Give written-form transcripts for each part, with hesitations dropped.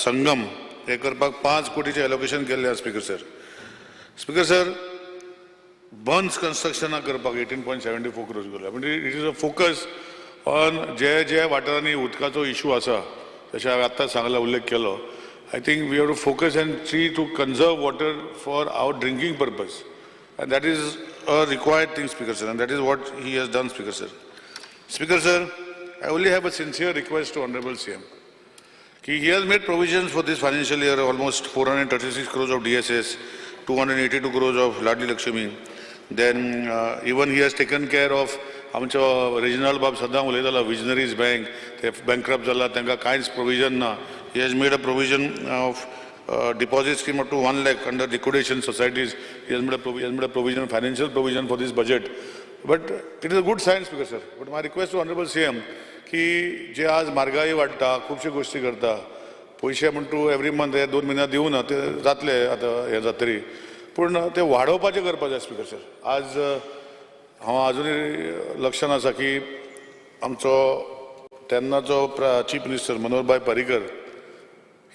संगम हे करपाक 5 कोटीचें एलोकेशन केल्लें आसा, स्पिकर सर. स्पिकर सर, बंद्स कन्स्ट्रक्शना करपाक 18.74 crores गेले. म्हणजे it is a focus on जे जे वाठारांनी उदकाचो इशू आसा, जशें हांवें आत्तां सांगला, उल्लेख केलो. I think we have to focus and see to conserve water for our drinking purpose, and that is a required thing, Speaker sir, and that is what he has done, Speaker sir. Speaker sir, I only have a sincere request to Honorable CM की he has made provisions for this financial year, almost 436 crores of DSS, 282 crores of Ladli Lakshmi. Then even he has taken care of आमचो regional बाब सदां उलयतालो, visionaries bank, ते bankrupt जाला, तांकां कांयच provision ना. He has made a provision of deposit scheme up to 1 lakh under liquidation societies. He has made a provision, financial provision for this budget. But it is a good sign, Speaker sir. But my request to Honorable CM की जे आज म्हारगाई वाडटा, खुबश्यो गोश्टी करता, पयशे म्हण तूं every month हे 2 म्हयन्या दिवना, ते जातले आतां हें जातरी, पूण ते वाडोवपाचें करपाक जाय, स्पीकर सर. आज हांव आजुनूय लक्षान आसा की आमचो तेन्नाचो chief minister Manoharbhai Parrikar,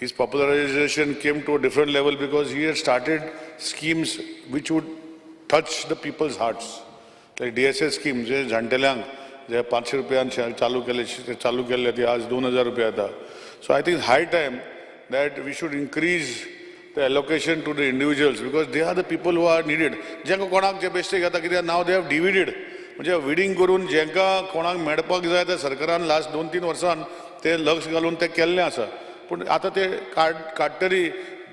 his popularization came to a different level because he had started schemes which would touch the people's hearts. Like DSS scheme, जे जाणटेल्यांक जे 500 रुपयान चालू केले, ते चालू केल्ले, ते आज 2000 रुपया येता. So I think high time that we should increase the allocation to the individuals because they are the people who are needed. जेंका कोणाक जे बेश्टे घेता, कित्याक नाव they have divided, म्हणजे विडींग करून जेंका कोणाक मेळपाक जाय ते सरकारान लास्ट 2-3 वर्सान ते लक्ष घालून ते केल्लें आसा. पूण आतां ते काडटरी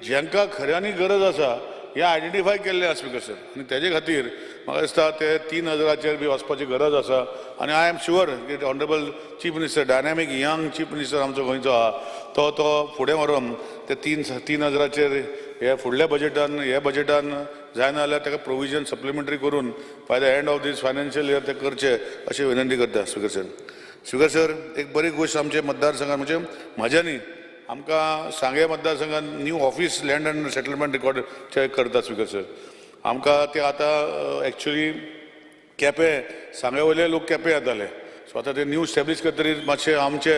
जेंका खऱ्यांनी गरज आसा हे आयडेंटिफाय केल्ले आसा, स्पिकर सर. आनी तेजे खातीर म्हाका दिसता ते 3000चेर बी वचपाची गरज आसा. आनी I am sure की Honorable Chief Minister, dynamic young Chief Minister आमचो गोंयचो आहा, तो तो फुडें व्हरोन ते 3000चेर हे फुडल्या बजेटान, हे बजेटान जायना जाल्यार ताका प्रोविजन सप्लिमेंटरी करून by the end of this financial year ते करचे अशी विनंती करता, स्पिकर सर. स्पिकर सर, एक बरी गोश्ट आमचे मतदारसंघात, म्हणजे म्हाज्या न्ही, आमकां सांगें मतदारसंघात new office land and settlement record करता, स्पिकर सर. आमकां ते आतां एक्चुली केपें, सांगे वयले लोक केपें येताले. सो आतां ते न्यू स्टॅब्लिश करतकीर मातशें आमचे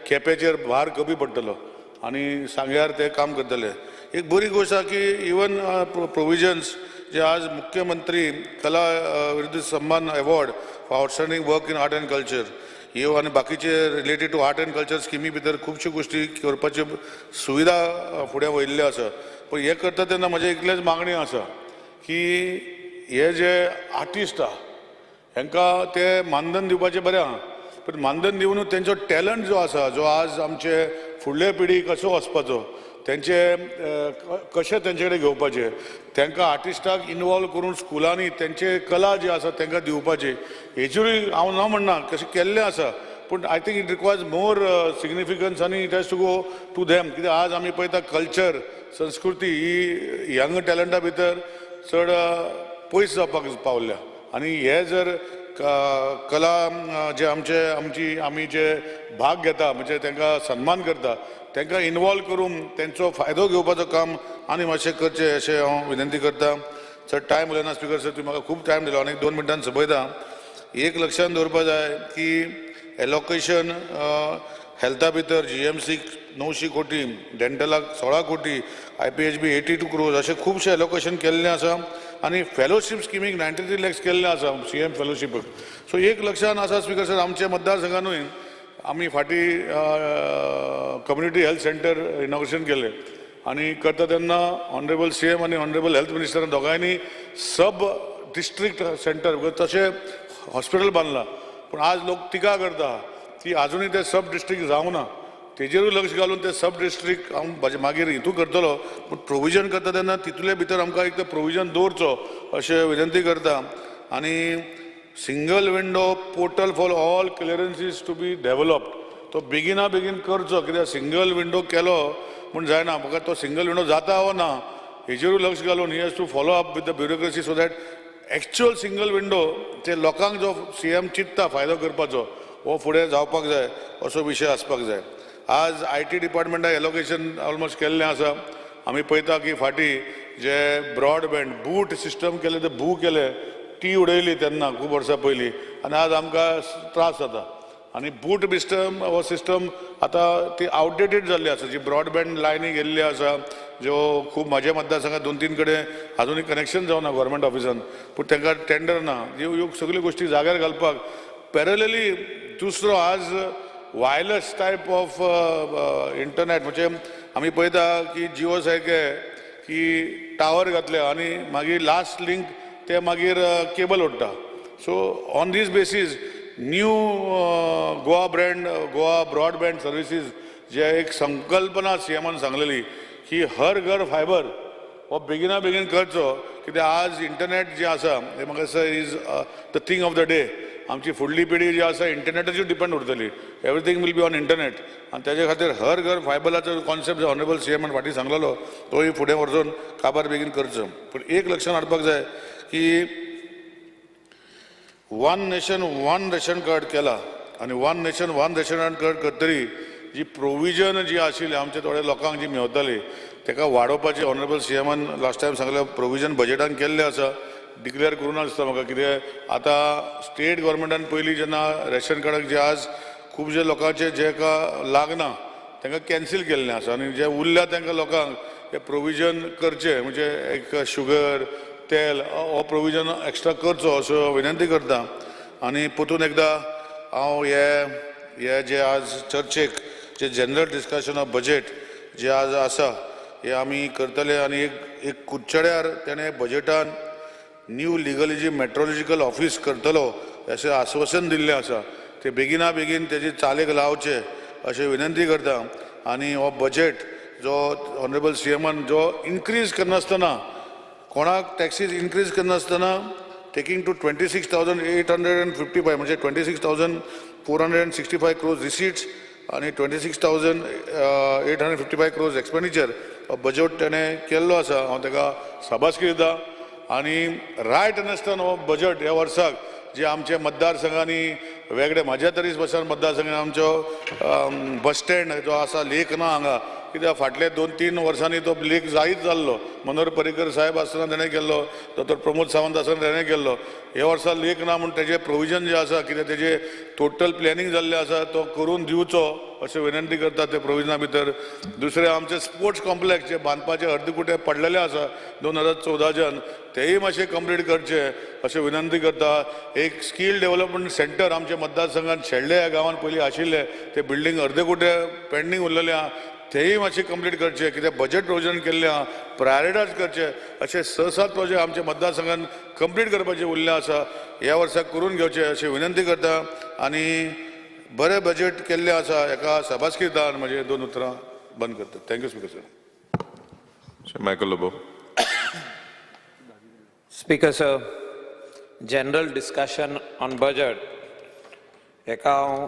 केपेचेर भार कमी पडटलो आनी सांग्यार ते काम करतले. एक बरी गोश्ट आहा की इवन प्रोविजन्स जे आज मुख्यमंत्री कला विरुद्ध सन्मान award for outstanding work in art and culture ह्यो आनी बाकीचे related to art and culture स्किमी भितर खुबश्यो गोश्टी करपाच्यो सुविधा फुडें वयल्ल्यो आसा. पूण हें करता तेन्ना म्हजें इतलेंच मागणी आसा की हे जे आर्टिस्ट आहा, हांकां ते मानधन दिवपाचें बरें आहा, पूण मानधन दिवन तेंचो टॅलंट जो आसा, जो आज आमचे फुडले पिढी कसो वचपाचो, तेंचे कशें तेंचे कडेन घेवपाचें, तांकां आर्टिस्टाक इनवॉल्व करून स्कुलांनी तेंचे कला जी आसा तांकां दिवपाची, हेचेरूय हांव ना म्हणना, कशें केल्लें आसा, पूण I think it requires more significance आनी it has to go to them. कित्याक आज आमी पळयता, कल्चर, संस्कृती ही यंग टॅलंटा भितर चड पयस जावपाक पावल्या. आनी हे जर कला जे आमचे आमची आमी जे भाग घेता, म्हणजे तांकां सन्मान करता, तांकां इनवॉल्व करून तेंचो फायदो घेवपाचो काम आनी मातशें करचें अशें हांव विनंती करता. चड टायम उलयना, स्पिकर सर, तुमी म्हाका खूब टायम दिलो आनी 2 मिनटान सोंपयता. एक लक्षांत दवरपा जाय की एलोकेशन हेल्था भितर जीएमसीक 900 कोटी, डेंटलाक 16 कोटी, आयपीएचबी 82 क्रोर्स, अशें खुबशें एलोकेशन केल्लें आसा. आनी फेलोशीप स्किमीक 93 लॅक्स केल्लें आसा, सीएम फेलोशीपाक. सो एक लक्षान आसा, स्पिकर सर, आमच्या मतदारसंघानूय आमी फाटीं कम्युनिटी हेल्थ सेंटर इनॉग्रेशन केलें आनी करता तेन्ना ऑनरेबल सीएम आनी ऑनरेबल हेल्थ मिनिस्टर दोगांयनी सब डिस्ट्रिक्ट सेंटर तशें हॉस्पिटल बांदलां. पूण आज लोक टिका करता ती आजुनूय ते सब डिस्ट्रिक्ट जावना. तेजेरूय लक्ष घालून ते सब डिस्ट्रिक्ट हांव म्हाजे मागीर हितू करतलो, पूण प्रोविजन करता तेन्ना तितूले भितर आमकां एक तर प्रोविजन दवरचो अशें विनंती करता. आनी single window portal for all clearances to be developed, तो बेगिना बेगीन करचो, कित्याक सिंगल विंडो केलो म्हूण जायना, म्हाका तो सिंगल विंडो जाता वो ना हेजेरूय लक्ष घालून he has to follow up with the bureaucracy so that actual single window ते लोकांक जो सी एम चिंत्ता फायदो करपाचो, हो फुडें जावपाक जाय असो विशय आसपाक जाय. आज IT डिपार्टमेंटाक एलोकेशन ऑलमोस्ट केल्लें आसा. आमी पळयता की फाटीं जे ब्रॉडबँड बूट सिस्टम केलें, ते बू केलें, ती उडयली तेन्ना खूब वर्सां पयलीं आनी आज आमकां त्रास जाता. आनी बूट सिस्टम हो सिस्टम आतां ती आवटडेटेड जाल्ली आसा. जी ब्रॉडबँड लायनी गेल्ली आसा, ज्यो खूब म्हाज्या मतदारसंघात दोन तीन कडेन आजुनूय कनेक्शन जावना गव्हर्मेंट ऑफिसान, पूण तांकां टेंडर ना. ह्यो ह्यो सगल्यो गोश्टी जाग्यार घालपाक पॅरलली दुसरो आज वायरलेस टायप ऑफ इंटरनेट, म्हणजे आमी पळयता की जिओ सारके की टावर घातले आनी मागीर लास्ट लिंक ते मागीर केबल ओडटा. So on this basis new Goa broadband services जे एक संकल्पना सीएमान सांगलेली की हर घर फायबर हो बेगिना बेगीन करचो, कित्याक आज इंटरनेट जें आसा हें म्हाका दिसता is the thing of the day. आमची फुडली पिढी जी आसा इंटरनेटाचेर डिपेंड उरतली, everything will be on internet. आनी तेजे खातीर हर घर फायबराचो कॉन्सेप्ट जो ऑनरेबल सीएमान फाटीं सांगलेलो तोय फुडें वचून काबार बेगीन करचो. पूण एक लक्षात हाडपाक जाय की one nation one ration card केला आनी one nation one ration card करतरी जी प्रोविजन जी आशिल्ली आमच्या थोड्या लोकांक जी मेवताली ताका वाडोवपाची ऑनरेबल सीएमान लास्ट टायम सांगलें, प्रोविजन बजेटान केल्लें आसा, डिक्लेअर करूं ना दिसता म्हाका. कित्याक आतां स्टेट गव्हर्मेंटान पयलीं जेन्ना रेशन कार्डाक जे आज खुबशे लोकांचे जेका लागना तांकां कॅन्सील केल्लें आसा आनी जे उरल्या तांकां लोकांक हे प्रोविजन करचें, म्हणजे एक शुगर तेल हो प्रोविजन एक्स्ट्रा करचो असो विनंती करता. आनी परतून एकदां हांव हे हे जे आज चर्चेक जे जनरल डिस्कशन ऑफ बजेट जे आज आसा हे आमी करतले. आनी एक एक कुडचड्यार तेणें बजेटान न्यू लिगलिजी मेट्रोलॉजिकल ऑफीस करतलो अशें आश्वासन दिल्लें आसा, ते बेगिना बेगीन तेजी चालीक लावचें अशें विनंती करता. आनी हो बजेट जो ऑनरेबल सीएमान जो इनक्रीज करनासतना, कोणाक टॅक्सीज इनक्रीज करनासतना taking to 26,855, म्हणजे 26,465 crores receipts आनी 26,855 crores expenditure budget तेणें केल्लो आसा. हांव ताका शाबासकी दिता. आनी रायट अंडरस्टँड हो बजेट ह्या वर्साक जे आमचे मतदारसंघांनी वेगळे, म्हाज्या तरी बसान मतदारसंघांनी आमचो बस स्टँड जो आसा लेक ना हांगा, कित्याक फाटले 2-3 वर्सांनी तो लेक जायत जाल्लो. मनोहर पर्रीकर साहेब आसतना तेणें केल्लो, डॉक्टर प्रमोद सावंत आसतना तेणें केल्लो. हे वर्सा लेक ना म्हूण तेजें प्रोविजन जें आसा, कित्याक तेजें टोटल प्लॅनिंग जाल्लें आसा, तो करून दिवचो अशें विनंती करता ते प्रोविजना भितर. दुसरें आमचें स्पोर्ट्स कॉम्प्लेक्स जे बांदपाचें अर्दकुटे पडलेलें आसा 2014च्यान, तेय मातशें कंप्लीट करचें अशें विनंती करता. एक स्कील डेवलपमेंट सेंटर आमच्या मतदारसंघात शेल्डे ह्या गांवांत पयलीं आशिल्लें, तें बिल्डींग अर्दकुटे पेंडींग उरलेलें आहा, तेय मातशें कंप्लीट करचें. कित्याक बजेट प्रोविजन केल्लें आहा, प्रायोरिटायज करचें. अशे 6-7 प्रोजेक्ट आमच्या मतदारसंघान कंप्लीट करपाचे उरले आसा, ह्या वर्साक करून घेवचें अशें विनंती करता. आनी बरें बजेट केल्लें आसा हेका शाबासकी दिता आनी म्हजे 2 उतरां बंद करता. Thank you speaker sir. Shri Michael Lobo. Speaker sir, general discussion on budget हेका हांव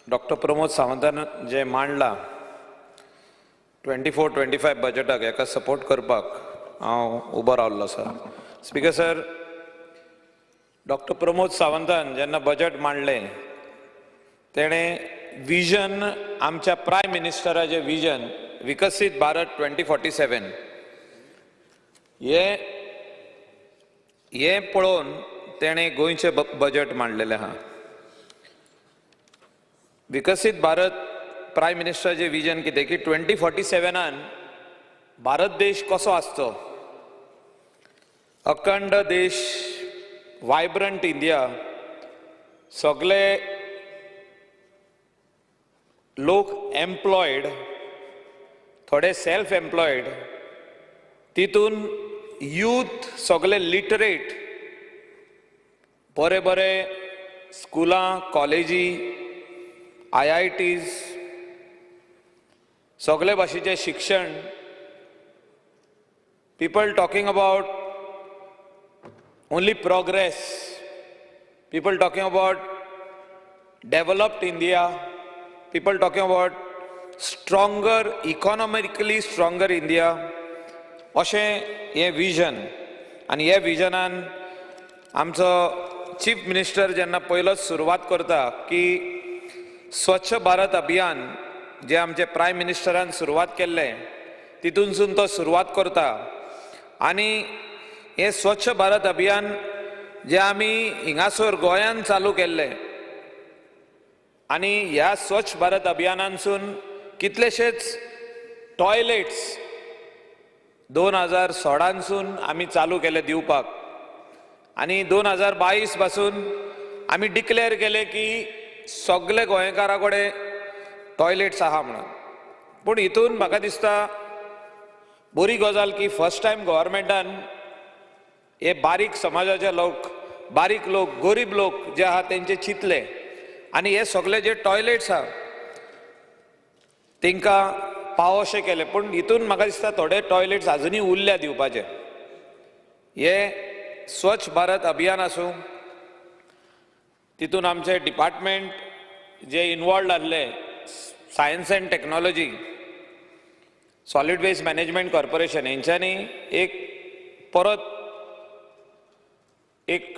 डॉक्टर प्रमोद सावंतान जें मांडलां 24-25 बजेटाक, हेका सपोर्ट करपाक हांव उबो रावल्लो आसा. स्पीकर सर, डॉक्टर प्रमोद सावंतान जेन्ना बजेट मांडलें तेणें विजन, आमच्या प्रायम मिनिस्टराचें विजन विकसीत भारत 2047 हें पळोवन तेणें गोंयचें बजेट मांडलेलें आहा. विकसीत भारत प्रायम मिनिस्टराचें विजन कितें की 2047 भारत देश कसो आसचो, अखंड देश, वायब्रंट इंडिया, सगळे लोक एम्प्लॉयड, थोडे सेल्फ एम्प्लॉयड, तितून यूथ सगळे लिटरेट, बरे बरे स्कुलां, कॉलेजी, IITs, सगळे भाशेचें शिक्षण, people talking about only progress, people talking about developed India, people talking about stronger, economically stronger India, अशें हें विजन. आनी ह्या विजनान आमचो चीफ मिनिस्टर जेन्ना पयलोच सुरवात करता की स्वच्छ भारत अभियान जें आमचे प्रायम मिनिस्टरान सुरवात केल्लें तितूनसून तो सुरवात करता. आनी हें स्वच्छ भारत अभियान जें आमी हिंगासर गोंयान चालू केल्लें आनी ह्या स्वच्छ भारत अभियानांसून कितलेशेच टॉयलेट्स 2016नसून आमी चालू केले दिवपाक आनी 2022 पासून आमी डिक्लेअर केले की सगळे गोंयकारा कडेन टॉयलेट्स आहा म्हणून. पूण हितून म्हाका दिसता बरी गजाल की फर्स्ट टायम गव्हर्मेंटान हे बारीक समाजाचे लोक, बारीक लोक, गरीब लोक जे आहा तेंचे चिंतले आनी हे सगळे जे टॉयलेट्स आहा तांकां पावोशे केले. पूण हितून म्हाका दिसता थोडे टॉयलेट्स आजुनूय उरल्या दिवपाचे. हे स्वच्छ भारत अभियान आसूं, तितून आमचे डिपार्टमेंट जे इनवॉल्ड आहले, Science and Technology, Solid Waste Management Corporation, हेंच्यांनी एक परत एक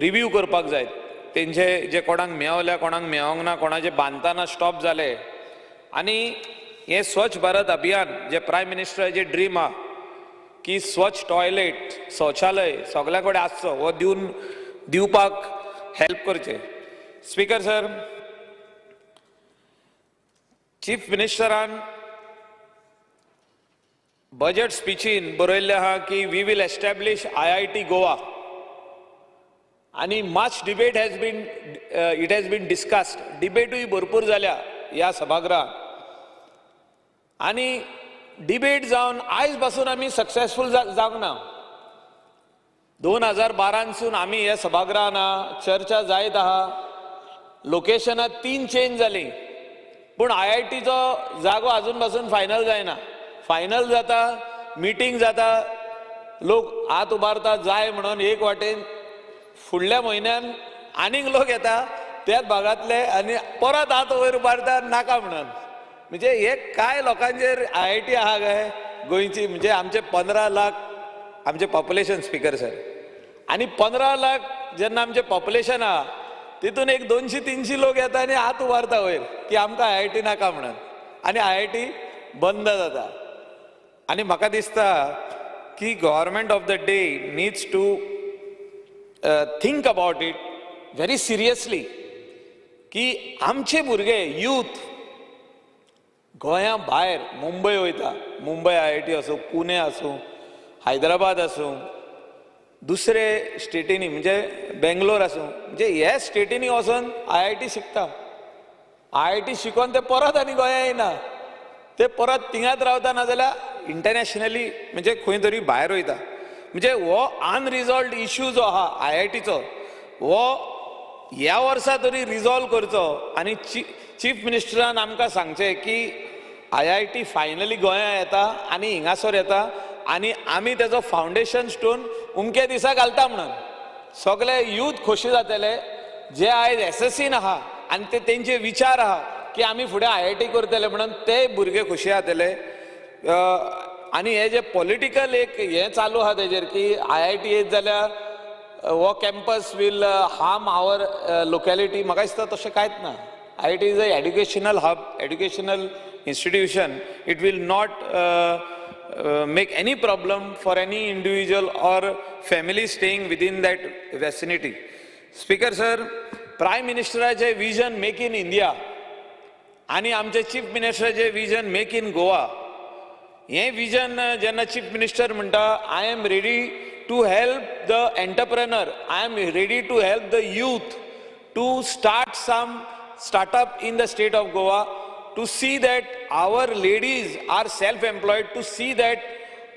रिव्यू करपाक जाय तेंचे जे कोणाक मेवल्या, कोणाक मेवोंक ना, कोणाचे बांदतना स्टॉप जाले. आनी हें स्वच्छ भारत अभियान जे प्रायम मिनिस्टराचे ड्रीम आहा की स्वच्छ टॉयलेट, शौचालय सगल्या कडेन आसचो, हो दिवन दिवपाक हेल्प करचें. स्पीकर सर, चीफ मिनिस्टरान बजेट स्पिचीन बरयल्लें आहा की we will establish IIT Goa आनी much debate has been it has been discussed. डिबेटूय भरपूर जाल्या ह्या सभागृहात आनी डिबेट जावन आयज पासून आमी सक्सेसफूल जावंक ना. 2012नसून आमी हे सभागृहान आहा, चर्चा जायत आहा. लोकेशनां तीन चेंज जालीं पूण आयआयटीचो जागो आजून पासून फायनल जायना. फायनल जाता, मिटींग जाता, लोक हात उबारता जाय म्हणून एक वाटेन, फुडल्या म्हयन्यान आनीक लोक येता त्याच भागांतले आनी परत हात वयर उबारता नाका म्हणून. म्हणजे हे काय लोकांचेर आयआयटी आहा काय गोंयची? म्हणजे आमचे 15 लाख आमचे पॉप्युलेशन, स्पीकर सर, आनी 15 लाख जेन्ना आमचें पॉप्युलेशन आहा, तितून एक 200-300 लोक येता आनी हात उबारता वयर की आमकां आयआयटी नाका म्हणून आनी आयआयटी बंद जाता. आनी म्हाका दिसता की government of the day needs to think about it very seriously की आमचे भुरगे, यूथ गोंया भायर मुंबय वयता, मुंबय आयआयटी आसूं, पुणे आसूं, हैदराबाद आसूं, दुसरे स्टेटींनी म्हणजे बेंगलोर आसूं, म्हणजे हे स्टेटींनी वचोन आयआयटी शिकता. आयआयटी शिकोन ते परत आनी गोंया येना, ते परत थिंगाच रावता, नाजाल्यार इंटरनॅशनली म्हणजे खंय तरी भायर वयता. म्हणजे हो अनरिजॉल्ड इश्यू जो आहा आयआयटीचो, हो ह्या वर्सा तरी रिजॉल्व करचो आनी चीफ मिनिस्टरान आमकां सांगचें की आयआयटी फायनली गोंया येता आनी हिंगासर येता आनी आमी तेजो फावंडेशन स्टोन उमके दिसा घालता म्हणून. सगळे यूथ खोशी जातले जे आयज एसएससीन आहा आनी ते तेंचे विचार आहा की आमी फुडें आयआयटी करतले म्हणून, ते भुरगे खोशी जातले. आनी हे जे पॉलिटिकल एक हें चालू आहा तेजेर की आयआयटी येत जाल्यार हो campus will harm our locality, म्हाका दिसता तशें कांयच ना. IIT is a educational hub, educational institution. It will not make any problem for any individual or family staying within that vicinity. Speaker sir, prime मिनिस्टराचे vision make in India आनी आमचे chief मिनिस्टराचे vision make in Goa, हें vision जेन्ना chief minister म्हणटा, "I am ready to help the entrepreneur, I am ready to help the youth to start some startup in the state of Goa, to see that our ladies are self employed, to see that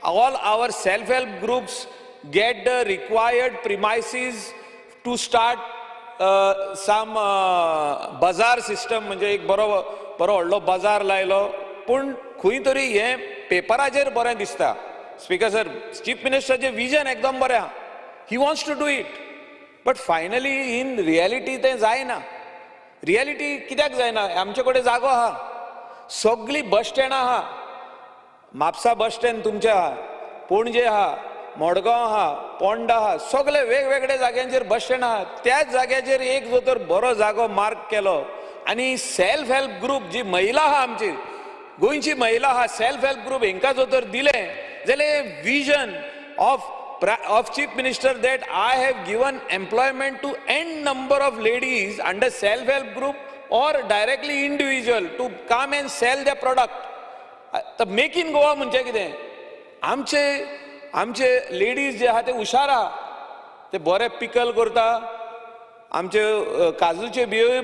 all our self help groups get the required premises to start some bazaar system." म्हणजे एक बरो बरो व्हडलो बाजार लायलो, पूण खंय तरी हें पेपराचेर बरें दिसता. स्पीकर सर, चीफ मिनिस्टराचें विजन एकदम बरें आहा, he wants to do it, but finally in reality तें जायना. रियलिटी कित्याक जायना? आमचे कडेन जागो आहा, सगळीं बस स्टँडां आहा. म्हापसा बस स्टँड तुमचें आहा, पणजे आहा, मडगांव आहा, पोंडा आहा, सगळे वेगवेगळे जाग्यांचेर बस स्टँड आहा. त्याच जाग्याचेर एक जर तर बरो जागो मार्क केलो आनी सेल्फ हेल्प ग्रुप जी महिला आहा, आमची गोंयची महिला आहा, सेल्फ हेल्प ग्रुप हेंकां जर तर दिलें जाल्यार vision of of Chief Minister that I have given employment to n number of ladies under self help group or directly individual to come and sell their product. तर मेक in Goa म्हणजे कितें? आमचे आमचे लेडीज जे आहा ते हुशार आहा, ते बरे पिकल करता, आमचे काजूचे बियोय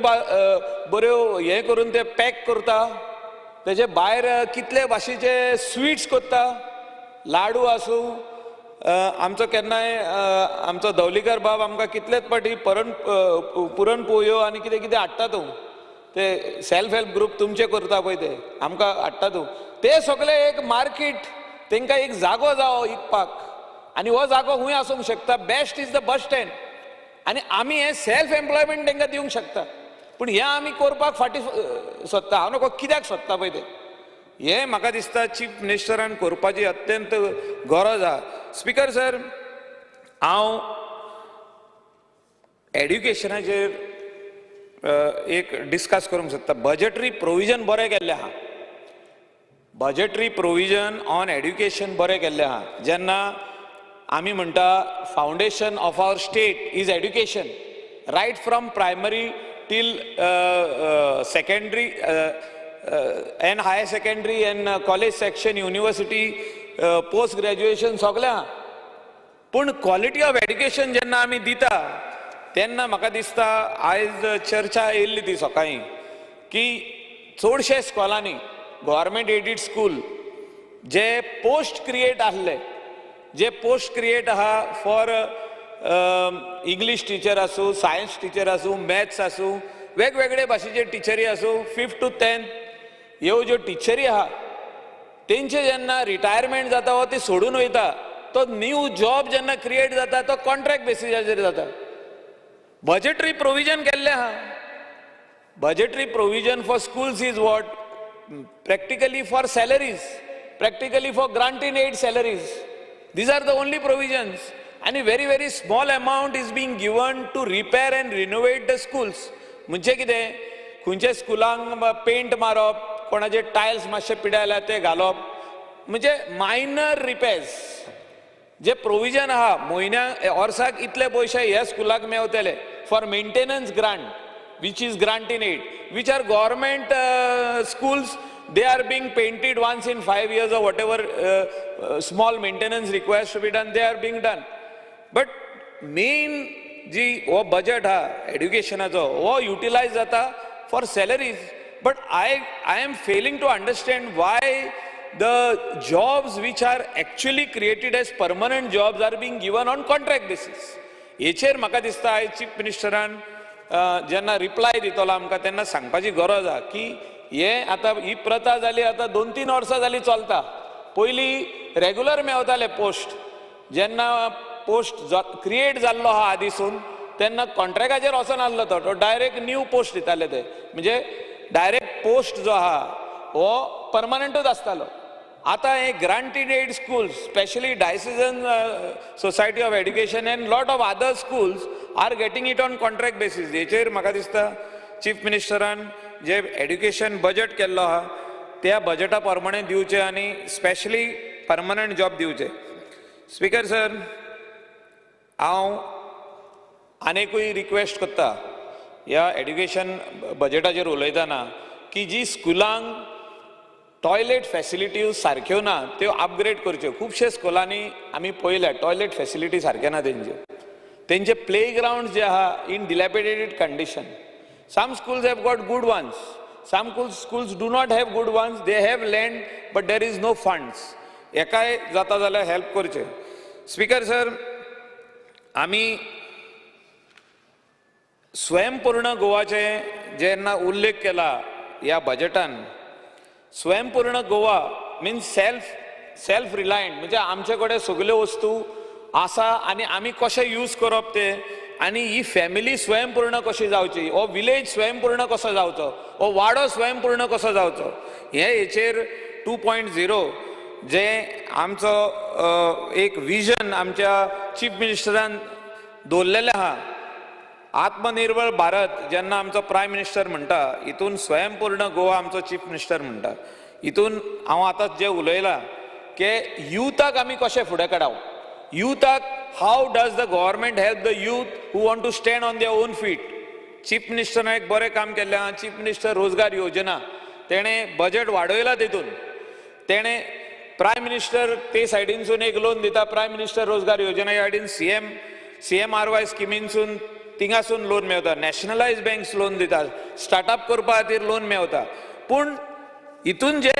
बऱ्यो हें करून ते पॅक करता, तेजे भायर कितले भाशेचे स्वीट्स करता, लाडू आसूं. आमचो केन्नाय आमचो धवलीकर बाब आमकां कितलेच पाटी पुरण पोळयो आनी कितें कितें हाडटा. तूं ते सेल्फ हेल्प ग्रुप तुमचे करता पळय, ते आमकां हाडटा. तूं ते सगळे एक मार्केट, तांकां एक जागो जावो विकपाक आनी हो जागो खंय आसूंक शकता? Best is the bus stand. आनी आमी हें सेल्फ एम्प्लॉयमेंट तांकां दिवंक शकता, पूण हें आमी करपाक फाटीं सोदता. हांव नको कित्याक सोदता पळय तें. हें म्हाका दिसता चीफ मिनिस्टरान करपाची अत्यंत गरज आहा. स्पिकर सर, हांव एड्युकेशनाचेर एक डिस्कस करूंक सोदता. बजेटरी प्रोविजन बरें केल्लें आहा, बजेटरी प्रोविजन ऑन एड्युकेशन बरें केल्लें आहा. जेन्ना आमी म्हणटा foundation of our state is education, right from primary till secondary and higher secondary and college section, university, post graduation, सगळें आहा. पूण क्वॉलिटी ऑफ एड्युकेशन जेन्ना आमी दिता तेन्ना म्हाका दिसता आयज चर्चा येयल्ली ती सकाळीं की चडशे स्कॉलांनी, गव्हर्मेंट एडीड स्कूल, जे पोस्ट क्रिएट आहले, जे पोस्ट क्रिएट आहा फॉर इंग्लीश टिचर आसूं, सायन्स टिचर आसूं, मॅथ्स आसूं, वेगवेगळे भाशेचे टिचरी आसूं, फिफ्थ टू टेन्थ ह्यो ज्यो टिचरी आहा, तेंचे जेन्ना रिटायरमेंट जाता वा ते सोडून वयता, तो न्यू जॉब जेन्ना क्रिएट जाता तो कॉन्ट्रॅक्ट बेसिसाचेर जाता. बजेटरी प्रोविजन केल्लें आहा. Budgetary provision for schools is what? Practically for salaries, practically for grant in aid salaries. These are the only provisions. And a very, very small amount is being given to repair and renovate the schools. म्हणजे कितें, खंयच्या स्कुलांक paint मारप, कोणाचे tiles मातशे पिडायला ते घालप, म्हणजे minor repairs. जे provision आहा, म्हयन्या वर्साक इतले पयशे ह्या स्कुलाक मेवतले for maintenance grant, which is grant in aid, which are government schools, they are being painted once in 5 years or whatever small maintenance requires to be done, they are being done. But main जी हो budget हा एड्युकेशनाचो, हो utilise जाता for salaries. But I am failing to understand why the jobs which are actually created as permanent jobs are being given on contract basis. हेचेर म्हाका दिसता आयज chief मिनिस्टरान जेन्ना रिप्लाय दितलो आमकां तेन्ना सांगपाची गरज आहा की हे आतां ही प्रथा जाली, आतां 2-3 वर्सां जाली चलता. पयलीं रेगुलर मेवताले पोस्ट. जेन्ना पोस्ट क्रिएट जाल्लो आहा आदीसून, तेन्ना कॉन्ट्रॅक्टाचेर वचून आहलो तो तो डायरेक्ट न्यू पोस्ट दिताले ते, म्हणजे डायरेक्ट पोस्ट जो आहा हो परमनंटूच आसतालो. आतां हे granted aid schools, specially Diocesan Society of Education and lot of other schools are getting it on contract basis. हेचेर म्हाका दिसता चीफ मिनिस्टरान जे एड्युकेशन बजट केल्लो आहा त्या बजटा प्रमाणे दिवचें आनी स्पेशली परमनंट जॉब दिवचे. स्पिकर सर, हांव आनीकूय रिक्वेस्ट करता ह्या एड्युकेशन बजटाचेर उलयतना की जी स्कुलांक टॉयलेट फॅसिलिटी सारक्यो ना त्यो अपग्रेड करच्यो. खुबशे स्कुलांनी आमी पळयल्या, टॉयलेट फॅसिलिटी सारक्यो ना तेंच्यो, तेंचे प्ले ग्रावंड जे आहा in dilapidated condition. Some schools have got good ones, some schools do not have good ones. They have land but there is no funds. हेकाय जाता जाल्यार हेल्प करचें. स्पिकर सर, आमी स्वयंपूर्ण गोवाचे जेन्ना उल्लेख केला ह्या बजेटान, स्वयंपूर्ण गोवा मिन्स सेल्फ रिलायंट, म्हणजे आमचे कडेन सगल्यो वस्तू आसा आनी आमी कशें यूज करप ते, आनी ही फॅमिली स्वयंपूर्ण कशी जावची, हो विलेज स्वयंपूर्ण कसो जावचो, हो वाडो स्वयंपूर्ण कसो जावचो, हे हेचेर 2.0 जे आमचो एक विजन आमच्या चीफ मिनिस्टरान दवरलेलें आहा, आत्मनिर्भर भारत जेन्ना आमचो प्रायम मिनिस्टर म्हणटा, हितून स्वयंपूर्ण गोवा आमचो चीफ मिनिस्टर म्हणटा. हितून हांव आतां जें उलयलां की युथाक आमी कशें फुडें काडप. युथाक how does the government help the youth who want to stand on their own feet? Chief मिनिस्टरान एक बरें काम केल्लें आहा, चीफ मिनिस्टर रोजगार योजना, तेणें बजेट वाडयलां. तितून तेणें प्रायम मिनिस्टर ते सायडीनसून एक लोन दिता, प्रायम मिनिस्टर रोजगार योजना ह्या सायडीन सीएमआरवाय स्किमीनसून थिंगासून लोन मेवता, नॅशनलायज बँक्स लोन दिता, स्टार्टअप करपा खातीर लोन मेवता. पूण हितून जे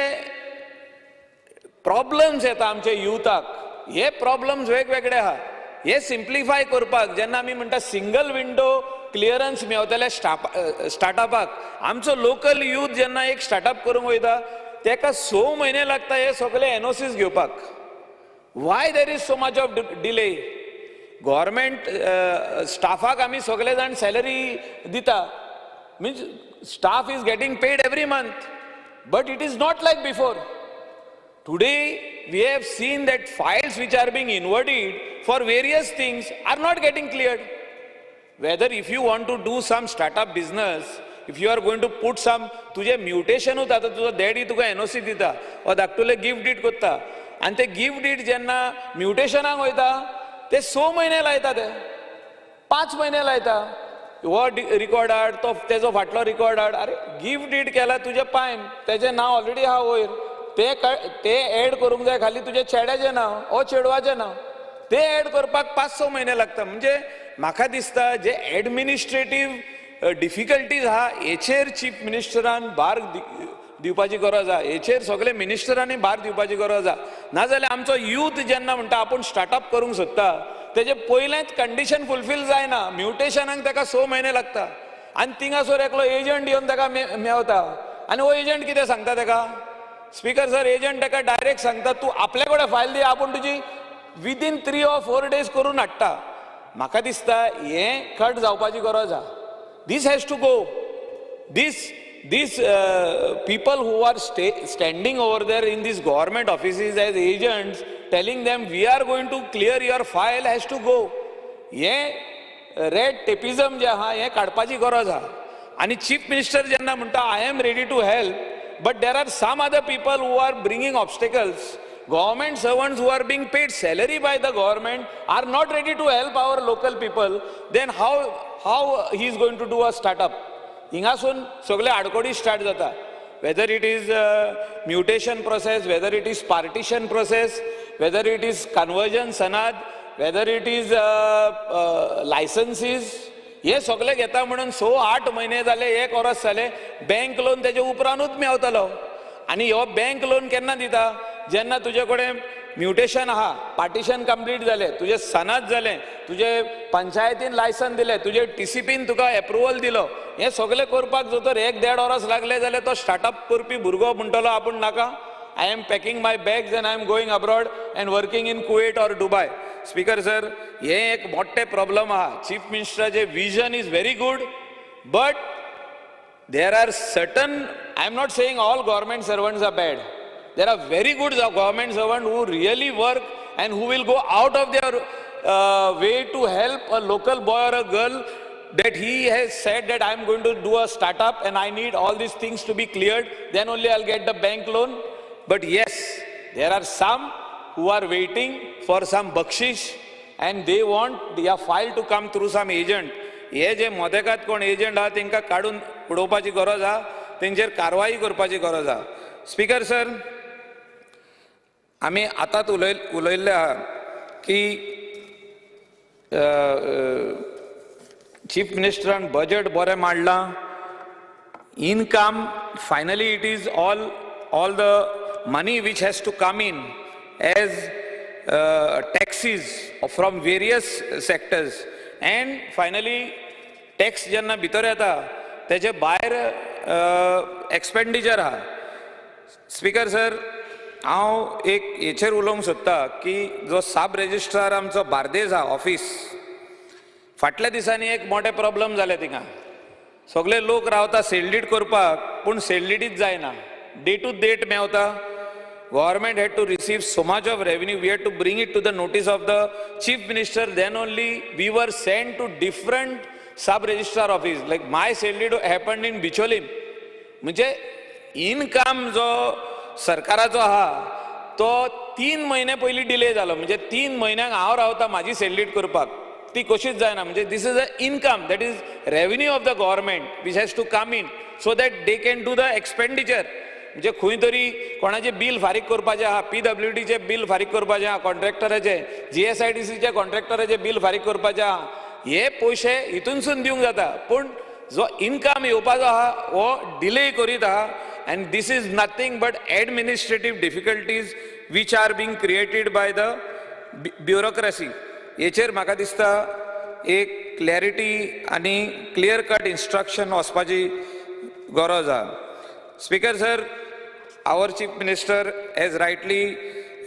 प्रॉब्लम्स येता आमच्या युथाक, हे प्रॉब्लम्स वेगवेगळे आहा. हे सिम्प्लिफाय करपाक जेन्ना आमी म्हणटा सिंगल विंडो क्लियरन्स मेवतले स्टार्टअपाक, आमचो लोकल यूथ जेन्ना एक स्टार्टअप करूंक वयता तेका 6 म्हयने लागता हे सगळे एनओसीस घेवपाक. Why there is so much of delay? Government स्टाफाक आमी सगळे जाण सॅलरी दिता, means staff is getting paid every month, but it is not like before. Today, we have seen that files which are being inverted for various things are not getting cleared. Whether if you want to do some startup business, if you are going to put some, तुझे म्युटेशनूच आतां तुजो daddy तुका NOC दिता वा धाकटुले gift deed करता आनी ते gift deed जेन्ना म्युटेशनाक वयता ते 6 म्हयने लायता, ते 5 म्हयने लायता. हो रिकॉर्ड हाड, तो तेजो फाटलो रिकॉर्ड हाड. अरे, गिफ्ट डीड केला तुज्या पायन, तेजें नांव ऑलरेडी आहा वयर, ते एड करूंक जाय खाली तुज्या चेड्याचें नांव ओ चेडवाचें नांव, ते एड करपाक 5-6 म्हयने लागता. म्हणजे म्हाका दिसता जे एडमिनिस्ट्रेटीव डिफिकल्टीज आहा हेचेर चीफ मिनिस्टरान भार दिवपाची गरज आहा, हेचेर सगळे मिनिस्टरांनी भार दिवपाची गरज आहा. नाजाल्यार आमचो यूथ जेन्ना म्हणटा आपूण स्टार्टअप करूंक सोदता, तेजे पयलेंच कंडिशन फुलफील जायना. म्युटेशनाक ताका 6 म्हयने लागता आनी थिंगासर एकलो एजंट येवन ताका मेवता आनी हो एजंट कितें सांगता ताका? स्पीकर सर, एजंट ताका डायरेक्ट सांगता, तूं आपल्या कडेन फायल दी, आपूण तुजी within 3 or 4 days करून हाडटा. म्हाका दिसता हें कट जावपाची गरज आहा. This has to go. This people who are standing over there in these government offices as agents, telling them we are going to clear your file, has to go. हे red टेपिझम जे आहा हें काडपाची गरज आहा. आनी चीफ मिनिस्टर जेन्ना म्हणटा I am ready to help, but there are some other people who are bringing obstacles. Government servants who are being paid salary by the government are not ready to help our local people, then how he is going to do a startup? हिंगासून सगळे आडकोडी start जाता, whether it is mutation process, whether it is partition process, whether it is conversion सनद, whether it is licenses. हे सगळे घेता म्हणून 6-8 म्हयने जाले, एक वर्स जालें. बँक लोन तेजे उपरांतूच मेवतलो आनी हो बँक लोन केन्ना दिता? जेन्ना तुजे कडेन म्युटेशन आहा, पार्टिशन कंप्लीट जालें, तुजें सनद जालें, तुजे पंचायतीन लायसन दिलें, तुजे टीसीपीन तुका एप्रुवल दिलो. हें सगळें करपाक जर तर एक देड वर्स लागलें जाल्यार तो स्टार्टअप करपी भुरगो म्हणटलो आपूण नाका, I am packing my bags and I am going abroad and working in Kuwait or Dubai. Speaker sir, हें एक मोठें प्रॉब्लम आहा. चीफ मिनिस्टराचें vision is very good, but there are certain, I am not saying all government servants are bad. There are very good government servants who really work and who will go out of their way to help a local boy or a girl that he has said that I am going to do a startup and I need all these things to be cleared, then only I'll get the bank loan. But yes, there are some who are waiting for some bakshish and they want their file to come through some agent. हे जे मोदेकात कोण agent आहा तांकां काडून उडोवपाची गरज आहा, तेंचेर कारवाई करपाची गरज आहा. स्पीकर सर, आमी आतांच उलयल्ले आहा की चीफ मिनिस्टरान बजट बरें मांडलां. Income, finally it is all the money which has to come in as taxes from various sectors, and finally tax जेन्ना भितर येता तेजे भायर एक्सपेंडिचर आहा. स्पीकर सर, हांव एक हेचेर उलोवंक सोदतां की जो सब रेजिस्ट्रार आमचो बार्देज आहा ऑफीस, फाटल्या दिसांनी एक मोठे प्रॉब्लम जाले थिंगा. सगळे लोक रावता सेल डीड करपाक, पूण सेल डीडीच जायना, डेटूच डेट मेवता. Government had to receive so much of revenue. We had to bring it to the notice of the Chief Minister, then only we were sent to different sub registrar office. Like my sale deed happened in Bicholim. म्हणजे income जो सरकाराचो आहा तो 3 म्हयने पयलीं delay जालो. म्हणजे 3 म्हयन्यांक हांव रावता म्हाजी सेल्यूट करपाक, ती कशीच जायना. म्हणजे this is a income, that is revenue of the government which has to come in so that they can do the expenditure. म्हणजे खंय तरी कोणाचें बील फारीक करपाचें आहा, पीडब्ल्यूडीचें बील फारीक करपाचें आहा, कॉन्ट्रॅक्टराचें, जीएसआयडीसीच्या कॉन्ट्रॅक्टराचें बील फारीक करपाचें आहा, हे पयशे हितूनसून दिवंक जाता. पूण जो इनकम येवपाचो आहा हो डिले करीत आहा and this is nothing but administrative difficulties which are being created by the bureaucracy. हेचेर म्हाका दिसता एक क्लॅरिटी आनी क्लियर कट इन्स्ट्रक्शन वचपाची गरज आहा. Speaker sir, our Chief Minister has rightly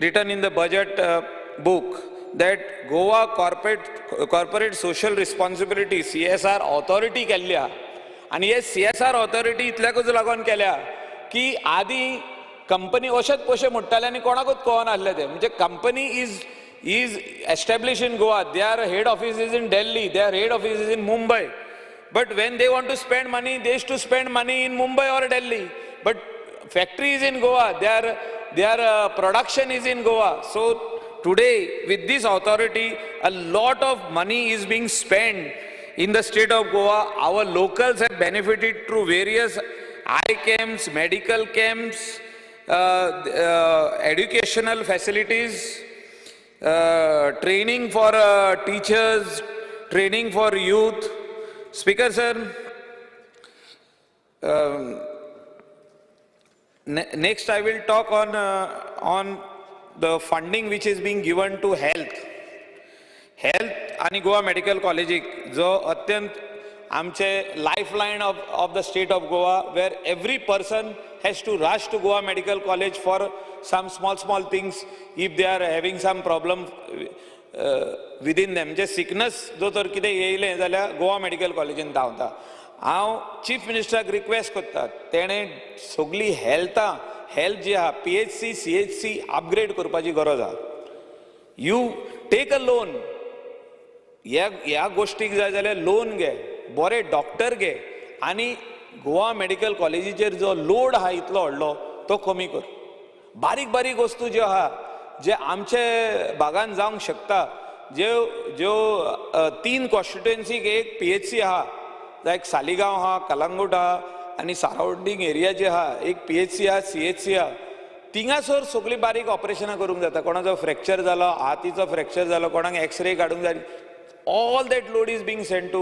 written in the budget book that Goa Corporate Social Responsibility, CSR authority केल्ली आहा आनी हे सीएसआर ऑथॉरिटी इतल्याकूच लागून केल्या की आदी कंपनी अशेच पयशे मोडटाले आनी कोणाकूच कळनासलें तें. म्हणजे company is establish in Goa, their head office is in Delhi, their head office is in Mumbai, but when they want to spend money, they to spend money in Mumbai or Delhi, but factory is in Goa, their production is in Goa. So today, with this authority, a lot of money is being spent in the state of Goa. Our locals have benefited through various eye camps, medical camps, educational facilities, training for teachers, training for youth. Speaker sir, next I will talk on the funding which is being given to health. Health आनी Goa medical कॉलेजीक, जो अत्यंत आमचे life line of the state of Goa, where every person has to rush to Goa Medical College for some small small things if they are having some problem within them. म्हणजे sickness जो तर कितें येयलें जाल्यार Goa medical कॉलेजीन धांवता. हांव chief मिनिस्टराक request करता, तेणें सगळी हेल्थां, हेल्थ जी आहा, पीएचसी, सीएचसी अपग्रेड करपाची गरज आहा. You take a loan. ह्या गोश्टीक जाय जाल्यार लोन घे, बरे डॉक्टर घे आनी गोवा मेडिकल कॉलेजीचेर जो लोड आहा इतलो व्हडलो तो कमी कर. बारीक बारीक वस्तू ज्यो आहा, जे आमचे भागान जावंक शकता, ज्यो ज्यो तीन कॉन्स्टिट्युएन्सीक एक पीएचसी आहा, लायक सालिगांव आहा, कलंगूट आहा आनी सरावंडींग एरिया जे आहा, एक पीएचसी आहा, सीएचसी आहा, थिंगासर सगळीं बारीक ऑपरेशनां करूंक जाता. कोणाचो फ्रॅक्चर जालो, हातीचो फ्रॅक्चर जालो, कोणाक एक्सरे काडूंक जाय, all that load is being sent to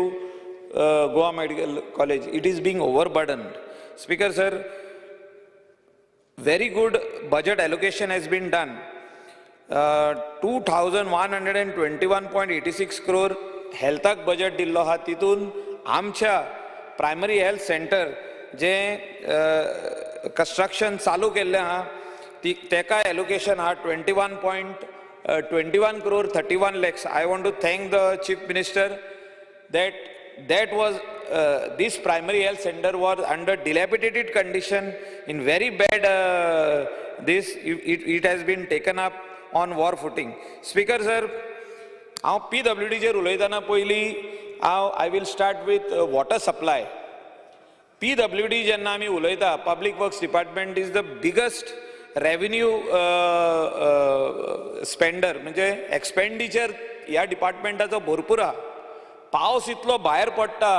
Goa Medical College. It is being overburdened. Speaker sir, very good budget allocation has been done. 2121.86 crore हेल्थाक budget दिल्लो आहा. तितून आमच्या प्रायमरी हेल्थ सेंटर जे construction चालू केल्लें आहा ती तेका एलोकेशन आहा 21.21 crore 31 lakhs. I want to thank the Chief Minister that that was this primary health center was under dilapidated condition, in very bad this it has been taken up on war footing. Speaker sir, हांव P W डीचेर उलयतना पयलीं हांव I will start with water supply. PWD जेन्ना आमी उलयता, Public Works Department is the biggest revenue spender. म्हणजे expenditure ह्या डिपार्टमेंटाचो भरपूर आहा. पावस इतलो भायर पडटा,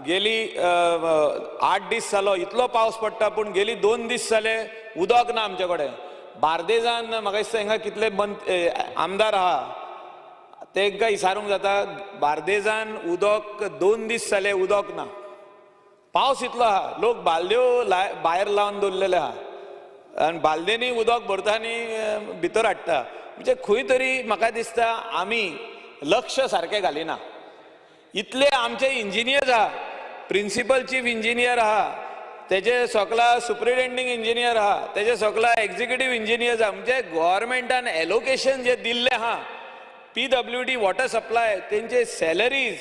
गेली 8 दीस जालो इतलो पावस पडटा, पूण गेली 2 दीस जाले उदक ना आमचे कडेन. बार्देजान म्हाका दिसता हांगा कितले आमदार आहा, तांकां विचारूंक जाता, बार्देजान उदक 2 दीस जाले उदक ना. पावस इतलो आहा, लोक बालद्यो भायर लावन दवरलेले आहा आनी बालदेनी उदक भरता आनी भितर हाडटा. म्हणजे खंय तरी म्हाका दिसता आमी लक्ष सारकें घालिना. इतले आमचे इंजिनियर्स आहा, प्रिंसिपल चीफ इंजिनियर आहा, तेजे सकला सुप्रिटेंडींग इंजिनियर आहा, तेजे सकला एक्झिक्युटीव इंजिनियर्स आहा. म्हणजे गोवोरमेंटान एलोकेशन जे दिल्लें आहा पीडब्ल्यूडी वॉटर सप्लाय, तेंचे सॅलरीज,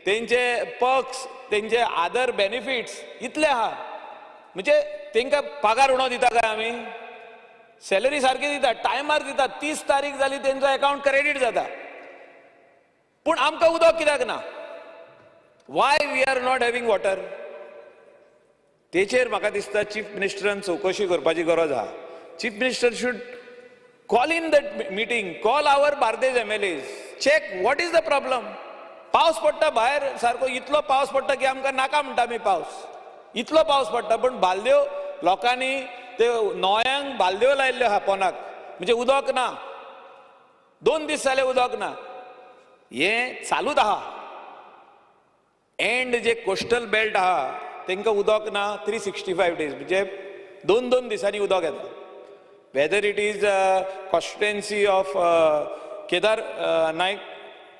तेंचे पर्क्स, तेंचे आदर बेनिफिट्स इतले आहा. म्हणजे तेंकां पगार उणो दिता काय आमी? सॅलरी सारकी दिता, टायमार दिता. 30 तारीख जाली, तेंचो एकावंट क्रेडीट जाता. पूण आमकां उदक कित्याक ना? Why we are not having water? तेचेर म्हाका दिसता चीफ मिनिस्टरान चवकशी करपाची गरज आहा. Chief Minister should Call in that meeting, call our Bardez MLAs, check what is the problem. पावस पडटा भायर सारको, इतलो पावस पडटा की आमकां नाका म्हणटा आमी पावस, इतलो पावस पडटा. पण बालद्यो लोकांनी ते नोयांक बालद्यो लायिल्ल्यो आहा पोनाक, म्हणजे उदक ना. 2 दीस जाले उदक ना. हें चालूच आहा. एंड जे कोस्टल बेल्ट आहा तांकां उदक ना 365 डेज, म्हणजे दोन दोन दिसांनी उदक येता, whether it is constituency of Kedar Naik,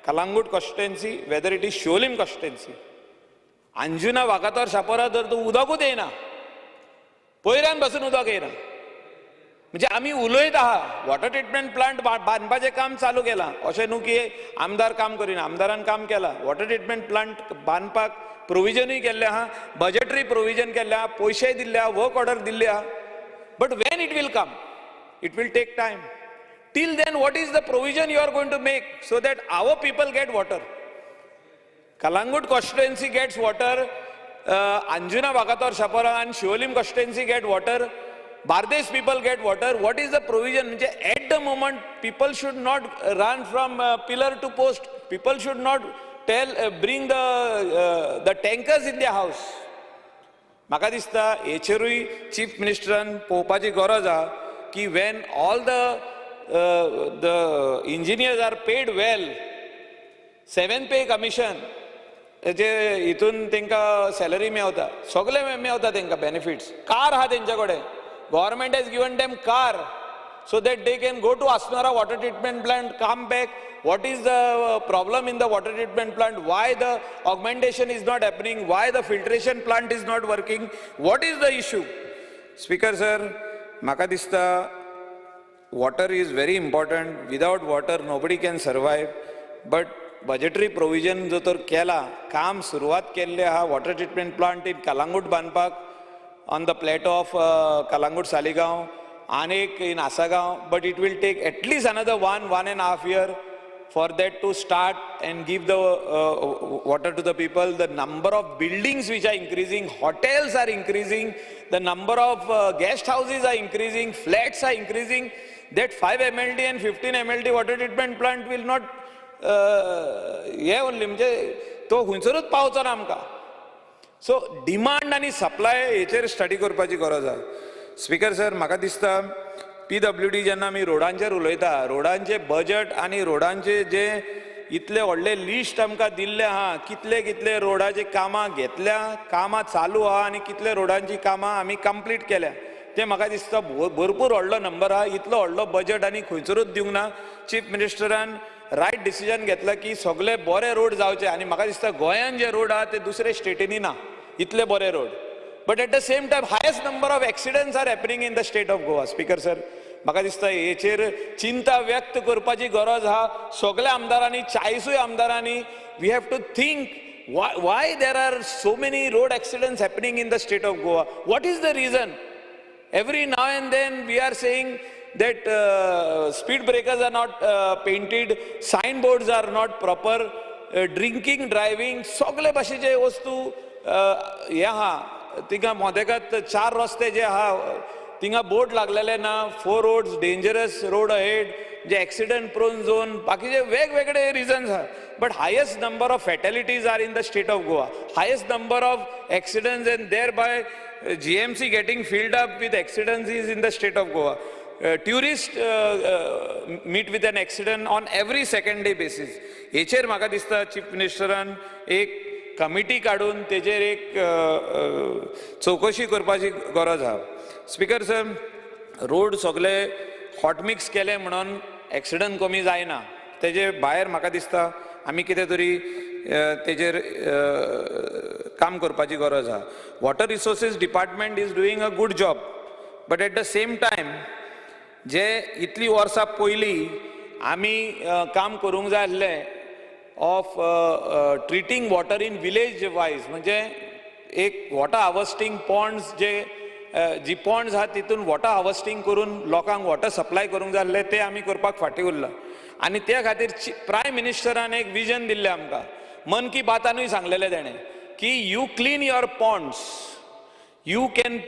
Calangute constituency, whether it is Siolim constituency, Anjuna, Vagator, Chapora तर तूं उदकूच येयना, पयऱ्यान पासून उदक येयना. म्हणजे आमी उलयत आहा. वॉटर ट्रिटमेंट प्लांट बांदपाचें काम चालू केलां. अशें न्हू की आमदार काम करिना, आमदारान काम केलां. वॉटर ट्रिटमेंट प्लांट बांदपाक प्रोविजनूय केल्लें आहा, बजटरी प्रोविजन केल्लें आहा, पयशेय दिल्ले आहा, वर्क ऑर्डर दिल्ली आहा. But when it will come? It will take time. Till then, what is the provision you are going to make so that our people get water? Calangute constituency gets water, Anjuna, Vagator, Chapora and Siolim constituency get water, Bardez people get water. What is the provision? म्हणजे at the moment, people should not run from pillar to post. People should not bring the tankers in their house. म्हाका दिसता हेचेरूय chief मिनिस्टरान पळोवपाची गरज आहा की when all the engineers are paid well, seven pay commission जे हितून तांकां salary मेवता, सगळे मेवता तांकां बेनिफिट्स, कार आहा तेंच्या कडेन. Government has given them car so that they can go to Assonora water treatment plant, come back. What is the problem in the water treatment plant? Why the augmentation is not happening? Why the filtration plant is not working? What is the issue? Speaker sir, म्हाका दिसता water is very important. Without water, nobody can survive. But budgetary provision जो तर केला, काम सुरवात केल्ले आहा water treatment plant in Calangute बांदपाक on the plateau of Calangute, Saligao आनी एक in Assagao, but it will take at least another one and half year for that to start and give the water to the people. The number of buildings which are increasing, hotels are increasing, the number of guest houses are increasing, flats are increasing. That 5 MLD and 15 MLD water treatment plant will not हे only, म्हणजे तो खंयसरूच पावचो ना आमकां. So demand आनी supply हेचेर study करपाची गरज आहा. स्पीकर सर, म्हाका दिसता पीडब्ल्यूडी जेन्ना आमी रोडांचेर उलयता, रोडांचे बजट आनी रोडांचे जे इतले व्हडले लिस्ट आमकां दिल्ले आहा, कितले कितले रोडाची कामां घेतल्या, कामां चालू आहा आनी कितले रोडांची कामां आमी कंप्लीट केल्या, ते म्हाका दिसता भरपूर व्हडलो नंबर आहा. इतलो व्हडलो बजट आनी खंयसरूच दिवंक ना. चीफ मिनिस्टरान रायट डिसिजन घेतला की सगळे बरे रोड जावचे आनी म्हाका दिसता गोंयान जे रोड आहा ते दुसरे स्टेटींनी ना इतले बरे road. But at the same time, highest number of accidents are happening in the state of Goa. Speaker sir, म्हाका दिसता हेचेर चिंता व्यक्त करपाची गरज आहा. सगळ्या आमदारांनी, 40ूय आमदारांनी, we have to think why there are so many road accidents happening in the state of Goa. What is the reason? Every now and then we are saying that speed breakers are not painted, signboards are not proper, drinking, driving, सगळे भाशेचे वस्तू हे आहा. थिंगा मोदेकात चार रस्ते जे आहा थिंगा बोर्ड लागलेले ना, four roads, dangerous road ahead, जे एक्सिडंट प्रोन झोन, बाकीचे वेगवेगळे रिजन्स आहा. But highest number of fatalities are in the state of Goa, highest number of accidents and thereby GMC getting filled up with accidents is in the state of Goa. Tourist meet with an accident on every second day basis. हेचेर म्हाका दिसता chief मिनिस्टरान एक committee काडून तेजेर एक चवकशी करपाची गरज आहा. स्पीकर सर, रोड सगळे हॉट मिक्स केले म्हणून एक्सिडंट कमी जायना. तेजे भायर म्हाका दिसता आमी कितें तरी तेजेर काम करपाची गरज आहा. Water resources department is doing a good job, but at the same time जे इतली वर्सां पयलीं आमी काम करूंक जाय आसलें of treating water in village wise, म्हणजे एक वॉटर हार्वस्टींग पॉन्ड्स जे जी पॉन्ड्स आहा तितून वॉटर हार्वस्टींग करून लोकांक वॉटर सप्लाय करूंक जाय आसलें, ते आमी करपाक फाटीं उरला. आनी त्या खातीर प्रायम मिनिस्टरान एक विजन दिल्लें आमकां, मन की बातानूय सांगलेलें तेणें की you clean your ponds, you can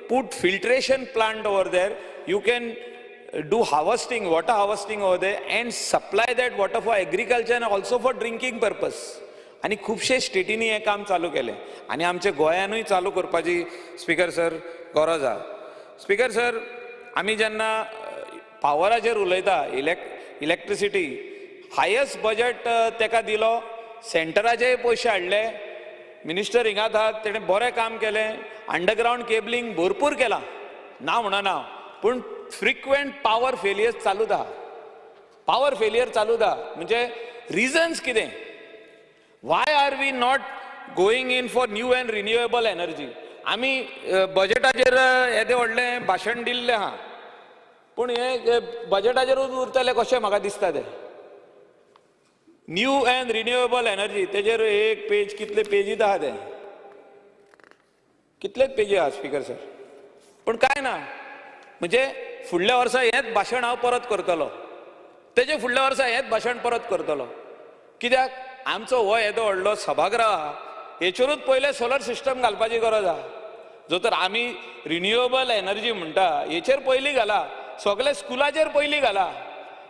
put filtration plant over there, you can do harvesting, water harvesting over there and supply that water for agriculture and also for drinking purpose. आनी खुबशे स्टेटींनी हें काम चालू केलें आनी आमच्या गोंयानूय चालू करपाची स्पीकर सर गरज आहा. स्पीकर सर, आमी जेन्ना पावराचेर उलयता, इलेक्ट्रिसिटी हायस्ट बजट तेका दिलो, सेंटराचेय पयशे हाडले, मिनिस्टर हिंगात आहात, तेणें बरें काम केलें, अंडरग्रावंड केबलिंग भरपूर केलां, ना म्हणना, पूण फ्रिक्वेंट पावर फेलियर्स चालूच आहा, पावर फेलियर चालूच आहा. म्हणजे रिजन्स कितें? Why are we not going in for new and renewable energy? आमी बजेटाचेर येदें व्हडलें भाशण दिल्लें आहा, पूण हें बजेटाचेरूच उरतलें कशें म्हाका दिसता तें. न्यू एंड रिन्युएबल एनर्जी तेजेर एक पेज, कितले पेजीत आहा ते, कितलेच पेजी आहा स्पीकर सर, पूण कांय ना. म्हणजे फुडल्या वर्सा हेंच भाशण हांव परत करतलो, तेजे फुडल्या वर्सा हेंच भाशण परत करतलो. कित्याक आमचो हो येदो व्हडलो सभागृह आहा, हेचेरूच पयलें सोलर सिस्टम घालपाची गरज आहा. जो तर आमी रिन्युएबल एनर्जी म्हणटा हेचेर पयलीं घाला, सगळे स्कुलाचेर पयलीं घाला.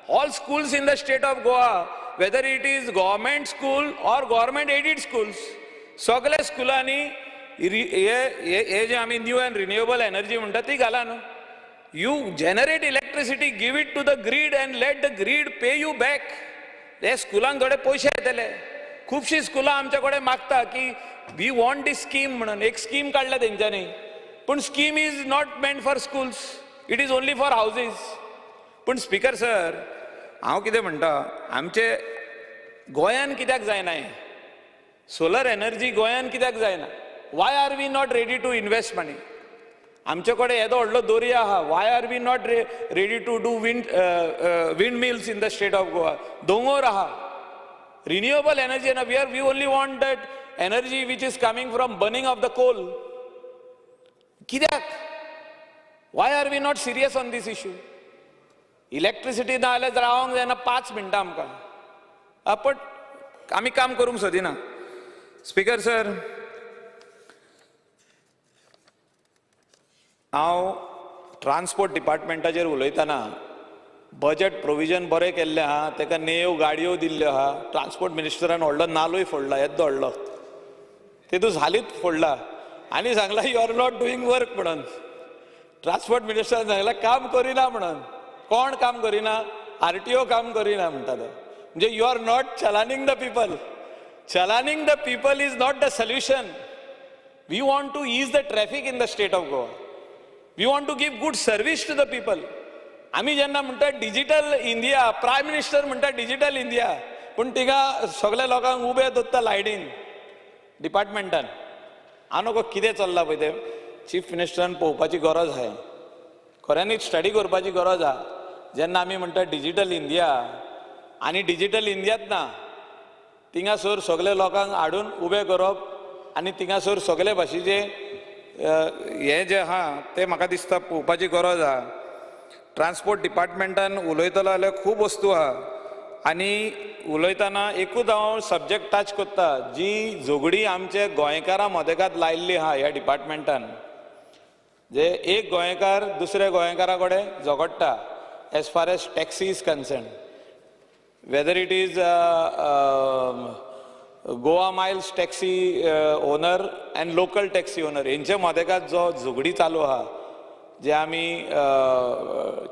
All schools in the state of Goa, whether it is government school or government aided schools, सगळे स्कुलांनी हे जे आमी न्यू अँड रिन्युएबल एनर्जी म्हणटा ती घाला न्हू. You generate electricity, give it to the grid and let the grid pay you back. हे स्कुलांक थोडे पयशे येतले. खुबशीं स्कुलां आमच्या कडेन मागता की we want this scheme म्हणून. एक स्कीम काडल्या तेंच्यांनी, पूण scheme is not meant for schools, it is only for houses. पूण स्पीकर सर, हांव कितें म्हणटा, आमचे गोंयान कित्याक जायना हें सोलर एनर्जी? गोंयान कित्याक जायना? Why are we not ready to invest money? आमचे कडेन येदो व्हडलो दर्या आहा, why are we not ready to do wind mills in the state of Goa? दोंगोर आहा, रिन्युएबल एनर्जी ना. We only want that energy which is coming from burning of the coal. कित्याक? Why are we not serious on this issue? Electricity ना जाल्यार रावंक जायना 5 मिनटां आमकां, पण आमी काम करूंक सोदिना. स्पीकर सर, हांव ट्रान्सपोर्ट डिपार्टमेंटाचेर उलयतना बजट प्रोविजन बरें केल्लें आहा, ताका नेव गाडयो दिल्ल्यो आहा. ट्रान्सपोर्ट मिनिस्टरान व्हडलो नालूय फोडला, येद्दो व्हडलो, तेतून हालींच फोडला आनी सांगला you are not doing work म्हणून. ट्रान्सपोर्ट मिनिस्टरान सांगला काम करिना म्हणून. कोण काम करिना? आरटीओ काम करिना म्हणटा तो. म्हणजे you are not chalaning the people. Chalaning the people is not the solution. We want to ease the traffic in the state of Goa. We want to give good service to the people. आमी जेन्ना म्हणटा digital India, prime minister म्हणटा digital India, पूण तिगा सगल्या लोकांक उबे दवरता लायनीन डिपार्टमेंटान. हांव नको कितें चल्लां पळय तें चीफ मिनिस्टरान पळोवपाची गरज आहा, खऱ्यांनीच स्टडी करपाची गरज आहा. जेन्ना आमी म्हणटा डिजिटल इंडिया, आनी डिजिटल इंडियात ना, थिंगासर सगळे लोकांक हाडून उबे करप आनी थिंगासर सगळे भाशेचे हें जें आहा तें म्हाका दिसता पळोवपाची गरज आहा. ट्रान्सपोर्ट डिपार्टमेंटान उलयतलो जाल्यार खूब वस्तू आहा आनी उलयतना एकूच हांव सब्जेक्ट टच करता, जी झगडी आमचे गोंयकारां मदेकात लायिल्ली आहा ह्या डिपार्टमेंटान, जे एक गोंयकार दुसऱ्या गोंयकारा कडेन झगडटा as far as taxi is concern, whether it is Goa Miles taxi owner and local taxi owner, हेंचे मदेकात जो झगडी चालू आहा, जे आमी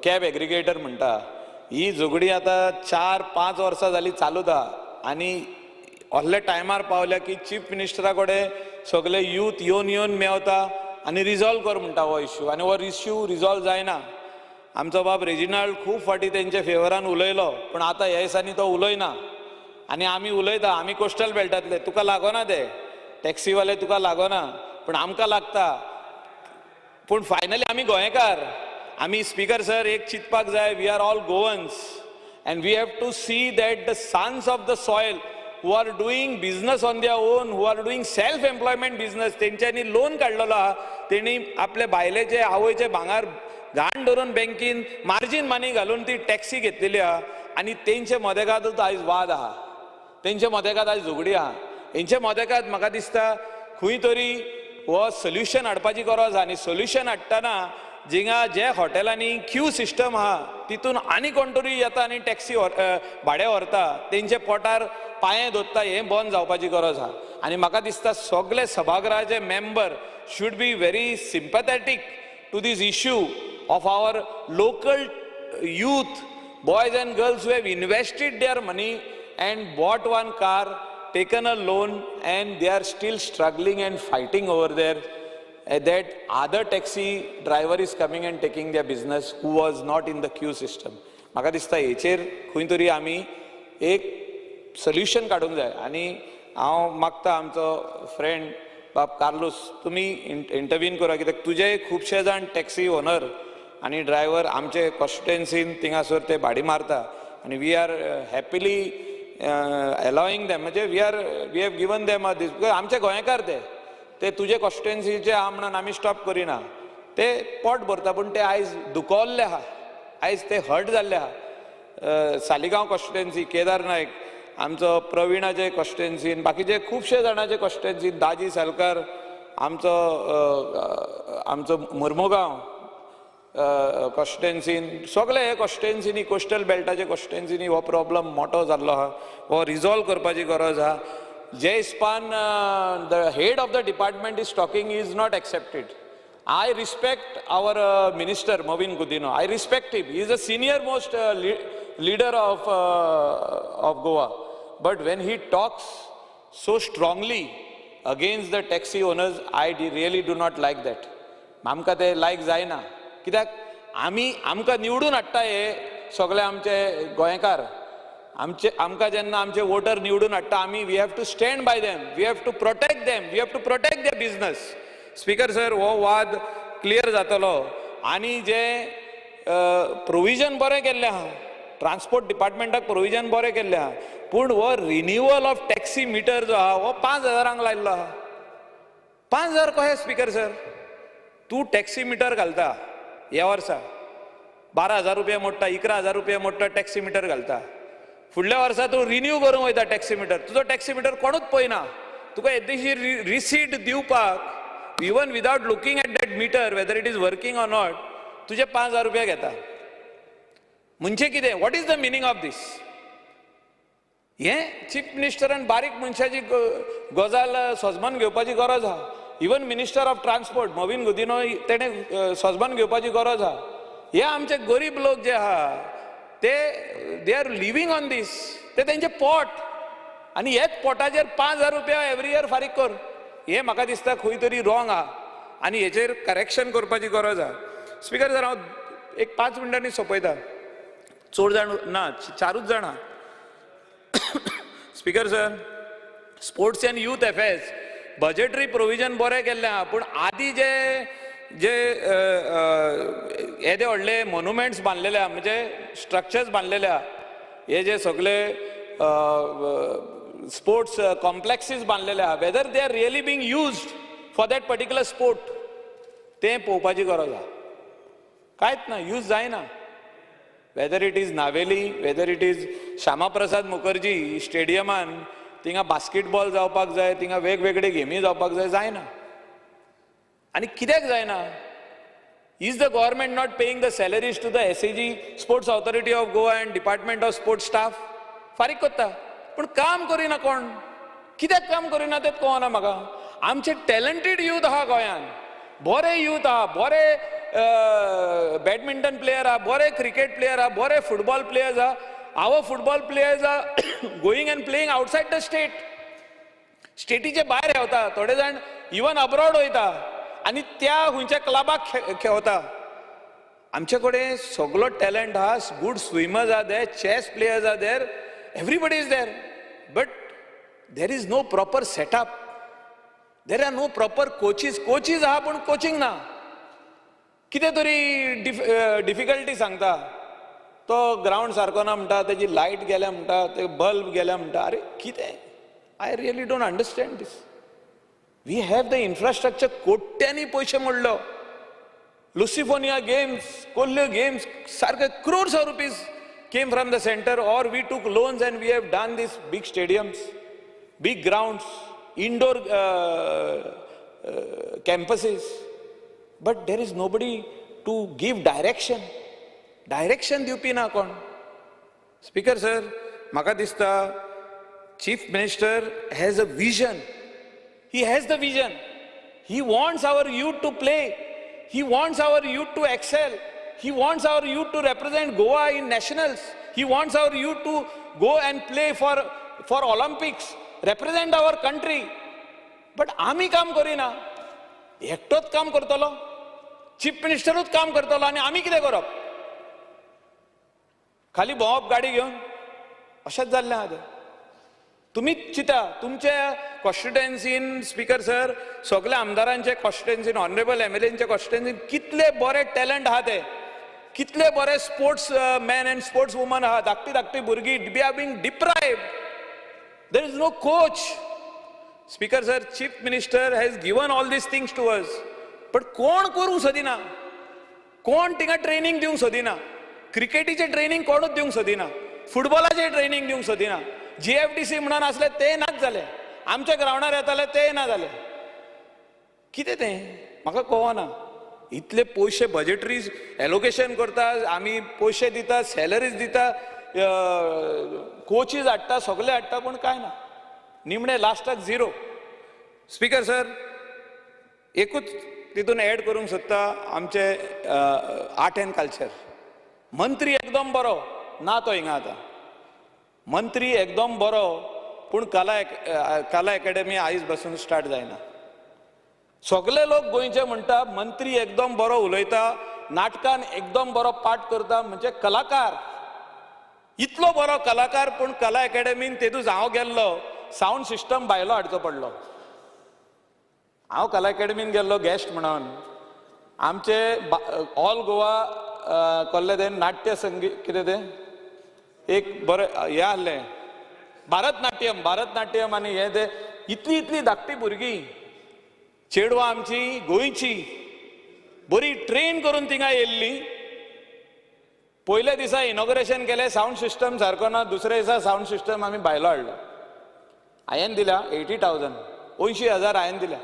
कॅब एग्रिगेटर म्हणटा, ही झगडी आतां 4-5 वर्सां जाली चालूच आहा. आनी असल्या टायमार पावल्या की चीफ मिनिस्टरा कडेन सगळे यूथ येवन येवन मेवता आनी रिजॉल्व कर म्हणटा हो इश्यू, आनी हो इश्यू रिजॉल्व जायना. आमचो बाब रेजिनाल्ड खूब फावटी तेंच्या फेवरान उलयलो, पूण आतां ह्या दिसांनी तो उलयना. आनी आमी उलयता, आमी कोस्टल बेल्टांतले, तुका लागना ते टॅक्सीवाले, तुका लागना, पूण आमकां लागता. पूण फायनली आमी गोंयकार, आमी स्पीकर सर एक चिंतपाक जाय, we are all Goans and we have to see that the sons of the soil who are doing business on their own, who are doing self employment business, तेंच्यांनी loan काडलेलो आहा, तेणी आपले बायलेचे आवयचे भांगर घाण धरून बँकीन मार्जीन मनी घालून ती टॅक्सी घेतलेली आहा आनी तेंचे मदेकातूच आयज वाद आहा, तेंचे मदेकात आयज झगडी आहा. हेंचे मदेकात म्हाका दिसता खंय तरी हो सोल्युशन हाडपाची गरज आहा. आनी सोल्युशन हाडटना जिंगा जे हॉटेलांनी क्यू सिस्टम आहा तितून आनी कोण तरी येता आनी टॅक्सी भाडें व्हरता, तेंचे पोटार पांये दोत्ता, हें बंद जावपाची गरज आहा. आनी म्हाका दिसता सगळे सभागृहाचे member should be very sympathetic to this issue of our local youth, boys and girls who have invested their money and bought one car, taken a loan, and they are still struggling and fighting over there that other taxi driver is coming and taking their business who was not in the queue system. म्हाका दिसता हेचेर खंय तरी आमी एक solution काडूंक जाय. आनी हांव मागता आमचो फ्रेंड बाब कार्लूस, तुमी इंटरवीन करा, कित्याक तुजे खुबशे जाण टॅक्सी ओनर आनी ड्रायव्हर आमचे कॉन्स्टिट्युएन्सीन थिंगासर ते भाडी मारता आनी we are happily allowing them, म्हणजे we have given them a this, आमचे गोंयकार ते तुजे कॉन्स्टिट्युएन्सीचे आहा म्हणून आमी स्टॉप करिना, ते पोट भरता, पूण ते आयज दुखवल्ले आहा, आयज ते हर्ट जाल्ले आहा. सालिगांव कॉन्स्टिट्युएन्सी केदार नायक, आमचो प्रवीणाचे कॉन्स्टिट्युएन्सीन, बाकीचे खुबशे जाणाचे कॉन्स्टिट्युएन्सीन, दाजी सालकार, आमचो आमचो मुर्मुगांव कॉन्स्टिट्युएन्सीन, सगळे हे कॉन्स्टिट्युएन्सीनी, कोस्टल बेल्टाचे कॉन्स्टिट्युएन्सीनी हो प्रॉब्लम मोठो जाल्लो आहा, हो रिजॉल्व करपाची गरज आहा. जे हिसपान the head of the department is talking is not accepted. I respect our minister Mauvin Godinho, I respect him, he is a senior most leader of Goa, but when he talks so strongly against the taxi owners, I really do not like that. आमकां ते लायक जायना, कित्याक आमी आमकां निवडून हाडटा हे सगळे आमचे गोंयकार, आमचे आमकां जेन्ना आमचे वोटर निवडून हाडटा आमी we have to stand by them, we have to protect them, we have to protect their business. Speaker sir, हो वाद क्लियर जातलो. आनी जे प्रोविजन बरें केल्लें आहा, ट्रान्सपोर्ट डिपार्टमेंटाक प्रोविजन बरें केल्लें आहा, पूण हो रिन्युअल ऑफ टॅक्सी मिटर जो आहा हो 5,000 लायिल्लो आहा. 5,000 कशें स्पीकर सर? तूं टॅक्सी मिटर घालता ह्या वर्सा 12,000 रुपया मोडटा, 11,000 रुपया मोडटा, टॅक्सी मिटर घालता, फुडल्या वर्सा तूं रिन्यू करूंक वयता टॅक्सी मिटर, तुजो टॅक्सी मिटर कोणूच पळयना, तुका येद्दीशी रिसीट दिवपाक even without looking at that meter whether it is working or not तुजे 5,000 रुपया घेता. म्हणजे कितें? What is the meaning of this? हें चीफ मिनिस्टरान बारीक मनशाची गजाल सोजमान घेवपाची गरज आहा. Even minister of transport Mauvin Godinho तेणें सोजमान घेवपाची गरज आहा. हे आमचे गरीब लोक जे आहा ते they are living on this, ते तेंचे पोट, आनी हेच पोटाचेर 5,000 रुपया एवरी इयर फारीक कर, हें म्हाका दिसता खंय तरी रॉंग आहा आनी हेचेर करेक्शन करपाची गरज आहा. स्पीकर सर, हांव एक 5 मिनटांनी सोंपयता, चड जाण ना, 4 जाणां. Speaker sir, sports and youth affairs budgetary provision बरें केल्लें आहा, पूण आदी जे जे येदे व्हडले मोनुमेंट्स बांदलेले आहा, म्हणजे स्ट्रक्चर्स बांदलेले आहा, हे जे सगळे स्पोर्ट्स कॉम्प्लेक्सीस बांदलेले आहा, whether they are really being used for that particular sport तें पळोवपाची गरज आहा. कांयच ना, यूज जायना. Whether it is Navelim, whether it is Shyama Prasad Mukherjee स्टेडियमान थिंगा बास्केटबॉल जावपाक जाय, थिंगा वेगवेगळे गेमी जावपाक जाय, जायना. आनी कित्याक जायना? Is the government not paying the salaries to the SAG, Sports Authority of Goa and Department of Sports staff? फारीक करता, पूण काम करिना कोण, कित्याक काम करिना तें कळना म्हाका. आमचे टॅलंटेड यूथ आहा गोंयान, बरे यूथ आहा, बरे बॅडमिंटन प्लेयर आहा, बरे क्रिकेट प्लेयर आहा, बरे फुटबॉल प्लेयर्स आहा. Our football players are going and playing outside the state, स्टेटीचे भायर हेवता, थोडे जाण इवन अब्रॉड वयता आनी त्या खंयच्या क्लबाक खेळता. आमचे कडेन सगलो टॅलंट आहा, good swimmers are there, chess players are there, everybody is there, but there is no proper setup, there are no proper coaches. Coaches आहा पूण कोचिंग ना, कितें तरी डिफिकल्टी सांगता, तो ग्रावंड सारको ना म्हणटा, तेजी लायट गेल्या म्हणटा, ते बल्ब गेल्या म्हणटा. अरे कितें? I really don't understand this. We have the infrastructure, कोट्यांनी पयशे मोडलो, लुसिफोनिया गेम्स, कोल्ह्यो गेम्स सारके crores of rupees came from the center, or we took loans and we have done these big stadiums, big grounds, indoor campuses, but there is nobody to give direction. Direction दिवपी ना कोण. Speaker sir, म्हाका दिसता chief minister has a vision. He has the vision. He wants our youth to play. He wants our youth to excel. He wants our youth to represent Goa in nationals. He wants our youth to go and play for Olympics, represent our country. But आमी काम करिना. एकटोच काम करतलो, chief मिनिस्टरूच काम करतलो आनी आमी कितें करप? खाली भोंवप गाडी घेवन? अशेंच जाल्लें आहा तें. तुमीच चिंता तुमच्या कॉन्स्टिट्युएन्सीन. स्पीकर सर, सगल्या आमदारांचे कॉन्स्टिट्युएन्सीन, ऑनरेबल एमएलएंचे कॉन्स्टिट्युएन्सीन कितले बरे टॅलंट आहा ते, कितले बरे sports man and sports woman आहा. धाकटी धाकटी भुरगीं we are being deprived. There is no coach. Speaker sir, chief minister has given all these things to us, but कोण करूंक सोदिना, कोण थिंगा ट्रेनींग दिवंक सोदिना. क्रिकेटीचें ट्रेनींग कोणूच दिवंक सोदिना, फुटबॉलाचें ट्रेनींग दिवंक सोदिना. जीएफडीसी म्हणून आसले ते नाच जाले, आमच्या ग्रावंडार येताले ते ना जाले. कितें तें म्हाका कळना. इतले पयशे बजेटरी एलोकेशन करता आमी, पयशे दिता, सॅलरीज दिता, कोचीज हाडटा, सगळे हाडटा, पूण कांय ना, निमणे लास्टाक झिरो. स्पीकर सर, एकूच तितून एड करूंक सोदता, आमचे आर्ट एंड कल्चर मंत्री एकदम बरो ना तो हिंगा आतां. मंत्री एकदम बरो, पूण कला एकेडमी आयज बसून स्टार्ट जायना. सगळे लोक गोंयचे म्हणटा मंत्री एकदम बरो उलयता, नाटकान एकदम बरो पार्ट करता, म्हणजे कलाकार इतलो बरो कलाकार, पूण कला एकेडमीन तेदूस हांव गेल्लो, सावंड सिस्टम भायलो हाडचो पडलो. हांव कला एकेडमीन गेल्लो गेस्ट म्हणून. आमचे ऑल गोवा कसलें तें नाट्य संगीत कितें तें एक बरें हें आहलें, भारतनाट्यम, भारतनाट्यम. आनी हें तें इतली इतली धाकटी भुरगीं चेडवां आमची गोंयची बरी ट्रेन करून थिंगा येयल्ली. पयल्या दिसा इनॉग्रेशन केलें, सावंड सिस्टम सारको ना. दुसऱ्या दिसा सावंड सिस्टम आमी भायलो हाडलो. हांवें दिल्या 80,000, 80,000 हांवें दिल्या,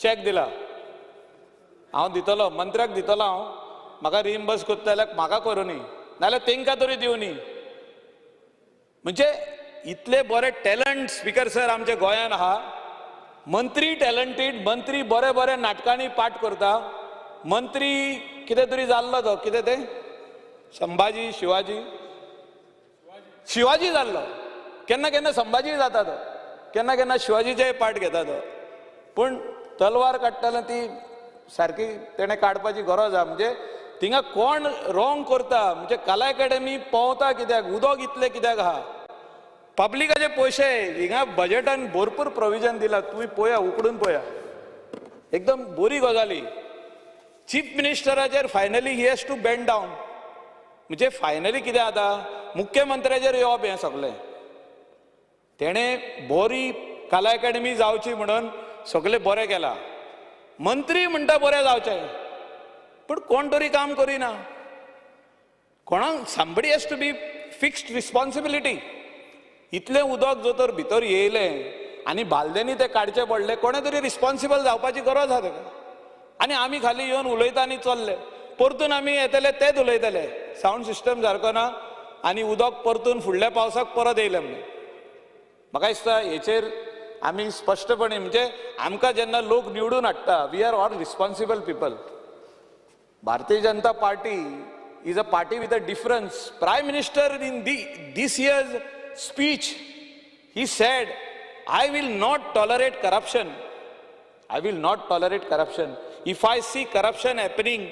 चॅक दिला. हांव दितलो मंत्र्याक दितलो हांव. म्हाका रिइम्बर्स करता जाल्यार म्हाका करूं न्ही, नाजाल्यार तेंकां तरी दिवनी. म्हणजे इतले बरे टॅलंट स्पीकर सर आमच्या गोंयान आहा. मंत्री टॅलंटेड, मंत्री बरे बरे नाटकांनी पार्ट करता. मंत्री कितें तरी जाल्लो तो, कितें तें संभाजी, शिवाजी, शिवाजी जाल्लो. केन्ना केन्ना संभाजी जाता तो, केन्ना केन्ना शिवाजीचेय पार्ट घेता तो. पूण तलवार काडटना ती सारकी तेणें काडपाची गरज आहा. म्हणजे थिंगा कोण रोंग करता, म्हणजे कला एकेडमी पोंवता कित्याक, उदक इतलें कित्याक आहा? पब्लिकाचे पयशे हिंगा बजेटान भरपूर प्रोविजन दिला. तुमी पळया, उकडून पळया, एकदम बरी गजाली. चीफ मिनिस्टराचेर finally he has to bend down. म्हणजे फायनली कितें जाता, मुख्यमंत्र्याचेर येवप हें सगळें. तेणें बरी कला एकेडमी जावची म्हणून सगळें बरें केलां. मंत्री म्हणटा बरें जावचें, पूण कोण तरी काम करिना. कोणाक somebody has to be fixed responsibility. इतलें उदक जर तर भितर येयलें आनी बालदेंनी तें काडचें पडलें, कोणें तरी रिस्पॉन्सिबल जावपाची गरज आहा तेका. आनी आमी खाली येवन उलयता आनी चल्ले, परतून आमी येतले तेच उलयतले, सावंड सिस्टम सारको ना आनी उदक परतून फुडल्या पावसाक परत येयलें म्हणून. म्हाका दिसता हेचेर आमी स्पश्टपणे, म्हणजे आमकां जेन्ना लोक निवडून हाडटा, we are all responsible people. Bharatiya Janata Party is a party with a difference. Prime Minister in this year's speech, he said, "I will not tolerate corruption. I will not tolerate corruption. If I see corruption happening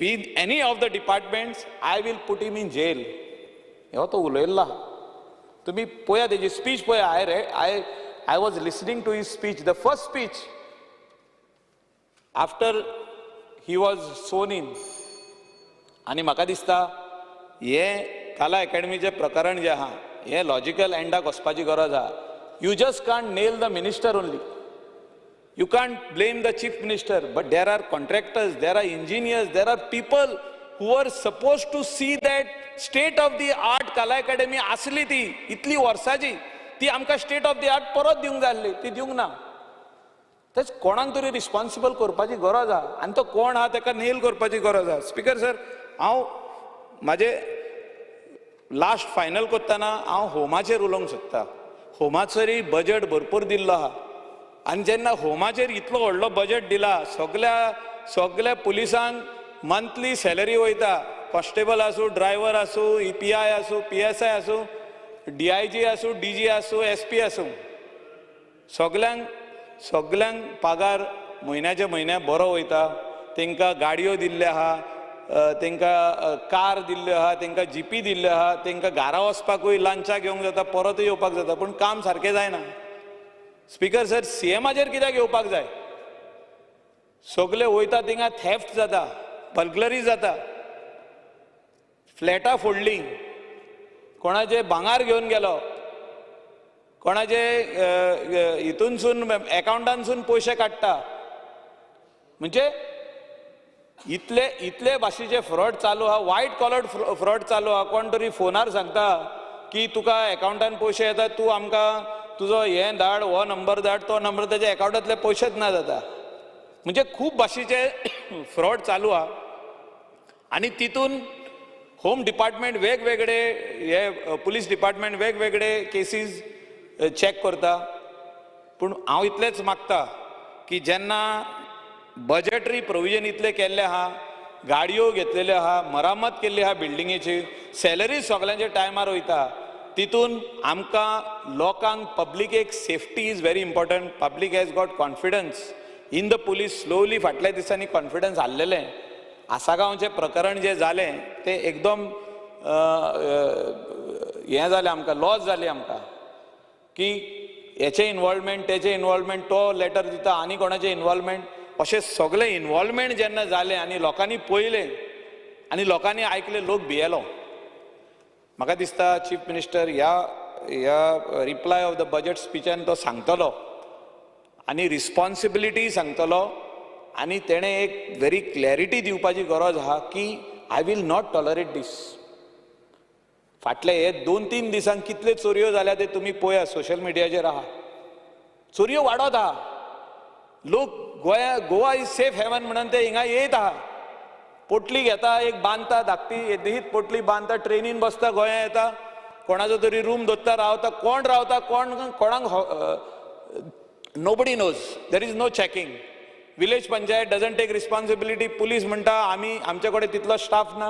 with any of the departments, I will put him in jail." हो तो उलयल्ला. तुम्ही पळया, तेजी speech पळया. I re I I was listening to his speech, the first speech after he was sworn in. आनी म्हाका दिसता हें कला एकेडमीचें प्रकरण जें आहा, हें लॉजिकल एंडाक वचपाची गरज आहा. You just can't nail the minister only. You can't blame the chief minister, but there are contractors, there are engineers, there are people who are supposed to see that state of the art Kala Academy आसली ती इतली वर्साची, ती आमकां state of the art परत दिवंक जाय आसली, ती दिवंक ना. तेच कोणाक तरी रिस्पॉन्सिबल करपाची गरज आहा आनी तो कोण आहा ताका नेल करपाची गरज आहा. स्पीकर सर, हांव म्हाजे लास्ट फायनल करतना हांव होमाचेर उलोवंक सोदता. होमाचेरूय बजट भरपूर दिल्लो आहा आनी जेन्ना होमाचेर इतलो व्हडलो बजट दिला, सगल्या सगल्या पुलिसांक मंथली सॅलरी वयता, कॉन्स्टेबल आसूं, ड्रायव्हर आसूं, EPI आसूं, PSI आसूं, DIG आसूं, DG आसूं, SP आसूं, सगल्यांक सगल्यांक पगार म्हयन्याच्या म्हयन्या बरो वयता. तांकां गाडयो दिल्ल्यो आहा, तांकां कार दिल्ल्यो आहा, तांकां जिपी दिल्ल्यो आहा, तांकां घरा वचपाकूय लांचा घेवंक जाता, परतूय येवपाक जाता, पूण काम सारकें जायना. स्पीकर सर, सीएमाचेर कित्याक येवपाक जाय? सगले वयता थिंगा थेफ्ट जाता, बर्गलरी जाता, फ्लॅटां फोडलीं, कोणाचे भांगार घेवन गेलो, कोणाचे हितूनसून एकावंटानसून पयशे काडटा. म्हणजे इतले इतले भाशेचे फ्रॉड चालू आहा, वायट कॉलर फ्रॉड चालू आहा. कोण तरी फोनार सांगता की तुका एकावंटान पयशे येता, तूं आमकां तुजो हें धाड, हो नंबर धाड, तो नंबर, तेज्या एकावंटांतले पयशेच ना जाता. म्हणजे खूब भाशेचे फ्रॉड चालू आहा आनी तितून होम डिपार्टमेंट वेगवेगळे हे पुलीस डिपार्टमेंट वेगवेगळे केसीस चॅक करता. पूण हांव इतलेंच मागता की जेन्ना बजटरी प्रोविजन इतलें केल्लें आहा, गाडयो घेतलेल्यो आहा, मरामत केल्ली आहा बिल्डिंगेची, सॅलरी सगल्यांच्या टायमार वयता, तितून आमकां लोकांक पब्लिकेक safety is very important. Public has got confidence in the police. Slowly फाटल्या दिसांनी कॉन्फिडन्स हाडलेलें. आसागांवचें प्रकरण जें जालें तें एकदम हें जालें, आमकां लॉस जाली आमकां की हेचें इनवॉल्वमेंट, तेचें इनवॉल्वमेंट, तो लेटर दिता आनी कोणाचें इनवॉल्वमेंट, अशें सगळें इनवॉल्वमेंट जेन्ना जालें आनी लोकांनी पळयलें आनी लोकांनी आयकलें, लोक भियेलो. म्हाका दिसता चीफ मिनिस्टर ह्या ह्या रिप्लाय ऑफ the budget स्पिचान तो सांगतलो आनी रिस्पॉन्सिबिलिटी सांगतलो आनी तेणें एक व्हेरी क्लॅरिटी दिवपाची गरज आहा की I will not tolerate this. फाटले हे 2-3 दिसांक कितले चोरयो जाल्या ते तुमी पळया, सोशल मिडियाचेर आहा, चोरयो वाडत आहा. लोक गोंया गोवा is safe haven म्हणून ते हिंगा येत आहा, पोटली घेता, एक बांदता धाकटी येदीच पोटली बांदता, ट्रेनीन बसता, गोंया येता, कोणाचो तरी रूम दोत्ता, रावता, कोण रावता कोण कोणाक nobody knows, there is no checking. Village panchayat doesn't take responsibility. Police म्हणटा आमी आमचे कडेन तितलो स्टाफ ना.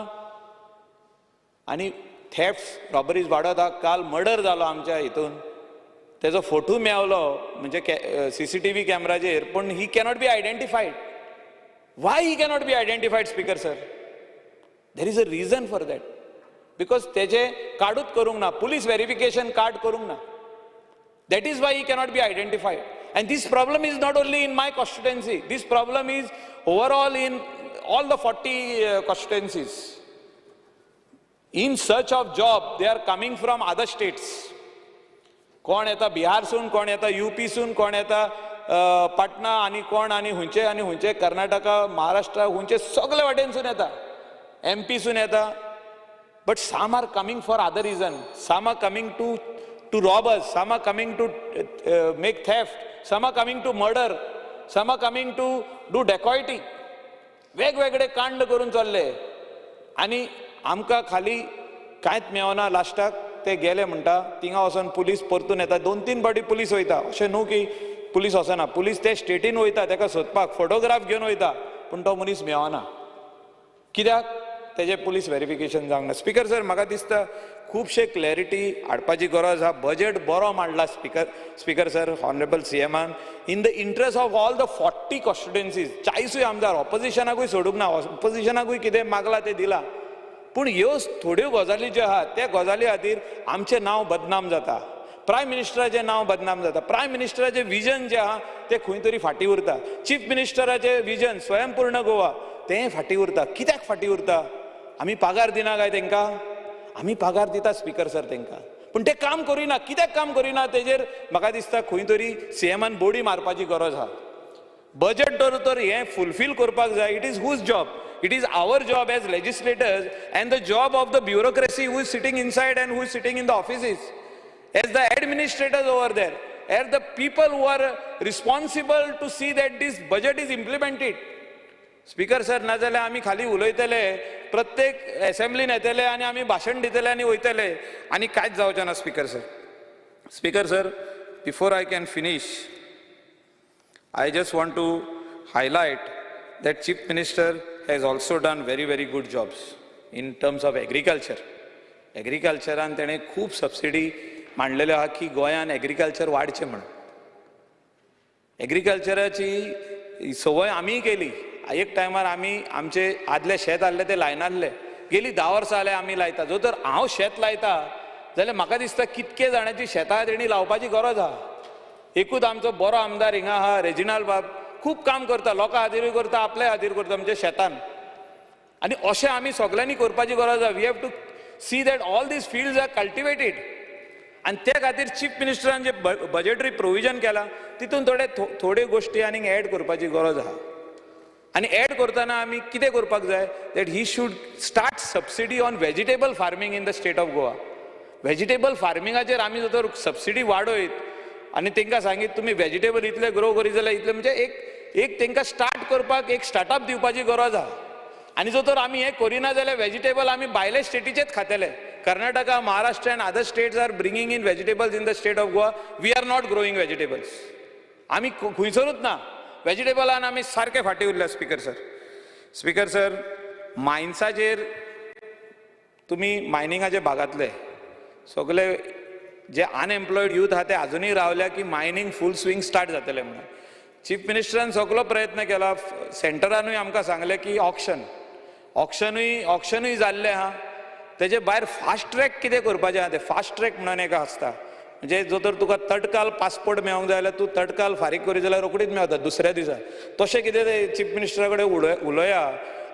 आनी थेफ्ट रॉबरीज वाडत आहा. काल मर्डर जालो आमच्या हितून, तेजो फोटो मेवलो म्हणजे CCTV कॅमेराचेर, पूण he cannot be identified. Why he cannot be identified speaker sir? There is a reason for that. Because तेजे कार्डूच करूंक ना, पुलीस वेरिफिकेशन कार्ड करूंक ना. That is why he cannot be identified. And this problem is not only in my constituency, this problem is overall in all the 40 constituencies. In search of job, they are coming from other states. कोण येता बिहारसून, कोण येता युपीसून, कोण येता पाटणा, आनी कोण आनी हुंचे आनी हुंचे, कर्नाटका, महाराष्ट्र, हुंचे सगळे वाटेनसून येता, एमपीसून येता. But some are coming for other reason. Some are coming to rob us, some are coming to make theft, some are coming to murder, some are coming to do dacoity. वेगवेगळे कांड करून चल्ले आनी आमकां खाली कांयच मेवना. लास्टाक ते गेले म्हणटा, थिंगा वचोन पुलीस परतून येता, 2-3 फावटी पुलीस वयता. अशें न्हू की पुलीस वचना, पुलीस ते स्टेटीन वयता ताका सोदपाक, फोटोग्राफ घेवन वयता, पूण तो मनीस मेवना. कित्याक? तेजें पुलीस वेरिफिकेशन जावंक ना. स्पीकर सर, म्हाका दिसता खुबशे क्लॅरिटी हाडपाची गरज आहा. बजेट बरो मांडला स्पीकर सर ऑनरेबल सीएमान, in the interest of all the 40 constituencies. 40 आमदार ऑपोजिशनाकूय सोडूंक ना, ऑपोजिशनाकूय कितें मागलां तें दिलां. पूण ह्यो थोड्यो गजाली ज्यो आहात त्या गजाली खातीर आमचें नांव बदनाम जाता, प्रायम मिनिस्टराचें नांव बदनाम जाता, प्रायम मिनिस्टराचें विजन जें आहा तें खंय तरी फाटीं उरता, चीफ मिनिस्टराचें विजन स्वयंपूर्ण गोवा तें फाटीं उरता. कित्याक फाटीं उरता? आमी पगार दिना काय तांकां? आमी पगार दिता स्पीकर सर तांकां, पूण ते काम करिना. कित्याक काम करिना तेजेर म्हाका दिसता खंय तरी सीएमान बोडी मारपाची गरज आहा. बजेट तर हें फुलफील करपाक जाय. It is whose job? It is our job as legislators and the job of the bureaucracy who is sitting inside and who is sitting in the offices as the administrators over there. are the people who are responsible to see that this budget is implemented. Speaker sir, नाजाल्यार आमी खाली उलयतले, प्रत्येक एसेंब्लीन येतले आनी आमी भाशण दितले आनी वयतले आनी कांयच जावचें ना speaker sir. Speaker sir, before I can finish, I just want to highlight that Chief Minister has also done very, very good jobs in terms of agriculture. एग्रीकल्चरान तेणें खूब सबसिडी मांडलेल्यो आहा की गोंयान एग्रीकल्चर वाडचें म्हणून. एग्रीकल्चराची संवय आमीय केली. एक टायमार आमी आमचे आदले शेत आहले ते लायनासले, गेली 10 वर्सां जाल्यार आमी लायता. जो तर हांव शेत लायता जाल्यार म्हाका दिसता कितके जाणांची शेतां तेणी लावपाची गरज आहा. एकूच आमचो बरो आमदार हिंगा आहा, रेजिनाल बाब, खूब काम करता, लोकां खातीरूय करता, आपल्या खातीर करता, म्हणजे शेतान. आनी अशें आमी सगल्यांनी करपाची गरज आहा. We have to see that all these fields are cultivated. आनी ते खातीर चीफ मिनिस्टरान जे बजेटरी प्रोविजन केलां तितून थोड्यो गोश्टी आनीक एड करपाची गरज आहा. आनी एड करतना आमी कितें करपाक जाय, that he should start subsidy on vegetable farming in the state of Goa. Vegetable फार्मिंगाचेर आमी जर तर सबसिडी वाडयत आनी तांकां सांगीत तुमी वेजिटेबल इतले ग्रो करीत जाल्यार इतले, म्हणजे एक तांकां स्टार्ट करपाक एक स्टार्टअप दिवपाची गरज आहा. आनी जर तर आमी हें करिना जाल्यार वेजिटेबल आमी भायले स्टेटीचेच खातले. Karnataka, Maharashtra and other states are bringing in vegetables in the state of Goa. We are not growing vegetables. आमी खंयसरूच ना वेजिटेबलान आमी सारके फाटीं उरल्या स्पीकर सर. स्पीकर सर, मायन्साचेर तुमी मायनिंगाच्या भागांतले सगळे जे अनएम्प्लॉयड यूथ आहा ते आजुनूय रावल्या की मायनींग फूल स्विंग स्टार्ट जातलें म्हणून. चीफ मिनिस्टरान सगलो प्रयत्न केला, सेंटरानूय आमकां सांगलें की ऑक्शन, ऑक्शनूय जाल्लें आहा. तेजे भायर फास्ट ट्रॅक कितें करपाचें आहा तें फास्ट ट्रॅक म्हणून एक आसता, म्हणजे जो तर तुका तटकाल पासपोर्ट मेळोंक जाय जाल्यार तूं तटकाल फारीक करीत जाल्यार रोखडीच मेळता दुसऱ्या दिसा. तशें कितें तें चीफ मिनिस्टरा कडेन उलोया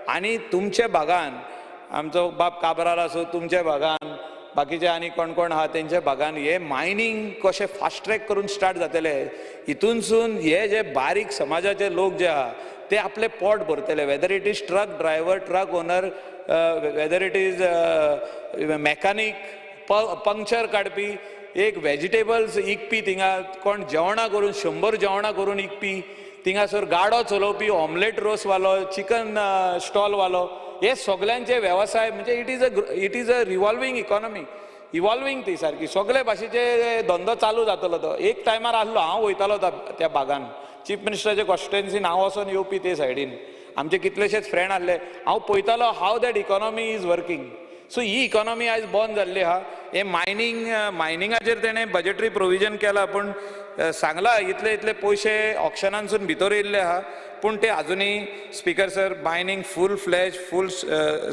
आनी तुमच्या भागान, आमचो बाब काब्राल आसूं, तुमच्या भागान बाकीचे आनी कोण कोण आहा तेंच्या भागान हे मायनींग कशें फास्ट ट्रॅक करून स्टार्ट जातले. हितूनसून हे जे बारीक समाजाचे लोक जे आहा ते आपलें पोट भरतले, whether it is truck driver, truck owner, whether it is mechanic, puncture काडपी, एक वेजिटेबल्स इकपी, थिंगा कोण जेवणां करून 100 जेवणां करून इकपी, थिंगासर गाडो चलोवपी, ऑमलेट रोसवालो, चिकन स्टॉलवालो, हे सगल्यांचे वेवसाय. म्हणजे it is a revolving economy, evolving ती सारकी सगळे भाशेचे धंदो चालू जातलो. तो एक टायमार आसलो, हांव वयतालो त्या भागान, चीफ मिनिस्टराचे कॉन्स्टिट्युएन्सीन हांव वचोन येवपी ते सायडीन, आमचे कितलेशेच फ्रेंड आसले, हांव पळयतालो how that economy is working. So he economy आयज बंद जाल्ली आहा. हे मायनिंगाचेर तेणें बजेटरी प्रोविजन केलां, पूण सांगलां इतले इतले पयशे ऑक्शनानसून भितर येयल्ले आहा, पूण ते आजुनूय speaker sir mining full fledge full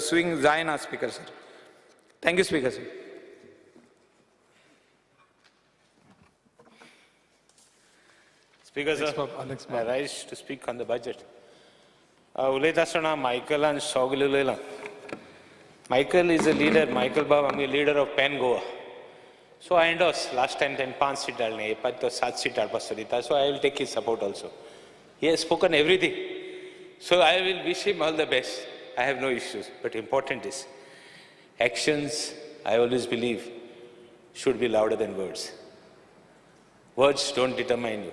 swing जायना speaker sir. Thank you speaker sir. Speaker sir, I rise to speak on the budget. उलयता आसतना मायकलान सगळें उलयलां. Michael is a leader, Michael बाब आमगे leader of pan Goa. So I endorse, last time तेणें 5 seat हाडलें, हे पावट तो 7 सीट हाडपाक सोदिता. So I will take his support also. He has spoken everything. So I will wish him all the best. I have no issues, but important is actions, I always believe, should be louder than words. Words don't determine you.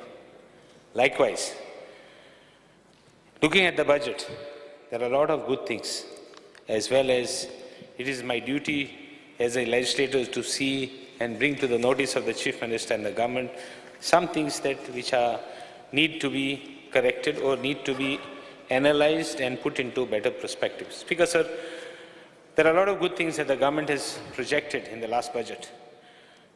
Likewise, looking at the budget, there are a lot of good things, as well as it is my duty as a legislator to see and bring to the notice of the Chief Minister and the government some things that which are need to be corrected or need to be analyzed and put into better perspective. Speaker sir, there are a lot of good things that the government has projected in the last budget.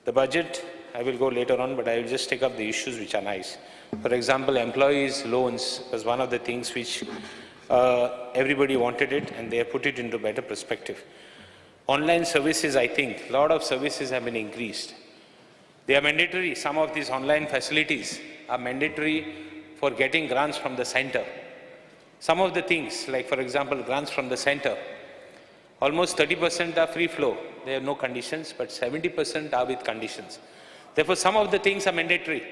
The budget, I will go later on, but I will just take up the issues which are nice. For example, employees' loans was one of the things which everybody wanted it, and they have put it into better perspective. Online services, I think, a lot of services have been increased. They are mandatory. Some of these online facilities are mandatory for getting grants from the center. Some of the things, like for example, grants from the center, almost 30% are free flow. They have no conditions, but 70% are with conditions. Therefore, some of the things are mandatory.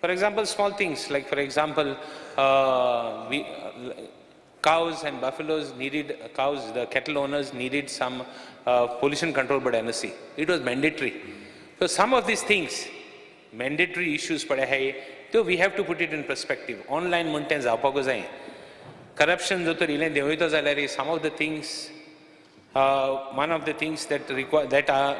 For example, small things, like for example, cows and buffaloes needed, cows, the cattle owners needed some pollution control board NOC. It was mandatory. So some of these things mandatory issues पळय आहाय त्यो we have to put it in perspective. Online म्हण तें जावपाकूच जाय. Corruption जर तर इल्लें देंवयतो जाल्यार some of the things, one of the things that require, that are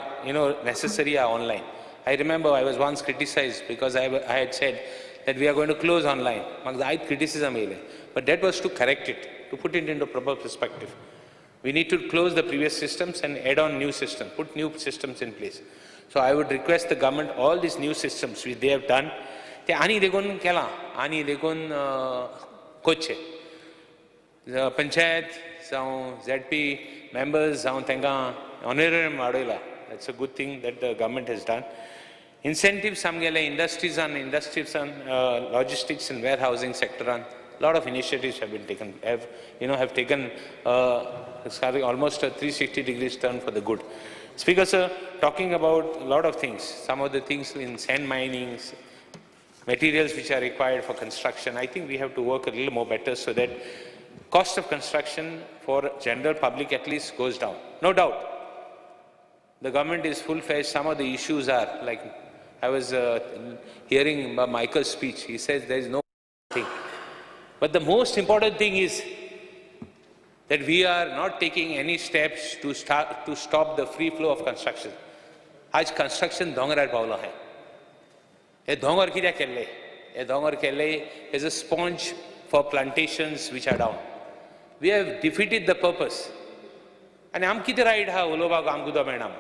necessary are online. I remember I was once criticized because I had said that we are going to close online. म्हाका जायत criticism येयलें, but that was to correct it, to put it into proper perspective. We need to close the previous systems and add on new systems, put new systems in place. So I would request the government, all these new systems which they have done, ते आनी देखून केलां आनी देखून करचें. पंचायत जावं ZP members जावं तांकां ऑनरेरियम वाडयला. That's a good thing that the government has done. Incentives आमगेले इंडस्ट्रीजान इंडस्ट्रीजान, लॉजिस्टिक्स एंड वेर housing सेक्टरान lot of initiatives have been taken, have you know have taken almost a 360 degrees turn for the good. Speaker sir, talking about a lot of things, some of the things in sand mining, materials which are required for construction, I think we have to work a little more better so that cost of construction for general public at least goes down. No doubt, the government is full-fledged. Some of the issues are, like I was hearing Michael's speech, he says there is no thing. But the most important thing is that we are not taking any steps to start, to stop the free flow of construction. आज construction दोंगरार पावलो आहे. हे दोंगर कित्याक केल्ले? हे दोंगर केल्ले as a sponge for plantations which are down. We have defeated the purpose. आनी आमकां कितें रायट आहा उलोवपाक आमकां उदक मेळना?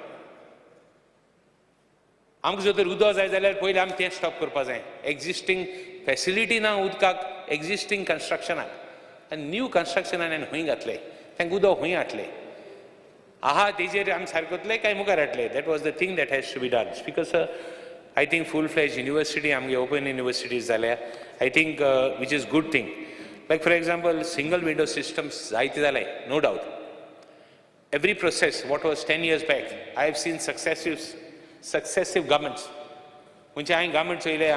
आमकां जर तर उदक जाय जाल्यार पयलीं आमी तें स्टॉप करपा जाय. एग्जिस्टींग फेसिलिटी ना उदकाक एग्जिस्टींग कन्स्ट्रक्शनाक आनी न्यू कन्स्ट्रक्शनान आनी खंय घातले तांकां उदक खंय हाडलें आहा तेजेर आमी सारकोतले काय मुखार हाडले. That was the thing that has to be done. Speaker sir, I think full fledge university आमगे ओपन युनिवर्सिटीज जाल्या, I think which is good thing. Like for example, single window systems जायते जाले, no doubt. Every process, what was 10 years back, I have seen successive governments. म्हणजे हांवें government चोयले.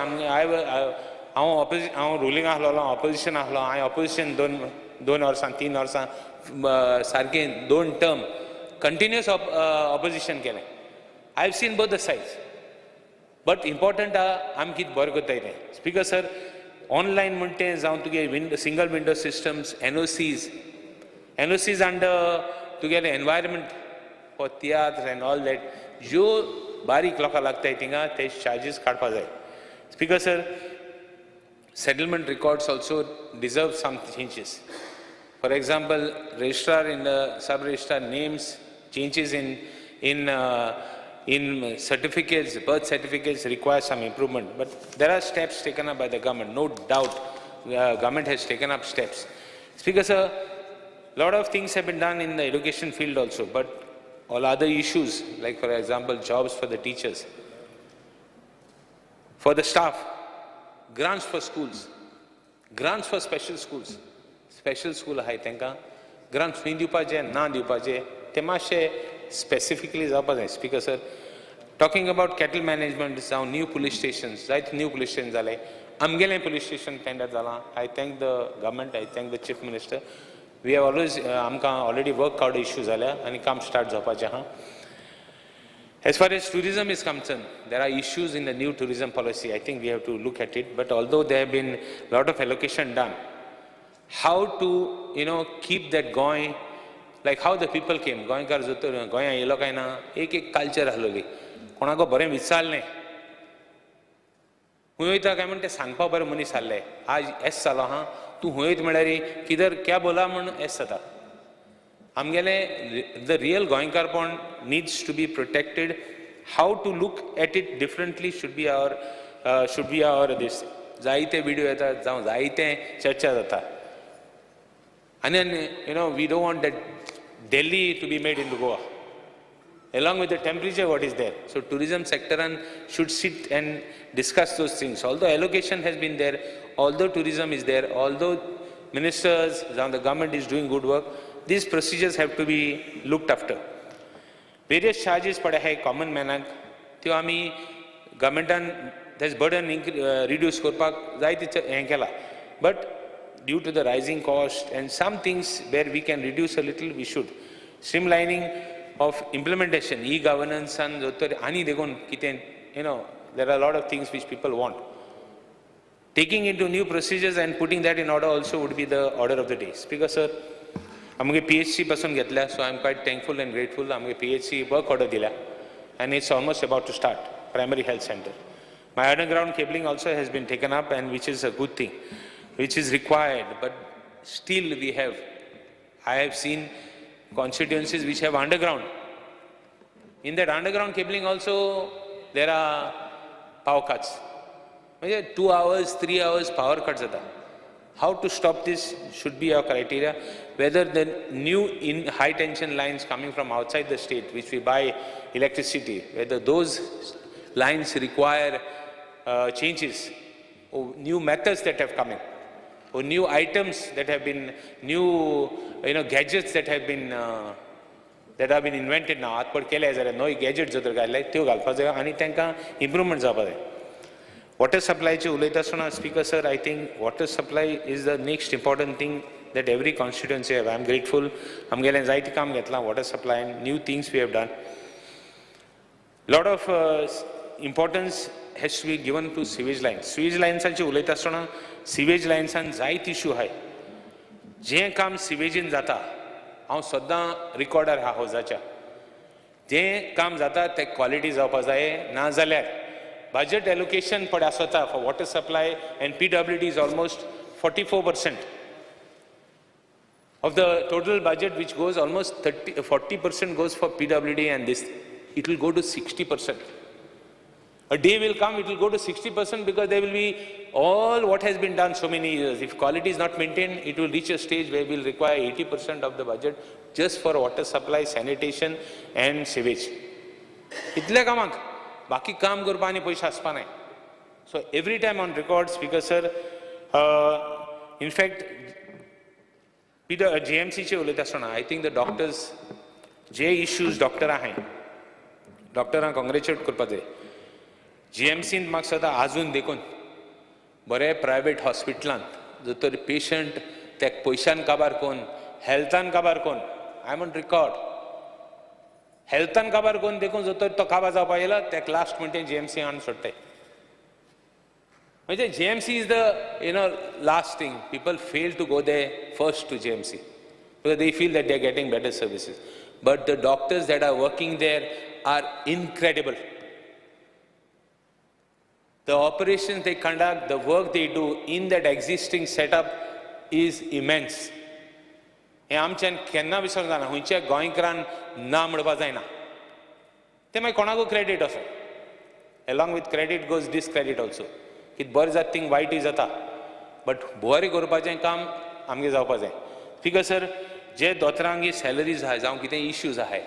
हांव ऑपोजि हांव ruling आसलेलो, opposition आसलो. हांवें ऑपोजिशन दोन दोन वर्सां तीन वर्सां सारकें दोन टर्म कंटिन्युअस ऑपोजिशन केलें. I have seen both the sides, but important आहा आमी कितें बरें करताय तें. स्पीकर सर, ऑनलायन म्हणटा तें जावं तुगे window single window systems, NOCs, NOCs under तुगेलें environment for tiatr and all that, ज्यो बारीक लोकां लागताय थिंगा ते चार्जीस काडपा जाय. Speaker sir, settlement records also deserve some changes. For example, registrar in the sub-registrar names, changes in certificates, birth certificates require some improvement. But there are steps taken up by the government, no doubt. The government has taken up steps. Speaker sir, lot of things have been done in the education field also, but all other issues, like for example, jobs for the teachers, for the staff, grants for schools, grants for special schools. Special school आहाय तांकां grants खंय दिवपाचे ना दिवपाचे ते मातशे specifically जावपा जाय. Speaker sir, talking about cattle management जावं न्यू पुलीस स्टेशन्स, जायते न्यू पुलीस स्टेशन जाले. आमगेलें पुलीस स्टेशन टेंडर जालां. I thank the government, I thank the chief minister. We have always आमकां ऑलरेडी वर्क कार्ड इश्यू जाल्या आनी काम start जावपाचें आहा. As far as tourism is concerned, there are issues in the new tourism policy. I think we have to look at it. But although there have been a lot of allocation done, how to keep that going, like how the people came, गोंयकार जर गोंया येयलो काय ना, एक एक culture आसलोली, कोणाक बरें विचारलें खंय वयता काय म्हण तें सांगपाक बरें मनीस आहले. आज एस जालो आहा, तूं खंय वयता म्हळ्यार किधर क्या बोला म्हण एस जाता. आमगेले the real गोंयकारपण needs to be protected. How to look at it differently should be our this. जायते विडियो येतात जावं जायते चर्चा जाता आनी we don't want that Delhi to be made in Goa along with the temperature what is there. So tourism sector and should sit and discuss those things. Although allocation has been there, although tourism is there, although ministers and the government is doing good work, these procedures have to be looked after. Various charges पडे आहाय common मॅनाक, त्यो आमी गव्हर्मेंटान तेज burden reduce करपाक जायते हें केलां, but due to the rising cost and some things where we can reduce a little, we should. Streamlining of implementation, e गव्हर्नन्सान जर तर आनी देखून कितें There are lot of things which people want. Taking into new procedures and putting that in order also would be the order of the day. Speaker sir, आमगे PHC पासून घेतल्या, so I am quite thankful and grateful. आमगे PHC work order दिल्या and it's almost about to start, primary health center. My underground cabling also has been taken up and which is a good thing, which is required, but still we have, I have seen constituencies which have underground. In that underground cabling also there are power cuts. 2 hours, 3 hours power cuts जाता. How to stop this should be our criteria. Whether the new in high tension lines coming from outside the state, which we buy electricity, whether those lines require changes or new methods that have come in, or new items that have been, new gadgets that have been that have been invented now. आत पड केले जाल्यार नवे gadget जर घातले त्यो घालपाक जाय आनी तांकां इम्प्रुवमेंट जावपाक जाय. वॉटर सप्लायचे उलयता आसतना speaker sir, I think water supply is the next important thing that every constituency have. I am grateful, आमगेलें जायतें काम घेतलां water supply and new things we have done. Lot of importance has to be given to sewage lines. Sewage लायन्सांचे उलयता आसतना sewage लायन्सान जायत issue आहाय. जें काम सिवेजीन जाता, हांव सद्दां रिकॉर्डर आहा हावजाच्या, जें काम जाता तें क्वॉलिटी जावपा जाय. ना जाल्यार बजट एलोकेशन पळय आसता for water supply and PWD is almost 44% of the total budget, which goes almost 40% goes for PWD, and this it will go to 60%. A day will come, it will go to 60% because there will be all what has been done so many years. If quality is not maintained, it will reach a stage where we will require 80% of the budget just for water supply, sanitation and sewage. इतले कामाक बाकी काम करपा आनी पयशे आसपा नाय. So every time on record, Speaker sir, in fact, GMC चे उलयता आसतना I think the doctors, J issues doctor आहाय, डॉक्टरांक कॉंग्रेच्युलेट करपा जाय. जीएमसीन म्हाका सदां आजून देखून बरें प्रायवेट हॉस्पिटलांत जर तर पेशंट तेका पयशान काबार कोन्न, हेल्थान काबार कोन्न, I am on record, हेल्थान काबार कोन्न देखून जर तर तो काबार जावपाक येयला तेका लास्ट म्हणटे जीएमसी हाडून सोडटाय. म्हणजे GMC is the last thing. People fail to go there first to GMC because they feel that they are getting better services. But the doctors that are working there are incredible. The operations they conduct, the work they do in that existing setup is immense. हें आमच्यान केन्ना विसरूंक जायना, खंयच्या गोंयकारान ना म्हणपा जायना. तें मागीर कोणाकूय क्रेडीट आसूं, along with credit goes discredit also. कितें बरें जाता थिंग वायटूय जाता, बट बरें करपाचें काम आमगें जावपा जाय. Because sir, जे दोतोरांगे सॅलरीज आहाय जावं कितें इश्यूज आहाय,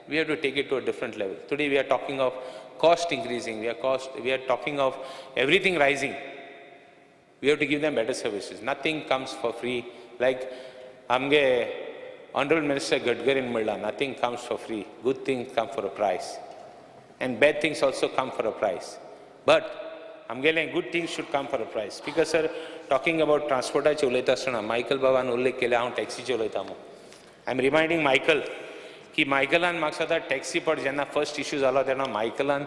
we have to take it to a different level. Today we are talking of cost increasing, we are talking of everything rising. We have to give them better services. Nothing comes for free. Like आमगे Honorable Minister Gadkari म्हणला, nothing comes for free. Good things come for a price. And bad things also come for a price. But आमगेले good things should come for a price. Because sir, talking about transportaचे उलयता आसतना Michael बाबान उल्लेख केले, हांव टॅक्सीचे उलयता मू. I am reminding Michael की मायकलान म्हाका सदां टॅक्सी पड जेन्ना फर्स्ट इश्यू जालो तेन्ना मायकलान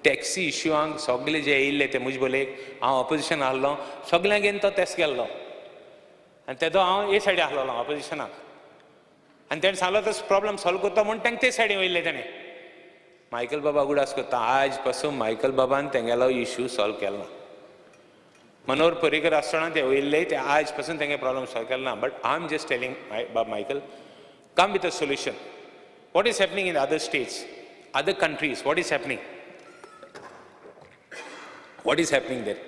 टॅक्सी इश्यूआंक सगळे जे येयल्ले ते म्हजे बोलेक, हांव ऑपोजिशन आहलो, सगळ्यांक घेवन तो तेस गेल्लो आनी तेदो हांव ए सायडी आहलोलो ऑपोजिशनाक, आनी तेणें सांगलो तो प्रॉब्लम सॉल्व करता म्हूण तांकां ते सायडीन वयल्ले तेणें. मायकल बाबा उगडास करता, आज पासून मायकल बाबान तेंगेलो इश्यू सॉल्व केलो ना. मनोहर पर्रीकर आसतना ते वयल्ले ते आज पासून तेंगे प्रॉब्लम सॉल्व केलो ना. But I am just telling बाब Michael, come with a solution. What is happening in other states, other countries, what is happening? What is happening there?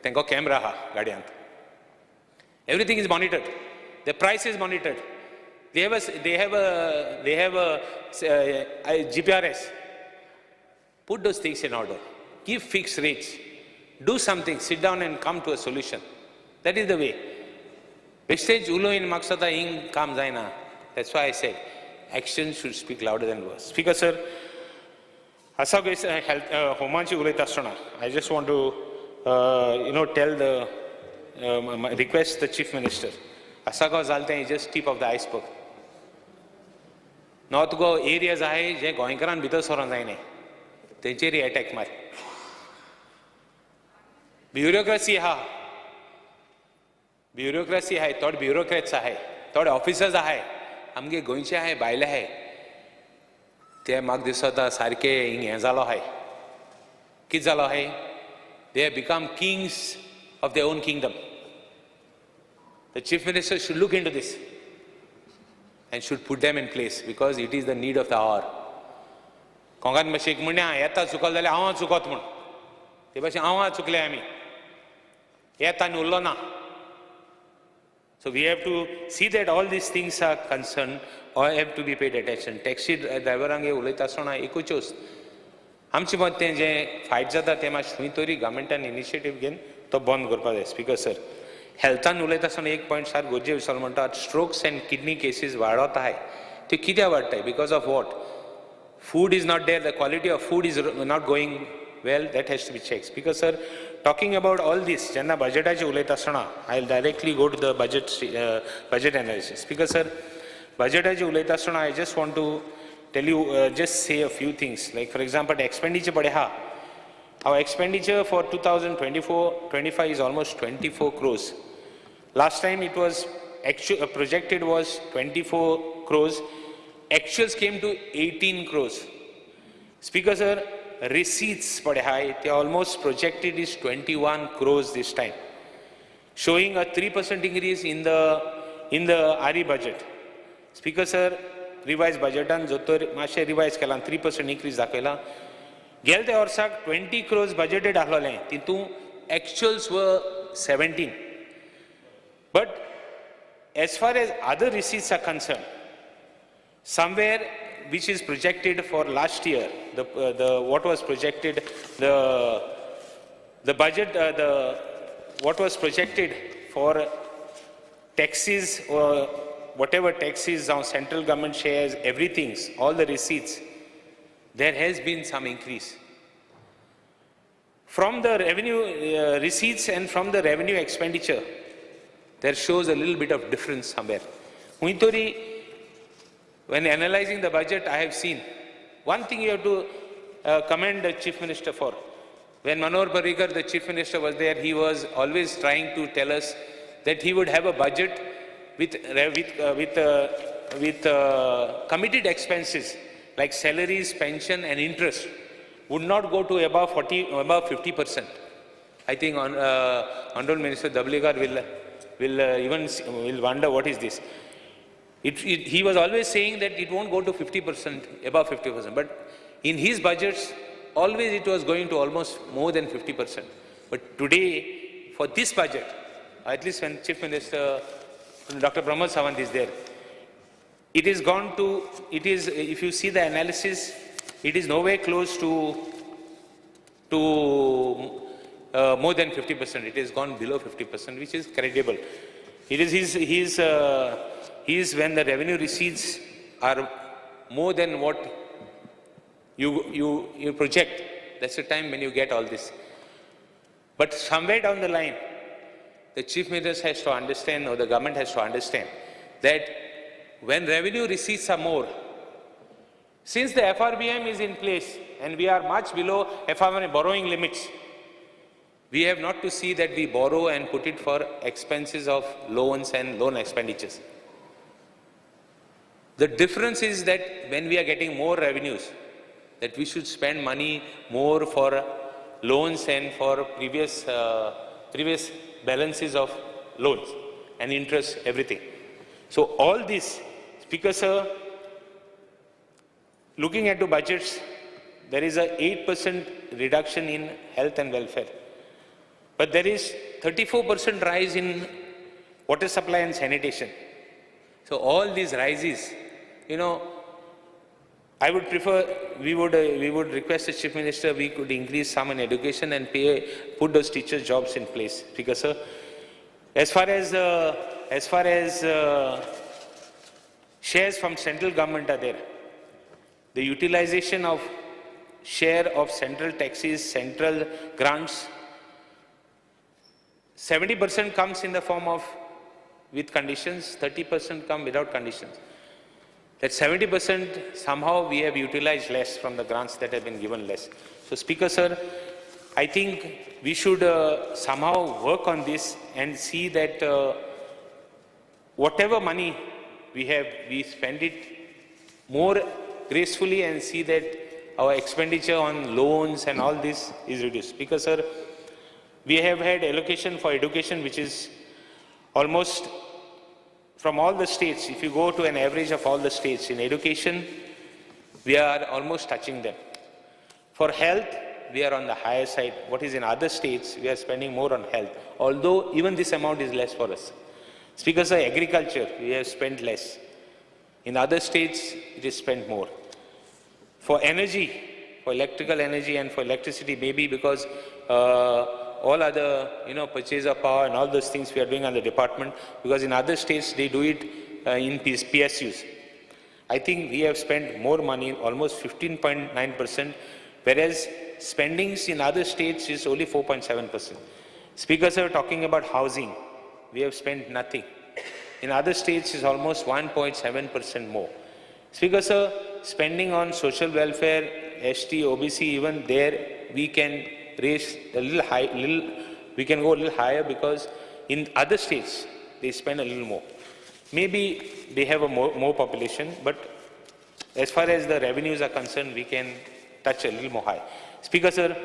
Thank camera ha, गाड्यांत. Everything is monitored. The price is monitored. They have a GPRS. Put those things in order. Give fixed rates. Do something. Sit down and come to a solution. That is the way. Wastage uloin maksada ing kam jaina. That's why I said action should speak louder than words. Speaker sir, asa health homanchi ulayta asana, I just want to tell the request the Chief Minister. Asagaon जालें तें just tip of the iceberg. North Goa areas आहाय जे गोंयकारान भितर सरोंक जायना, तेंचेर attack मार. Bureaucracy आहा, bureaucracy आहाय, थोडे ब्युरोक्रॅट्स आहाय, थोडे ऑफिसर्स आहाय, आमगे गोंयचे आहाय, भायले आहाय, ते म्हाका दिसता सारके हिंग हें जालो आहाय. कितें जालो आहाय? They have become kings of their own kingdom. The Chief Minister should look into this and should put them in place because it is the need of the hour. कोंगान मातशें एक म्हणणें येता चुकलो जाल्यार हांव चुकत म्हूण, ते भाशेन हांव चुकले आमी, येता आनी उरलो ना. So we have to see that all these things are concerned or have to be paid attention. Taxi ड्रायव्हरांक उलयता आसतना एकूच वस्त आमचें मत तें जें फायट जाता तें मातशें खंय तरी गव्हर्मेंटान इनिशिएटीव घेवन तो बंद करपाक जाय. स्पीकर सर, हेल्थान उलयता आसतना एक पॉयंट सारको गरजे विसरलो म्हणटा, स्ट्रोक्स एंड किडनी केसीस वाडत आहाय. त्यो कित्याक वाडटाय? Because of what? Food is not there, the quality of food is not going well, that has to be checked. Speaker sir, talking about all this, जेन्ना बजेटाचेर उलयता आसतना I will directly go to the budget analysis. Speaker sir, बजेटाचेर उलयता आसतना I just want to tell you, just say a few things. Like for example, expenditure पळय आहा, our expenditure for 2024-25 is almost 24 crores. Last time it was actual, projected was 24 crores. Actuals came to 18 crores. Speaker sir, receipts पळय आहाय, they almost projected is 21 crores this time, showing a 3% increase in the RE budget. Speaker sir, revise बजेटान जो तर मातशें revise केलां, 3% increase दाखयला. गेले त्या वर्साक 20 crores budgeted आसलोलें, तितून actuals were 17. But as far as other receipts are concerned, somewhere which is projected for last year, the what was projected, the budget, the what was projected for taxes or whatever taxes on central government shares, everything, all the receipts, there has been some increase. From the revenue receipts and from the revenue expenditure, there shows a little bit of difference somewhere. Huitori, when analyzing the budget, I have seen one thing you have to commend the Chief Minister for. When Manohar Parrikar, the Chief Minister, was there, he was always trying to tell us that he would have a budget with committed expenses like salaries, pension, and interest would not go to above 50%. I think Honorable Minister Dabholkar will wonder what is this. He was always saying that it won't go to 50%, above 50%. But in his budgets, always it was going to almost more than 50%. But today, for this budget, at least when Chief Minister Dr. Pramod Sawant is there, it is gone to, it is, if you see the analysis, it is nowhere close to more than 50%. It has gone below 50%, which is credible. It is his when the revenue receipts are more than what you project, that's the time when you get all this. But somewhere down the line, the Chief Minister has to understand, or the government has to understand, that when revenue receipts are more, since the FRBM is in place and we are much below FRBM borrowing limits, we have not to see that we borrow and put it for expenses of loans and loan expenditures. The difference is that when we are getting more revenues, that we should spend money more for loans and for previous balances of loans and interest, everything. So all this, Speaker sir, looking at the budgets, there is a 8% reduction in health and welfare. But there is 34% rise in water supply and sanitation. So all these rises, you know, I would prefer, we would request the Chief Minister, we could increase some in education and pay, put those teachers' jobs in place. Because sir, as far as shares from central government are there, the utilization of share of central taxes, central grants, 70% comes in the form of with conditions, 30% come without conditions. That 70% somehow we have utilized less from the grants that have been given less. So Speaker sir, I think we should somehow work on this and see that whatever money we have, we spend it more gracefully and see that our expenditure on loans and all this is reduced. Because, sir, we have had allocation for education which is almost from all the states. If you go to an average of all the states in education, we are almost touching them. For health, we are on the higher side. What is in other states, we are spending more on health, although even this amount is less for us. Speaker sir, agriculture, we have spent less. In other states, it is spent more. For energy, for electrical energy and for electricity, maybe because all other, purchase of power and all those things we are doing on the department, because in other states, they do it in PSUs. I think we have spent more money, almost 15.9%, whereas spendings in other states is only 4.7%. Speakers are talking about housing. We have spent nothing. In other states, it's almost 1.7% more. Speaker sir, spending on social welfare, ST, OBC, even there we can raise a little high, we can go a little higher because in other states they spend a little more. Maybe they have a more population, but as far as the revenues are concerned, we can touch a little more high. Speaker sir,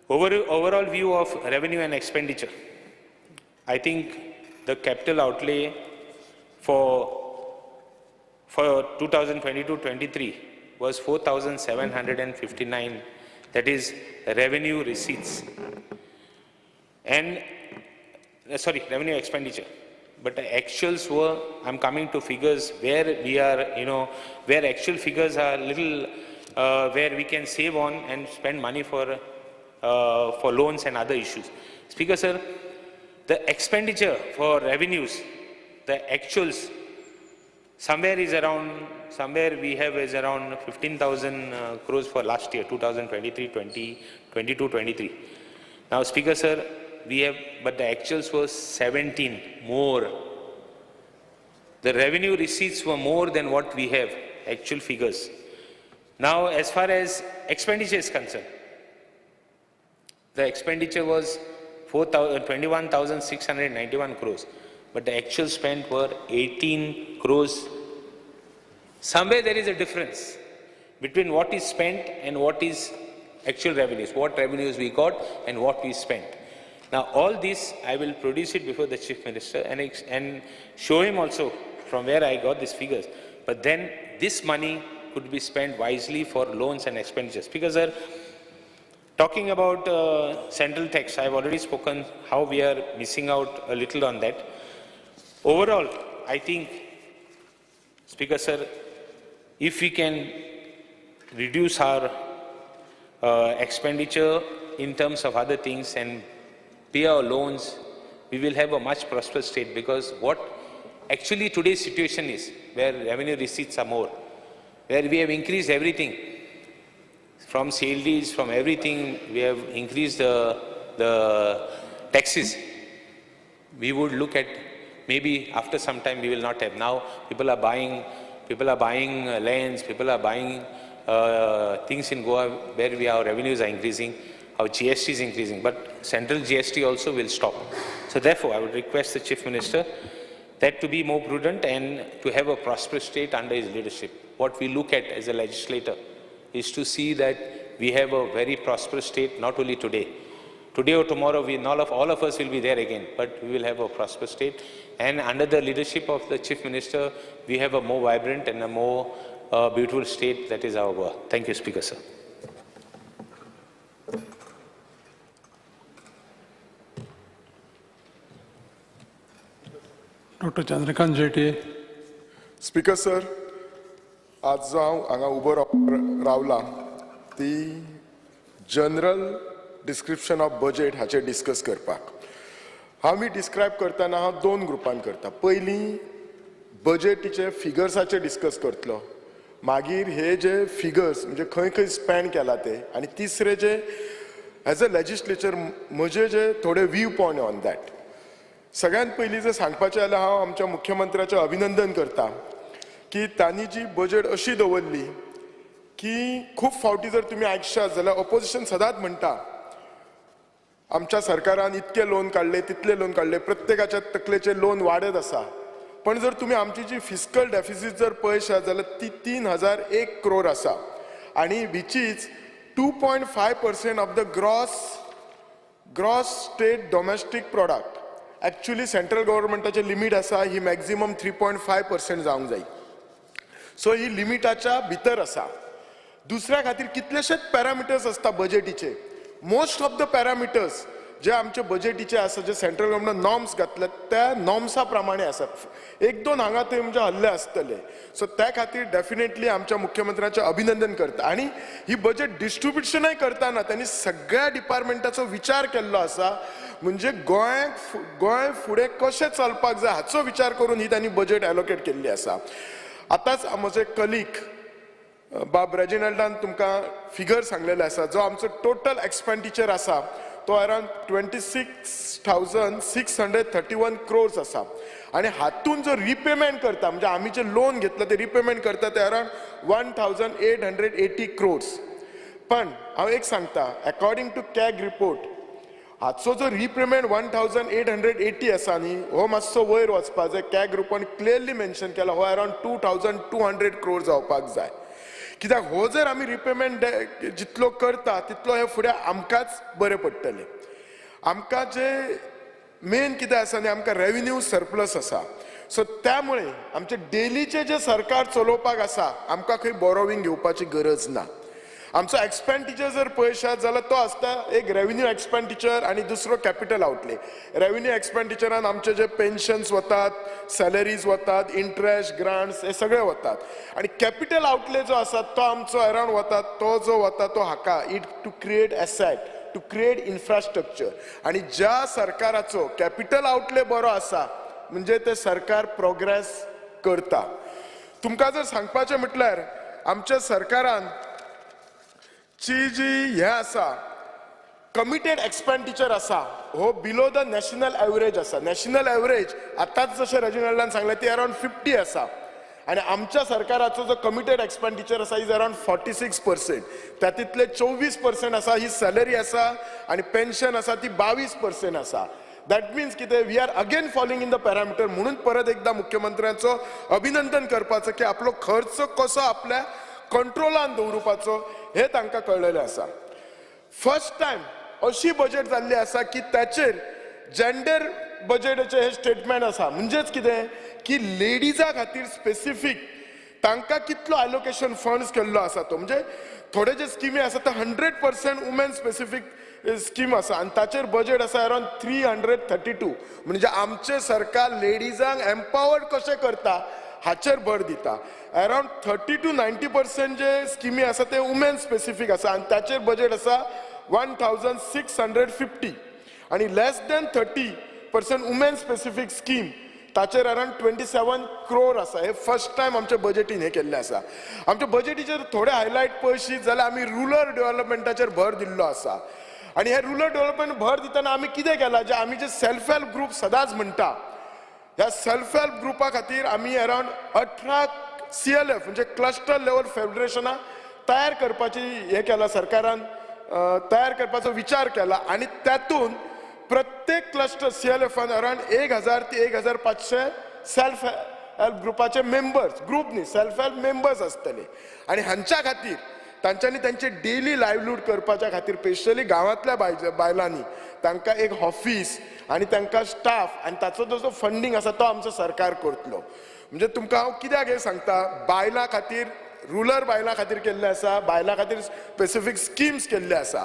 overall view of revenue and expenditure, I think the capital outlay for 2022-23 was 4,759, that is revenue receipts, and sorry, revenue expenditure. But the actuals were, I'm coming to figures where we are, where actual figures are little, where we can save on and spend money for loans and other issues. Speaker sir, the expenditure for revenues, the actuals, somewhere is around, somewhere we have is around 15,000 crores for last year, 2023, 20, 22, 23. Now, Speaker sir, we have, but the actuals were 17 more. The revenue receipts were more than what we have, actual figures. Now, as far as expenditure is concerned, the expenditure was 21,691 crores, but the actual spent were 18 crores. Somewhere there is a difference between what is spent and what is actual revenues, what revenues we got and what we spent. Now, all this, I will produce it before the Chief Minister and show him also from where I got these figures. But then this money could be spent wisely for loans and expenditures. Because, sir, talking about central tax, I have already spoken how we are missing out a little on that. Overall, I think, Speaker sir, if we can reduce our expenditure in terms of other things and pay our loans, we will have a much prosperous state, because what actually today's situation is, where revenue receipts are more, where we have increased everything, from sale deeds, from everything, we have increased the taxes. We would look at, maybe after some time we will not have. Now people are buying lands, people are buying things in Goa where our revenues are increasing, our GST is increasing, but central GST also will stop. So therefore, I would request the Chief Minister that to be more prudent and to have a prosperous state under his leadership. What we look at as a legislator is to see that we have a very prosperous state, not only today. Today or tomorrow, we, all of us will be there again, but we will have a prosperous state. And under the leadership of the Chief Minister, we have a more vibrant and a more beautiful state, that is our Goa. Thank you, Speaker, sir. Dr. Chandrakant Shetye. Speaker sir, आज हांव हांगा उबो रावला ती general description of budget हाचेर discuss करपाक. हांव मी describe करतना हांव दोन ग्रुपान करता. पयलीं बजेटीचे फिगर्साचे डिस्कस करतलो, मागीर हे जे फिगर्स म्हणजे खंय खंय स्पेंड केला ते, आनी तिसरे जे एज अ लेजिस्लेचर म्हजे जे थोडे व्यू पॉयंट ऑन that. सगळ्यात पयलीं जर सांगपाचें जाल्यार हांव आमच्या मुख्यमंत्र्याचें अभिनंदन करता की तांणी जी बजेट अशी दवरली की खूब फावटी जर तुमी आयकशात जाल्यार ऑपोजिशन सदांच म्हणटा आमच्या सरकारान इतके लोन काडले, तितले लोन काडले, प्रत्येकाच्या तकलेचे लोन वाडत आसा. पण जर तुमी आमची जी फिस्कल डेफिसीट जर पळयशात जाल्यार ती 3001 क्रोर आसा आनी which is 2.5% of the gross state domestic product. Actually central गव्हर्नमेंटाचे limit आसा ही मॅक्झिमम 3.5% जावंक जाय. सो ही लिमिटाच्या भितर आसा. दुसऱ्या खातीर कितलेशेच पॅरामिटर्स आसता बजेटीचे. मोस्ट ऑफ the parameters जे आमचे बजेटीचे आसा, जे सेंट्रल गव्हर्नमेंटान नॉर्म्स घातल्यात, त्या नॉर्म्सा प्रमाणे आसा. एक दोन हांगा थंय म्हणजे हल्ले आसतले. सो त्या खातीर डेफिनेटली आमच्या मुख्यमंत्र्याचें अभिनंदन करता. आनी ही बजेट डिस्ट्रिब्युशनय करतना त्यांनी सगळ्या डिपार्टमेंटाचो विचार केल्लो आसा. म्हणजे गोंयांक गोंय फुडें कशें चलपाक जाय हाचो विचार करून ही त्यांनी बजेट एलोकेट केल्ली आसा. आतांच म्हजे कलीग बाब रेजिनल्डान तुमकां फिगर सांगलेले आसा. जो आमचो टोटल एक्सपेंडिचर आसा तो around 26,631 crores आसा आनी हातून जो रिपेमेंट करता, म्हणजे आमी जे लोन घेतलं ते रिपेमेंट करता, ते around 1880 crores. पण हांव एक सांगता, अकॉर्डिंग टू कॅग रिपोर्ट हाचो जो रिपेमेंट 1880 आसा न्ही, हो मातसो वयर वचपाक जाय. कॅग रिपोर्ट क्लियरली मेन्शन केला, हो around 2200 crore जावपाक जाय. कित्याक हो जर आमी रिपेमेंट जितलो करता तितलो हे फुडें आमकांच बरें पडटलें. आमकां जे मेन कितें आसा न्ही, आमकां रेविन्यू सरप्लस आसा. सो त्यामुळे आमचे डेलीचे जे सरकार चलोवपाक आसा, आमकां खंय बोरोविंग घेवपाची गरज ना. आमचो एक्सपेंडिचर जर पळयशात जाल्यार तो आसता एक रेविन्यू एक्सपेंडिचर आनी दुसरो कॅपिटल आउटले. रेविन्यू एक्सपेंडिचरान आमचे जे पेन्शन्स वतात, सॅलरीज वतात, इंट्रस्ट, ग्रांट्स हे सगळे वतात आनी कॅपिटल आउटले जो आसा तो आमचो अरावंड वता, तो जो वता तो हाका it to create asset, to create infrastructure. आनी ज्या सरकाराचो कॅपिटल आउटले बरो आसा म्हणजे ते सरकार प्रोग्रेस करता. तुमकां जर सांगपाचें म्हटल्यार आमच्या सरकारान ची जी हें आसा, कमिटेड एक्सपेंडिचर आसा, हो बिलो the national average आसा. नॅशनल एवरेज आतांच जशें रेजिनल्डान सांगलें ती अरावंड 50 आसा आनी आमच्या सरकाराचो जो कमिटेड एक्सपेंडिचर आसा is around 46%. तातूंतले 24% आसा ही सॅलरी आसा आनी पेन्शन आसा ती 22% आसा. That means कितें, we are again falling in the parameter. म्हणून परत एकदा मुख्यमंत्र्यांचो अभिनंदन करपाचो की आपलो खर्च कसो आपल्या कंट्रोलान दवरुपाचो हे तांकां कळ्ळेलें आसा. फर्स्ट टायम अशी बजेट जाल्ली आसा की ताचेर जेंडर बजेटाचें हे स्टेटमेंट आसा. म्हणजेच कितें की लेडिजा खातीर स्पेसिफीक तांकां कितलो एलोकेशन फंड्स केल्लो आसा तो. म्हणजे थोडे जे स्किमी आसा ते 100% वुमेन स्पेसिफीक स्कीम आसा आनी ताचेर बजेट आसा अरावंड 332. म्हणजे आमचें सरकार लेडिजांक एम्पावर्ड कशें करता हाचेर भर दिता. अरावंड 30 टू 90% जे स्किमी आसा ते वुमेन स्पेसिफीक आसा आनी ताचेर बजेट आसा 1650 आनी less than 30% women specific scheme ताचेर अरावंड 27 क्रोर आसा. हे फर्स्ट टायम आमच्या बजेटीन हे केल्लें आसा. आमच्या बजेटीचेर थोडे हायलायट पळयशीत जाल्यार आमी रुरल डेव्हलपमेंटाचेर भर दिल्लो आसा. आनी हे रुरल डेव्हलपमेंट भर दितना आमी कितें केलां, जे आमी जे सेल्फ हेल्प ग्रुप सदांच म्हणटा, ह्या सेल्फ हेल्प ग्रुपा खातीर आमी अरावंड 18 सीएलएफ म्हणजे क्लस्टर लेवल फेडरेशनां तयार करपाची हें केलां. सरकारान तयार करपाचो विचार केला आनी तातूंत प्रत्येक क्लस्टर सीएलएफान अरावंड 1000 ते 1500 सेल्फ हेल्प ग्रुपाचे मेंबर्स, ग्रुप न्ही, सेल्फ हेल्प मेंबर्स आसतले. आनी हांच्या खातीर तांच्यांनी तांचे डेली लायवलीहूड करपाच्या खातीर, स्पेशली गांवांतल्या बायलांनी तांकां एक ऑफीस आनी तांकां स्टाफ आनी ताचो जो फंडींग आसा तो आमचो सरकार करतलो. म्हणजे तुमकां हांव कित्याक हें सांगता, बायलां खातीर, रुरल बायलां खातीर केल्लें आसा, बायलां खातीर स्पेसिफीक स्किम्स केल्ले आसा.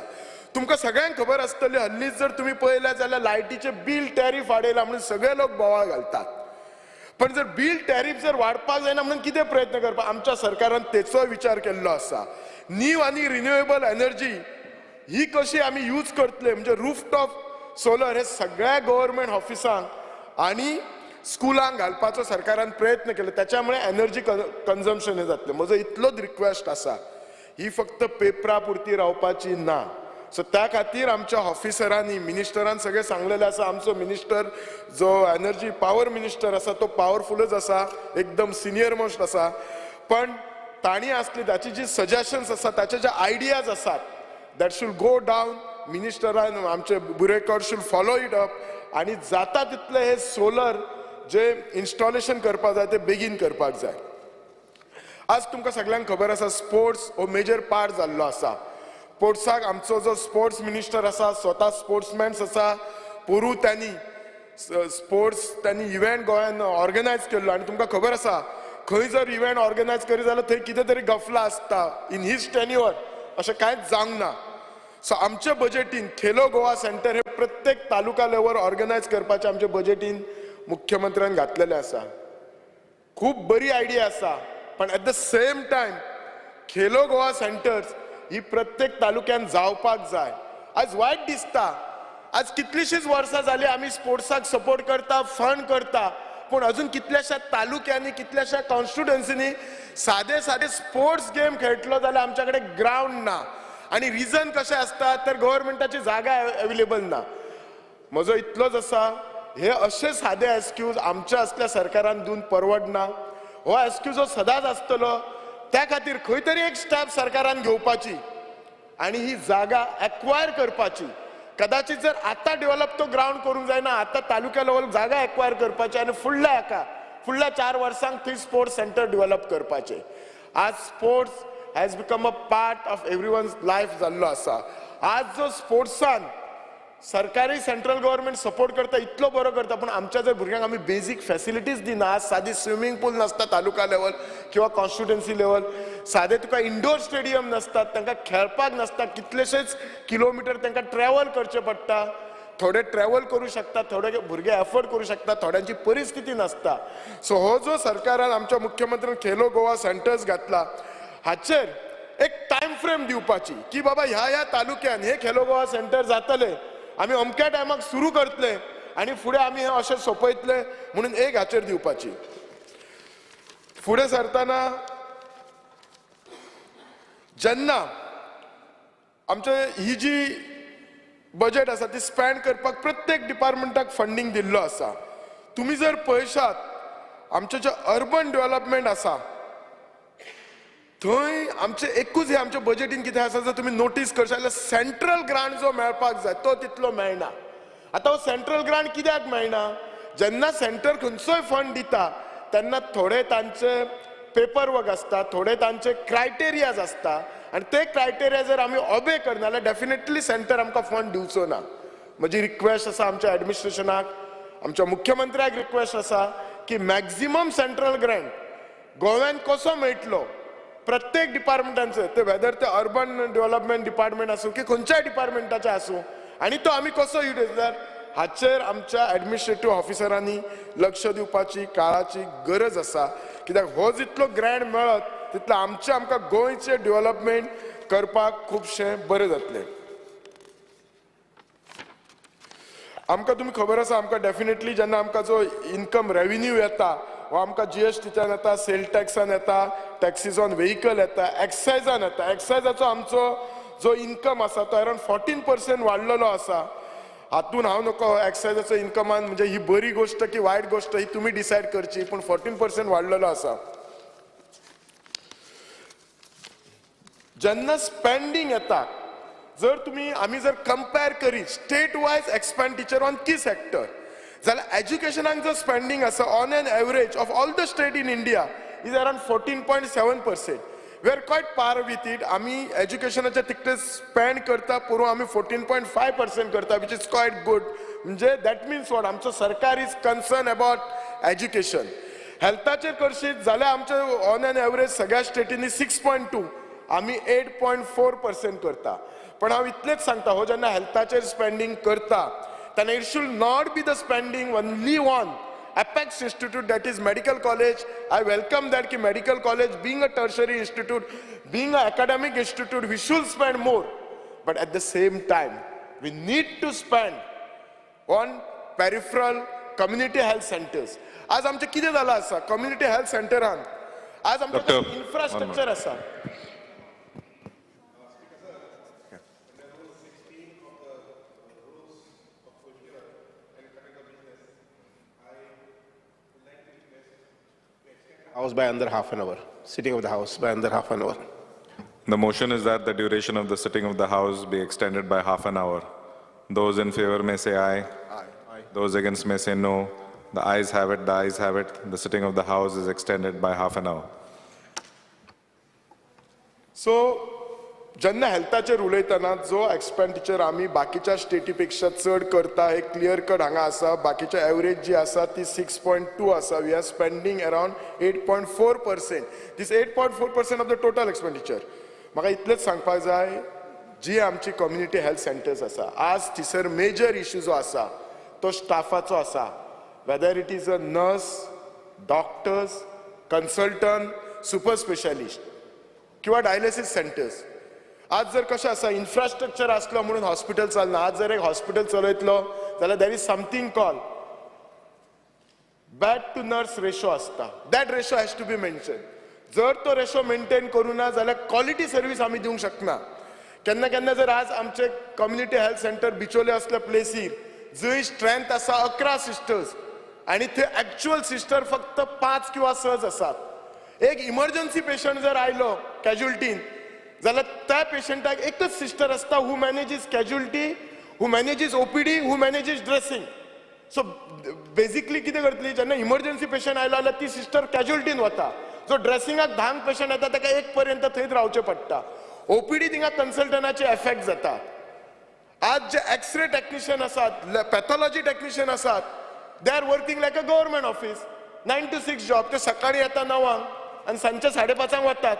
तुमकां सगळ्यांक खबर आसतली, हल्लीच जर तुमी पळयलें जाल्यार लायटीचें बील टॅरीफ वाडयला म्हणून सगळे लोक बोवाळ घालतात. पण जर बील टॅरीफ जर वाडपाक जायना म्हणून कितें प्रयत्न करपाक आमच्या सरकारान तेचोय विचार केल्लो आसा. न्यू आनी रिन्युएबल एनर्जी ही कशी आमी यूज करतले, म्हणजे रूफटॉप सोलर हे सगळ्या गव्हर्मेंट ऑफिसांक आनी स्कुलांक घालपाचो सरकारान प्रयत्न केलो. त्याच्यामुळे एनर्जी कन्जम्पशन हे जातलें. म्हजो इतलोच रिक्वेस्ट आसा, ही फक्त पेपरा पुरती रावपाची ना. सो त्या खातीर आमच्या ऑफिसरांनी, मिनिस्टरान सगळें सांगलेलें आसा. आमचो मिनिस्टर जो एनर्जी पावर मिनिस्टर आसा तो पावरफुलच आसा, एकदम सिनियर मोस्ट आसा. पण तांणी आसली ताची जी सजेशन्स आसा, ताचे जे आयडियाज आसात, that should go down. मिनिस्टरान आमचे Burekar should follow it up आनी जाता तितले हे सोलर जे इन्स्टॉलेशन करपाक जाय ते बेगीन करपाक जाय. आज तुमकां सगळ्यांक खबर आसा स्पोर्ट्स हो मेजर पार्ट जाल्लो आसा. स्पोर्ट्साक आमचो जो स्पोर्ट्स मिनिस्टर आसा स्वता स्पोर्ट्समॅन्स आसा. पोरूं त्यांनी स्पोर्ट्स त्यांनी इव्हेंट गोंयान ऑर्गनायज केल्लो आनी तुमकां खबर आसा खंय जर इव्हेंट ऑर्गनायज करी जाल्यार थंय कितें तरी गफला आसता. इन his tenure अशें कांयच जावंक ना. सो आमच्या बजेटीन खेलो गोवा सेंटर हे प्रत्येक तालुका लेवल ऑर्गनायज करपाचें आमच्या बजेटीन मुख्यमंत्र्यान घातलेलें आसा. खूब बरी आयडिया आसा, पण at the same time Khelo Goa centres ही प्रत्येक तालुक्यान जावपाक जाय. आज वायट दिसता, आज कितलीशीच वर्सां जाली आमी स्पोर्ट्साक सपोर्ट करता, फंड करता, पूण अजून कितल्याश्या तालुक्यांनी कितल्याश्या कॉन्स्टिट्युएन्सीनी सादे सादे स्पोर्ट्स गेम खेळटलो जाल्यार आमच्या कडेन ग्रावंड ना. आनी रिजन कशें आसता तर गव्हर्मेंटाची जागा अवेलेबल ना. म्हजो इतलोच आसा, हे अशे सादे एक्सक्यूज आमच्या असल्या सरकारान दिवन परवडना. हो एक्सक्यूज हो सदांच आसतलो. त्या खातीर खंय तरी एक स्टेप सरकारान घेवपाची आनी ही जागा एक्वायर करपाची. कदाचित जर आतां डेव्हलप तो ग्रावंड करूंक जायना, आतां तालुक्या लेवल जागा एक्वायर करपाची आनी फुडल्या हाका फुडल्या 4 वर्सांक थंय स्पोर्ट्स सेंटर डेव्हलप करपाचें. आज sports has become a part of everyone's life जाल्लो आसा. आज जो स्पोर्ट्सान सरकारी सेंट्रल गव्हर्मेंट सपोर्ट करता इतलो बरो करता, पूण आमच्या जर भुरग्यांक आमी बेजीक फॅसिलिटीज दिना. आज सादी स्विमींग पूल नासता तालुका लेवल किंवा कॉन्स्टिट्युएन्सी लेवल, सादे तुका इंडोर स्टेडियम नासतात, तांकां खेळपाक नासता, कितलेशेच किलोमिटर तांकां ट्रॅवल करचें पडटा. थोडे ट्रॅवल करूं शकता, थोडे भुरगे एफोर्ड करूं शकता, थोड्यांची परिस्थिती नासता. सो हो जो सरकारान आमच्या मुख्यमंत्र्यान खेलो गोवा सेंटर्स घातला हाचेर एक टायम फ्रेम दिवपाची की बाबा ह्या ह्या तालुक्यान हे खेलो गोवा सेंटर जातले, आमी अमक्या टायमाक सुरू करतले आनी फुडें आमी हें अशें सोंपयतले म्हणून एक हाचेर दिवपाची. फुडें सरतना जेन्ना आमचे ही जी बजेट आसा ती स्पेंड करपाक प्रत्येक डिपार्टमेंटाक फंडींग दिल्लो आसा. तुमी जर पळयशात आमचें जें अर्बन डेव्हलपमेंट आसा थंय आमचें एकूच हें आमच्या बजेटीन कितें आसा जर तुमी नोटीस करशात जाल्यार सेंट्रल ग्रांट जो मेळपाक जाय तो तितलो मेळना. आतां हो सेंट्रल ग्रांट कित्याक मेळना? जेन्ना सेंटर खंयचोय फंड दिता तेन्ना थोडे तांचे पेपर वर्क आसता, थोडे तांचे क्रायटेरियाज आसता आनी ते क्रायटेरिया जर आमी ऑबे करना जाल्यार डेफिनेटली सेंटर आमकां फंड दिवचो ना. म्हजी रिक्वेस्ट आसा आमच्या एडमिनिस्ट्रेशनाक, आमच्या मुख्यमंत्र्याक रिक्वेस्ट आसा की मॅक्झिमम सेंट्रल ग्रांट गोव्यान कसो मेळटलो प्रत्येक डिपार्टमेंटांचे, ते वेदर ते अर्बन डेव्हलपमेंट डिपार्टमेंट आसूं की खंयच्याय डिपार्टमेंटाचें आसूं, आनी तो आमी कसो युटिलायज हाचेर आमच्या एडमिनिस्ट्रेटीव ऑफिसरांनी लक्ष दिवपाची काळाची गरज आसा. कित्याक हो जितलो ग्रँट मेळत तितलो आमचें आमकां गोंयचें डेव्हलपमेंट करपाक खुबशें बरें जातलें. आमकां तुमी खबर आसा आमकां डेफिनेटली जेन्ना आमकां जो इनकम रेविन्यू येता हो आमकां जीएसटीच्यान येता, सेल टॅक्सान येता, टॅक्सीस ऑन व्हेकल येता, एक्सायजान येता. एक्सायजाचो आमचो जो इनकम आसा तो अरावंड 14% वाडलेलो आसा. हातून हांव नको एक्सायजाचो इनकमान म्हणजे ही बरी गोश्ट की वायट गोश्ट ही तुमी डिसायड करची, पूण 14% वाडलेलो आसा. जेन्ना स्पेंडींग येता जर तुमी आमी जर कंपेर करीत state wise expenditure on key sector जाल्यार एज्युकेशनाक जो स्पेंडींग आसा on an average of all the state in India is around 14.7%. We are quite par with it. आमी एज्युकेशनाचे तितले स्पेंड करता पोरूं आमी 14.5% करता, which is quite good. म्हणजे that means what आमचो सरकार is concern about education. हेल्थाचेर करशीत जाल्यार आमचे ऑन एन एवरेज सगळ्या स्टेटींनी 6.2, आमी 8.4% करता. पण हांव इतलेंच सांगता, हो जेन्ना हेल्थाचेर स्पेंडींग करता तेन्ना it should not be the spending only on apex institute, that is medical college. I welcome that ki medical college being a tertiary institute, being an academic institute, we should spend more. But at the same time, we need to spend on peripheral community health centers. आज आमचे कितें जाला आसा community health सेंटरान आज आमचे infrastructure आसा. House by under half an hour, sitting of the house by under half an hour. The motion is that the duration of the sitting of the House be extended by half an hour. Those in favor may say aye. Aye. Those against may say no. The ayes have it, the ayes have it. The sitting of the House is extended by half an hour. So जेन्ना हेल्थाचेर उलयतना जो expenditure आमी बाकीच्या स्टेटी पेक्षा चड करता हे clear cut हांगा आसा. बाकीच्या एवरेज जी आसा ती 6.2 आसा. We are spending around 8.4%. This 8.4% of the total expenditure. म्हाका इतलेंच सांगपाक जाय, जी आमची कम्युनिटी हेल्थ सेंटर्स आसा, आज थंयसर मेजर इशू जो आसा तो स्टाफाचो आसा. Whether it is a nurse, doctors, consultant, super specialist किंवा डायलिसीस सेंटर्स. आज जर कशें आसा, इन्फ्रास्ट्रक्चर आसलो म्हणून हॉस्पिटल चलना. आज जर एक हॉस्पिटल चलयतलो जाल्यार there is something call bed to nurse ratio आसता. That ratio has to be mention. जर तो रेशो मेंटेन करूं ना जाल्यार क्वॉलिटी सर्वीस आमी दिवंक शकना. केन्ना केन्ना जर आज आमचे कम्युनिटी हेल्थ सेंटर बिचोले असल्या प्लेसीर जंय स्ट्रेंथ आसा 11 सिस्टर्स आनी थंय एक्चुअल सिस्टर फक्त 5 किंवा 6 आसात. एक इमर्जन्सी पेशंट जर आयलो कॅज्युअल्टीन जाल्यार त्या पेशंटाक एकच सिस्टर आसता who manages casualty, who manages OPD, who manages dressing. So basically कितें करतली, जेन्ना इमर्जन्सी पेशंट आयलो जाल्यार ती सिस्टर कॅज्युअल्टीन वता. जो ड्रेसिंगाक 10 पेशंट येता ताका 1 पर्यंत थंयच रावचें पडटा. ओपीडी थिंगा कन्सल्टंटाचे एफेक्ट जाता. आज जे एक्सरे टॅक्निशियन आसात, पॅथॉलॉजी टॅक्निशियन आसात, they are working like a government office, 9 to 6 job. ते सकाळी येता 9 आनी सांजचे 5:30 वतात.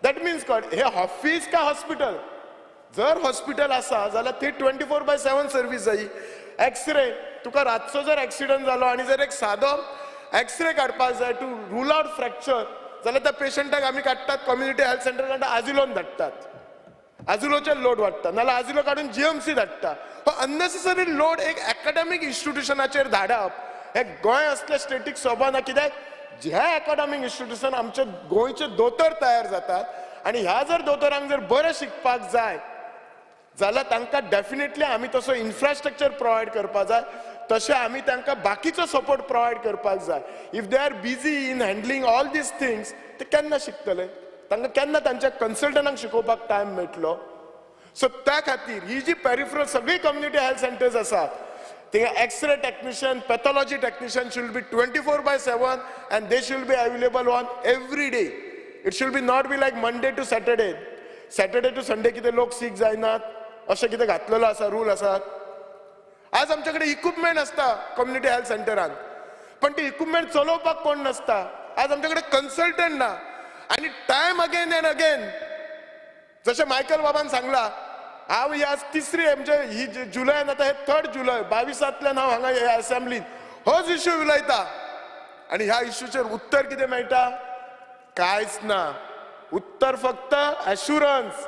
That means कळ हे ऑफिस काय हॉस्पिटल? जर हॉस्पिटल आसा जाल्यार थंय 24/7 सर्वीस जायी. एक्सरे तुका रातचो जर एक्सिडंट जालो आनी जर एक सादो एक्सरे काडपाक जाय टू रूल आउट फ्रॅक्चर जाल्यार त्या पेशंटाक आमी काडटात कम्युनिटी हेल्थ सेंटरान आजिलोन धाडटात. आजिलोचेर लोड वाडटा, नाल्यार आजिलो काडून जीएमसी धाडटा. हो अननेसेसरी लोड एक एकाडेमीक इन्स्टिट्युशनाचेर धाडप हे गोंय असल्या स्टेटीक सोबना. कित्याक ह्या एकाडेमीक इन्स्टिट्युशन आमचे गोंयचे दोतोर तयार जातात आनी ह्या जर दोतोरांक जर बरें शिकपाक जाय जाल्यार तांकां डेफिनेटली आमी तसो इन्फ्रास्ट्रक्चर प्रोवायड करपाक जाय, तशें आमी तांकां बाकीचो सपोर्ट प्रोवायड करपाक जाय. If they are busy in handling all these things ते केन्ना शिकतले? तांकां केन्ना तांच्या कन्सल्टंटांक शिकोवपाक टायम मेळटलो? सो त्या खातीर ही जी पेरिफरल सगळी कम्युनिटी हेल्थ सेंटर्स आसात थिंगा x-ray technician, pathology technician should be 24/7 and they should be available on every day. It should be not be like Monday to Saturday, Saturday to Sunday कितें लोक सीक जायनात अशें कितें घातलेलो आसा, रूल आसात. आज आमचे कडेन इक्विपमेंट आसता कम्युनिटी हेल्थ सेंटरान, पण ते इक्विपमेंट चलोवपाक कोण नासता. आज आमचे कडेन कन्सल्टंट ना आनी टायम अगेन अँड अगेन जशें मायकल बाबान सांगला, हांव ही आज तिसरी म्हणजे ही जुलयान आतां हे 3 जुलय 22तांतल्यान हांव हांगा ह्या असेंब्लीन होच इश्यू उलयता आनी ह्या इश्यूचेर उत्तर कितें मेळटा? कांयच ना. उत्तर फक्त एश्युरन्स,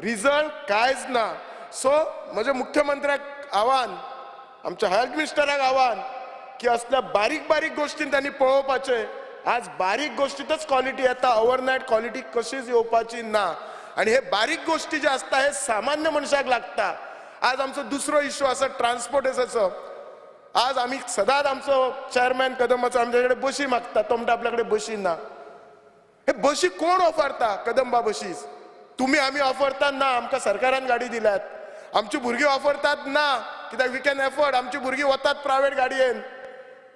रिजल्ट कांयच ना. सो म्हजें मुख्यमंत्र्याक आव्हान, आमच्या हेल्थ मिनिस्टराक आव्हान की असल्या बारीक बारीक गोश्टीन त्यांनी पळोवपाचें. आज बारीक गोश्टींतच क्वॉलिटी येता, ओवरनायट क्वॉलिटी कशीच येवपाची ना. आनी हे बारीक गोश्टी जे आसता हे सामान्य मनशाक लागता. आज आमचो दुसरो इश्यू आसा ट्रान्सपोर्टेसाचो. आज आमी सदांच आमचो चेअरमॅन कदंबाचो आमच्या कडेन बशी मागता, तो म्हणटा आपल्या कडेन बशी ना. हे बशी कोण ऑफरता? कदंबा बशीस तुमी आमी ऑफरता ना, आमकां सरकारान गाडी दिल्यात. आमची भुरगीं ऑफरतात ना, कित्याक we can afford. आमची भुरगीं वतात प्रायवेट गाडयेन.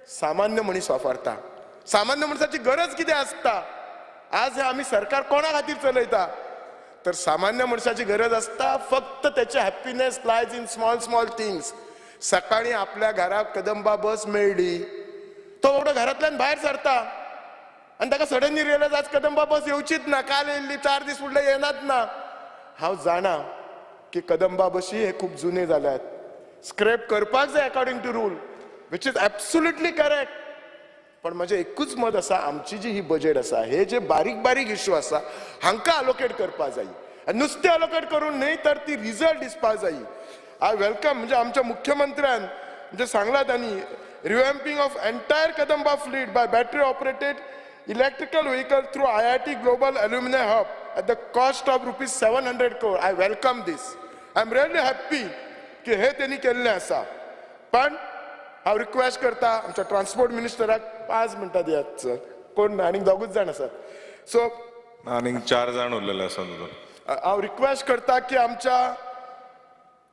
सामान्य मनीस ऑफरता. सामान्य मनशाची गरज कितें आसता? आज हे आमी सरकार कोणा खातीर चलयता? तर सामान्य मनशाची गरज आसता फक्त त्याचे happiness lies in small small things. सकाळी आपल्या घराक कदंबा बस मेळ्ळी, तो बाबडो घरांतल्यान भायर सरता आनी ताका सडनली रियलायज आज कदंबा बस येवचीच ना, काल येयल्ली, 4 दीस फुडले येनात ना. हांव जाणा की कदंबा बशी हे खूब जुने जाल्यात, स्क्रॅप करपाक जाय according to rule, which is absolutely correct. पण म्हजें एकूच मत आसा, आमची जी ही बजेट आसा हे जे बारीक बारीक इश्यू आसा हांकां अलोकेट करपाक जाय आनी नुस्तें अलोकेट करून न्हय तर ती रिजल्ट दिसपाक जाय. I welcome म्हणजे आमच्या मुख्यमंत्र्यान म्हणजे सांगला तांणी revamping of entire Kadamba fleet by battery operated electrical vehicle through IIT Global Alumni Hub at the cost of rupees 700 crore. I welcome this. I am really happy की हे त्यांनी केल्लें आसा. पण हांव रिक्वेस्ट करता आमच्या ट्रान्सपोर्ट मिनिस्टराक 5 मिनटां दियात सर, कोण ना आनीक 2 जाण आसात. सो आनीक 4 जाण उरलेले आसा तितून. हांव रिक्वेस्ट करता की आमच्या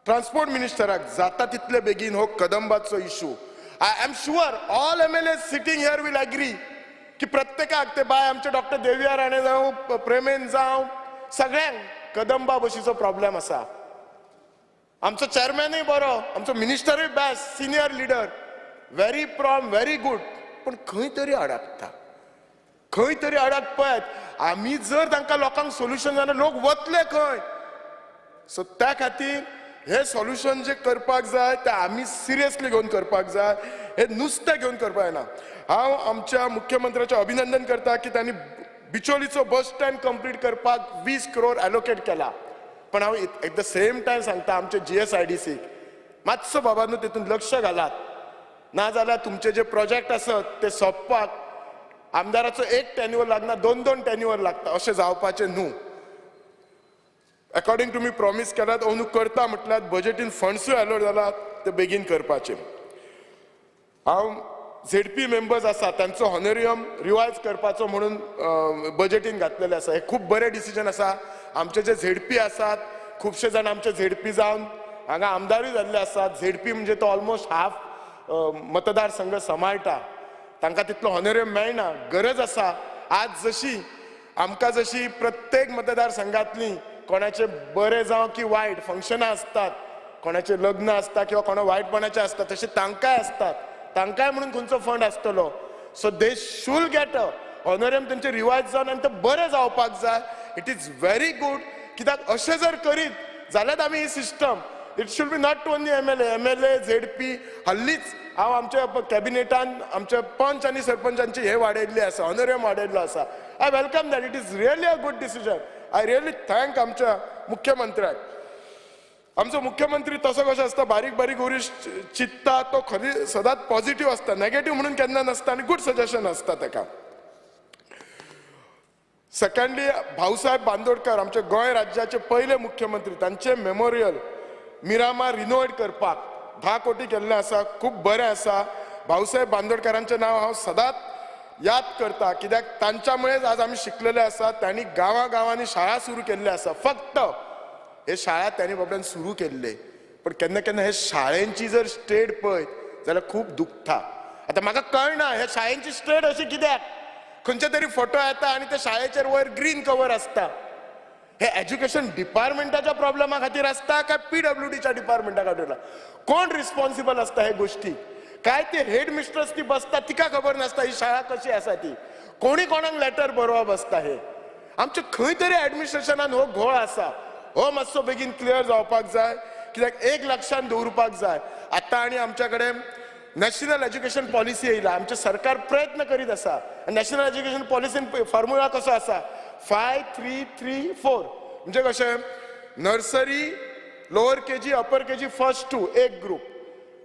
ट्रान्सपोर्ट मिनिस्टराक जाता तितले बेगीन हो कदंबाचो issue, I am sure all MLA sitting here will agree की प्रत्येकाक ते बाय आमचे डॉक्टर देविया राणे जावं, प्रेमेन जावं, सगळ्यांक कदंबा बशीचो प्रॉब्लेम आसा. आमचो चॅरमॅनूय बरो, आमचो मिनिस्टरूय best, senior leader, very prompt, very good, पूण खंय तरी अडकता, खंय तरी अडक. पळयात आमी जर तांकां लोकांक सोल्युशन जाल्यार लोक वतले खंय. सो त्या खातीर हे सोल्युशन जे करपाक जाय ते आमी सिरियसली घेवन करपाक जाय, हे नुस्तें घेवन करपाक जायना. हांव आमच्या मुख्यमंत्र्याचें अभिनंदन करता की तांणी बिचोलीचो बस स्टँड कंप्लीट करपाक 20 करोड एलोकेट केला. पण हांव एट the same time सांगता आमचे GSIDC मातसो बाबांनो तितून लक्ष घालात, ना जाल्यार तुमचे जे प्रोजेक्ट आसत ते सोंपपाक आमदाराचो एक टेन्युअर लागना, 2-2 टेन्युअर लागता, अशें जावपाचें न्हू. अकॉर्डिंग टू मी प्रॉमीस केल्यात, अंदू करता म्हटल्यार बजेटीन फंड्सूय एलोट जालात, ते बेगीन करपाचे. हांव ZP members आसा तांचो हॉनरियम रिवायज करपाचो म्हणून बजेटीन घातलेलें आसा. हें खूब बरें डिसिजन आसा. आमचे जे ZP आसात, खुबशे जाण आमचे ZP जावन हांगा आमदारूय जाल्ले आसात. ZP म्हणजे तो ऑलमोस्ट हाफ मतदारसंघ सांबाळटा, तांकां तितलो हॉनरियम मेळना. गरज आसा आज जशी आमकां जशी प्रत्येक मतदारसंघांतली कोणाचे बरें जावं की वायट फंक्शनां आसतात, कोणाचें लग्न आसता किंवा कोणा वायटपणाचें आसता, तशें तांकांय आसतात, तांकांय म्हणून खंयचो फंड आसतलो. So they should get a honorarium तेंचे रिवायज जावन आनी तें बरें जावपाक जाय. It is very good, कित्याक अशें जर करीत जाल्यार आमी ही system, it should be not only MLA, MLA ZP. हल्लीच हांव आमच्या कॅबिनेटान आमच्या पंच आनी सरपंचांची हे वाडयल्ली आसा, हॉनरियम वाडयल्लो आसा. I welcome that, it is really a good decision. I really thank आमच्या मुख्यमंत्र्याक. आमचो मुख्यमंत्री तसो कसो आसता, बारीक बारीक गोश्टी चिंत्ता, तो खरी सदांच पॉझिटिव्ह आसता, नेगेटिव्ह म्हणून केन्ना नासता आनी गुड सजेशन आसता ताका. सेकंडली, भाऊसाहेब बांदोडकर आमच्या गोंय राज्याचे पयले मुख्यमंत्री, तांचे मेमोरियल मिरामार रिनोवेट करपाक 10 कोटी केल्लें आसा, खूब बरें आसा. भाऊसाहेब बांदोडकरांचें नांव हांव सदांच याद करता, कित्याक तांच्यामुळेच आज आमी शिकलेले आसा. तांणी गांवां गांवांनी शाळा सुरू केल्ले आसा. फक्त हे शाळा तांणी बाबड्यान सुरू केल्ले, पण केन्ना केन्ना हे शाळेंची जर स्टेट पळयत जाल्यार खूब दुखता. आतां म्हाका कळना ह्या शाळेंची स्टेट अशी कित्याक, खंयचे तरी फोटो येता आनी त्या शाळेचेर वयर ग्रीन कवर आसता. हे एज्युकेशन डिपार्टमेंटाच्या प्रॉब्लेमा खातीर आसता काय PWDच्या डिपार्टमेंटा खातीर? कोण रिस्पॉन्सिबल आसता हे गोश्टी? काय ते हेड मिस्ट्रस ती बसता तिका खबर नासता ही शाळा कशी आसा ती, कोणी कोणाक लेटर बरोवप आसता. हे आमचे खंय तरी एडमिनिस्ट्रेशनान हो घोळ आसा, हो मातसो बेगीन क्लियर जावपाक जाय, कित्याक एक लक्षान दवरुपाक जाय. आतां आनी आमच्या कडेन नॅशनल एज्युकेशन पॉलिसी येयला, आमचें सरकार प्रयत्न करीत आसा. नॅशनल एज्युकेशन पॉलिसीन फॉर्म्युला कसो आसा, 5 3 3 4, म्हणजे कशें nursery, lower KG, upper KG, first 2 एक group,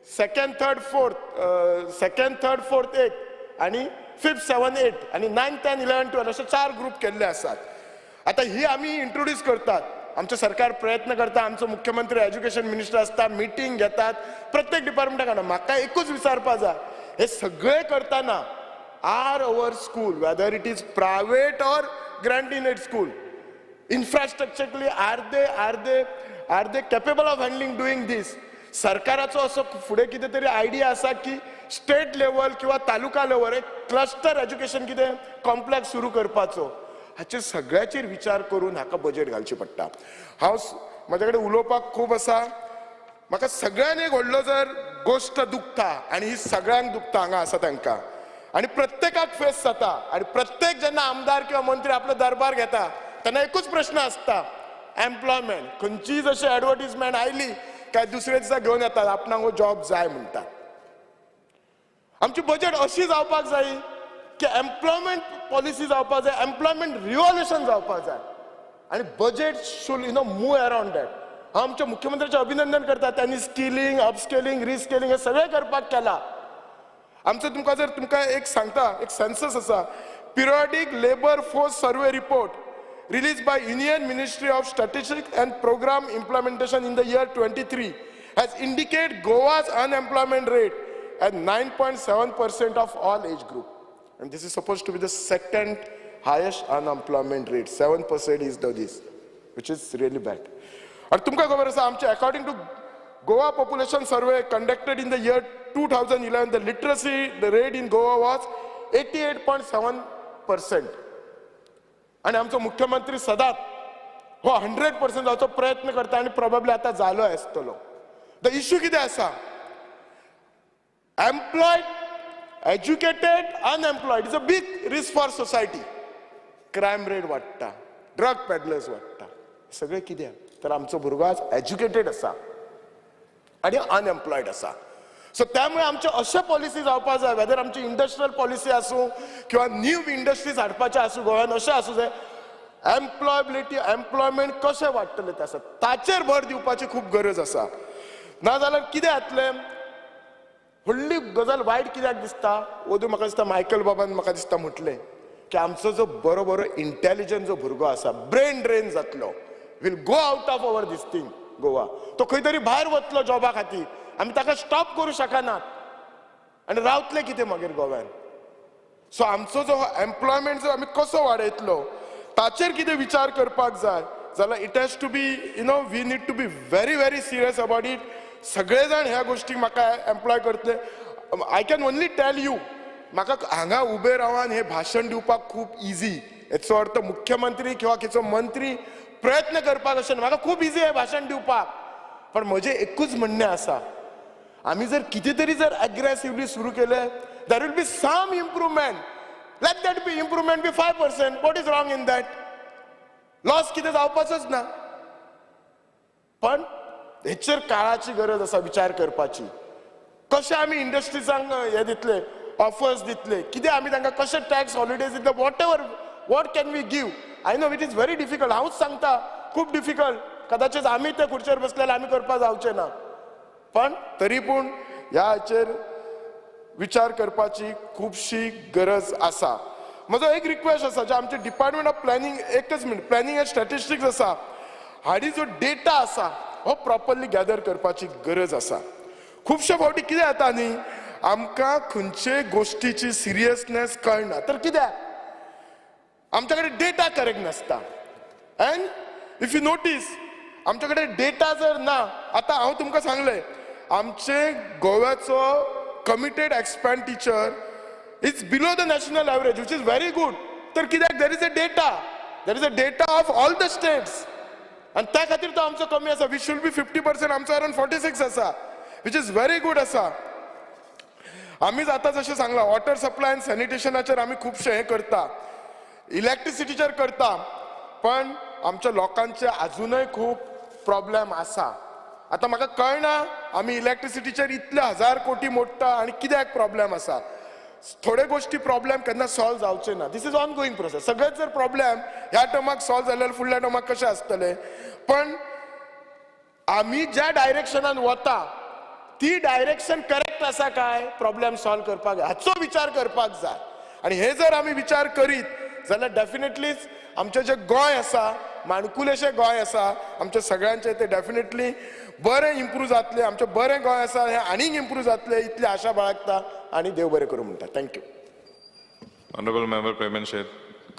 second third fourth, second third fourth एक, आनी 5th 7 8 आनी 9 10 11 12 अशे 4 ग्रूप केल्ले आसात. आतां ही आमी इंट्रोड्यूस करतात, आमचें सरकार प्रयत्न करता, आमचो मुख्यमंत्री एज्युकेशन मिनिस्टर आसता, मिटींग घेतात प्रत्येक डिपार्टमेंटा. म्हाका एकूच विचारपा जाय, हे सगळे करतना are our school, whether it is private or grant in aid school, infrastructurally are they capable of handling doing this? सरकाराचो असो फुडें कितें तरी आयडिया आसा की स्टेट लेवल किंवा तालुका लेवल एक क्लस्टर एज्युकेशन कितें कॉम्प्लेक्स सुरू करपाचो, हाचेर सगळ्याचेर विचार करून हाका बजेट घालची पडटा. हांव म्हज्या कडेन उलोवपाक खूब आसा. म्हाका सगळ्यान एक व्हडलो जर गोश्ट दुखता आनी ही सगळ्यांक दुखता हांगा आसा तांकां, आनी प्रत्येकाक फेस जाता, आनी प्रत्येक जेन्ना आमदार किंवा मंत्री आपलो दरबार घेता तेन्ना एकूच प्रश्न आसता, एम्प्लॉयमेंट. खंयचीय जशी एडवर्टीजमेंट आयली काय दुसरे दिसा घेवन येतात आपणाक हो जॉब जाय म्हणटा. आमची बजेट अशी जावपाक जाय की एम्प्लॉयमेंट पॉलिसी जावपाक जाय, एम्प्लॉयमेंट रिव्होल्युशन जावपाक जाय, आनी budget should you know move around that. हांव आमच्या मुख्यमंत्र्याचें अभिनंदन करता, त्यांनी स्किलिंग, अपस्केलिंग, रिस्केलिंग हे सगळें करपाक केलां. आमचो तुमकां जर तुमकां एक सांगता, एक सेन्सस आसा, periodic labour force survey report released by Union Ministry of Statistics and Program Implementation in the year 23 has indicated Goa's unemployment rate at 9.7% of all age group. And this is supposed to be the second highest unemployment rate 7% is the this, which is really bad. आनी तुमकां खबर आसा आमचे according to Goa population survey conducted in the year 2011, the literacy the rate in Goa was 88.7%. आनी आमचो मुख्यमंत्री सदांच हो 100% जावचो प्रयत्न करता आनी प्रोबेबली आतां जालो आसतलो. The issue कितें आसा, employed, educated, unemployed is a big risk for society. Crime rate वाडटा, ड्रग पेडलर्स वाडटा, सगळें कित्याक तर आमचो भुरगो आज एज्युकेटेड आसा आनी अनएम्प्लॉयड आसा. सो त्यामुळे आमच्यो अशे पॉलिसी जावपा जाय, वेदर आमची इंडस्ट्रियल पॉलिसी आसूं किंवा न्यू इंडस्ट्रीज हाडपाच्यो आसूं गोंयान, अशें आसूं जाय एम्प्लॉयबिलिटी, एम्प्लॉयमेंट कशें वाडटलें तें आसा, ताचेर भर दिवपाची खूब गरज आसा. नाजाल्यार कितें जातलें, व्हडली गजाल वायट कित्याक दिसता, ओदूं म्हाका दिसता मायकल बाबान म्हाका दिसता म्हटलें की आमचो जो बरो बरो इंटेलिजंट जो भुरगो आसा ब्रेन ड्रेन जातलो, will go out of our this thing Goa, तो खंय तरी भायर वतलो जॉबा खातीर, आमी ताका स्टॉप करूं शकनात आनी रावतले कितें मागीर गोव्यान. सो आमचो जो एम्प्लॉयमेंट जो आमी कसो वाडयतलो ताचेर कितें विचार करपाक जाय जाल्यार it has to be, you know, we need to be very very serious about it. सगळे जाण ह्या गोश्टीक म्हाका एम्प्लॉय करतले. I can only tell you, म्हाका हांगा उबे रावन हें भाशण दिवपाक खूब इजी, हेचो अर्थ मुख्यमंत्री किंवा किचो मंत्री प्रयत्न करपाक अशें म्हाका खूब इजी हें भाशण दिवपाक, पण म्हजें एकूच म्हणणें आसा, आमी जर कितें तरी जर एग्रेसिवली सुरू केलें there will be some improvement. Let that be improvement be 5%. What is wrong in that? Loss कितें जावपाचोच ना. पण हेचेर काळाची गरज आसा विचार करपाची, कशें आमी इंडस्ट्रीजांक हें दितले, ऑफर्स दितले, कितें आमी तांकां कशें टॅक्स हॉलिडेज दितले, whatever what can we give. I know it is very difficult, हांवूच सांगता खूब डिफिकल्ट, कदाचित आमी ते खुर्चेर बसलेले आमी करपाक जावचे ना, पण तरी पूण ह्या हाचेर विचार करपाची खुबशी गरज आसा. म्हजो एक रिक्वेस्ट आसा, जे आमचे डिपार्टमेंट ऑफ प्लॅनिंग, एकच मिनट, प्लॅनिंग अँड स्टॅटिस्टिक्स आसा, हाडी जो डेटा आसा हो प्रॉपरली गॅदर करपाची गरज आसा. खुबशे फावटी कितें जाता न्ही, आमकां खंयचे गोश्टीची सिरियसनेस कळना, तर कित्याक आमच्या कडेन डेटा करेक्ट नासता. अँड if you notice आमच्या कडेन डेटा जर ना, आतां हांव तुमकां सांगलें आमचे गोव्याचो committed expenditure is below the national average, which is very good. तर कित्याक there is a data, there is a data of all the states, आनी त्या खातीर तो आमचो कमी आसा. We should be 50%, आमचो अरावंड 46 आसा, which is very good आसा. आमीच आतां जशें सांगलां वॉटर सप्लाय आनी सॅनिटेशनाचेर आमी खुबशें हें करता, इलॅक्ट्रिसिटीचेर करता, पण आमच्या लोकांचे आजुनय खूब प्रॉब्लेम आसा. आतां म्हाका कळना आमी इलॅक्ट्रिसिटीचेर इतले 1000 कोटी मोडटा आनी कित्याक प्रॉब्लेम आसा. थोडे गोश्टी प्रॉब्लेम केन्ना सॉल्व जावचे ना, this is ongoing process. सगळेच जर प्रॉब्लेम ह्या टर्माक सॉल्व जाल्यार फुडल्या टर्माक कशें आसतलें, पण आमी ज्या डायरेक्शनान वता ती डायरेक्शन करेक्ट आसा काय प्रॉब्लेम सॉल्व करपाक, हाचो विचार करपाक जाय. आनी हे जर आमी विचार करीत जाल्यार डेफिनेटलीच आमचें जें गोंय आसा, माणकुलेशें गोंय आसा आमच्या सगळ्यांचें, तें डेफिनेटली बरें इम्प्रूव जातलें. आमचें बरें गोंय आसा हें आनीक इम्प्रूव जातलें इतली आशा बाळगता आनी देव बरें करूं म्हणटा. Thank you. Honorable Member Preman Shet,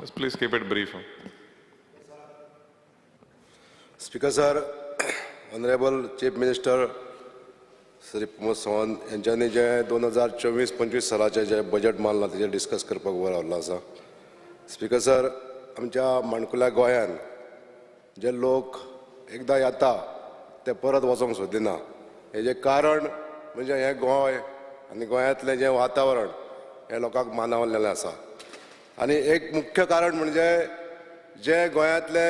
just please keep it brief. Speaker sir, Honorable Chief Minister Shri Pramod Sawant यांच्यानी J 2024-25 सालाचें J budget मांडलां तेजेर डिस्कस करपाक उबो रावल्लो आसा. स्पीकर सर, आमच्या माणकुल्या गोंयान जे लोक एकदां येता ते परत वचोंक सोदिना, हेजें कारण म्हणजे हें गोंय आनी गोंयांतलें जें वातावरण हें लोकांक मानवलेलें आसा. आनी एक मुख्य कारण म्हणजे जे गोंयांतले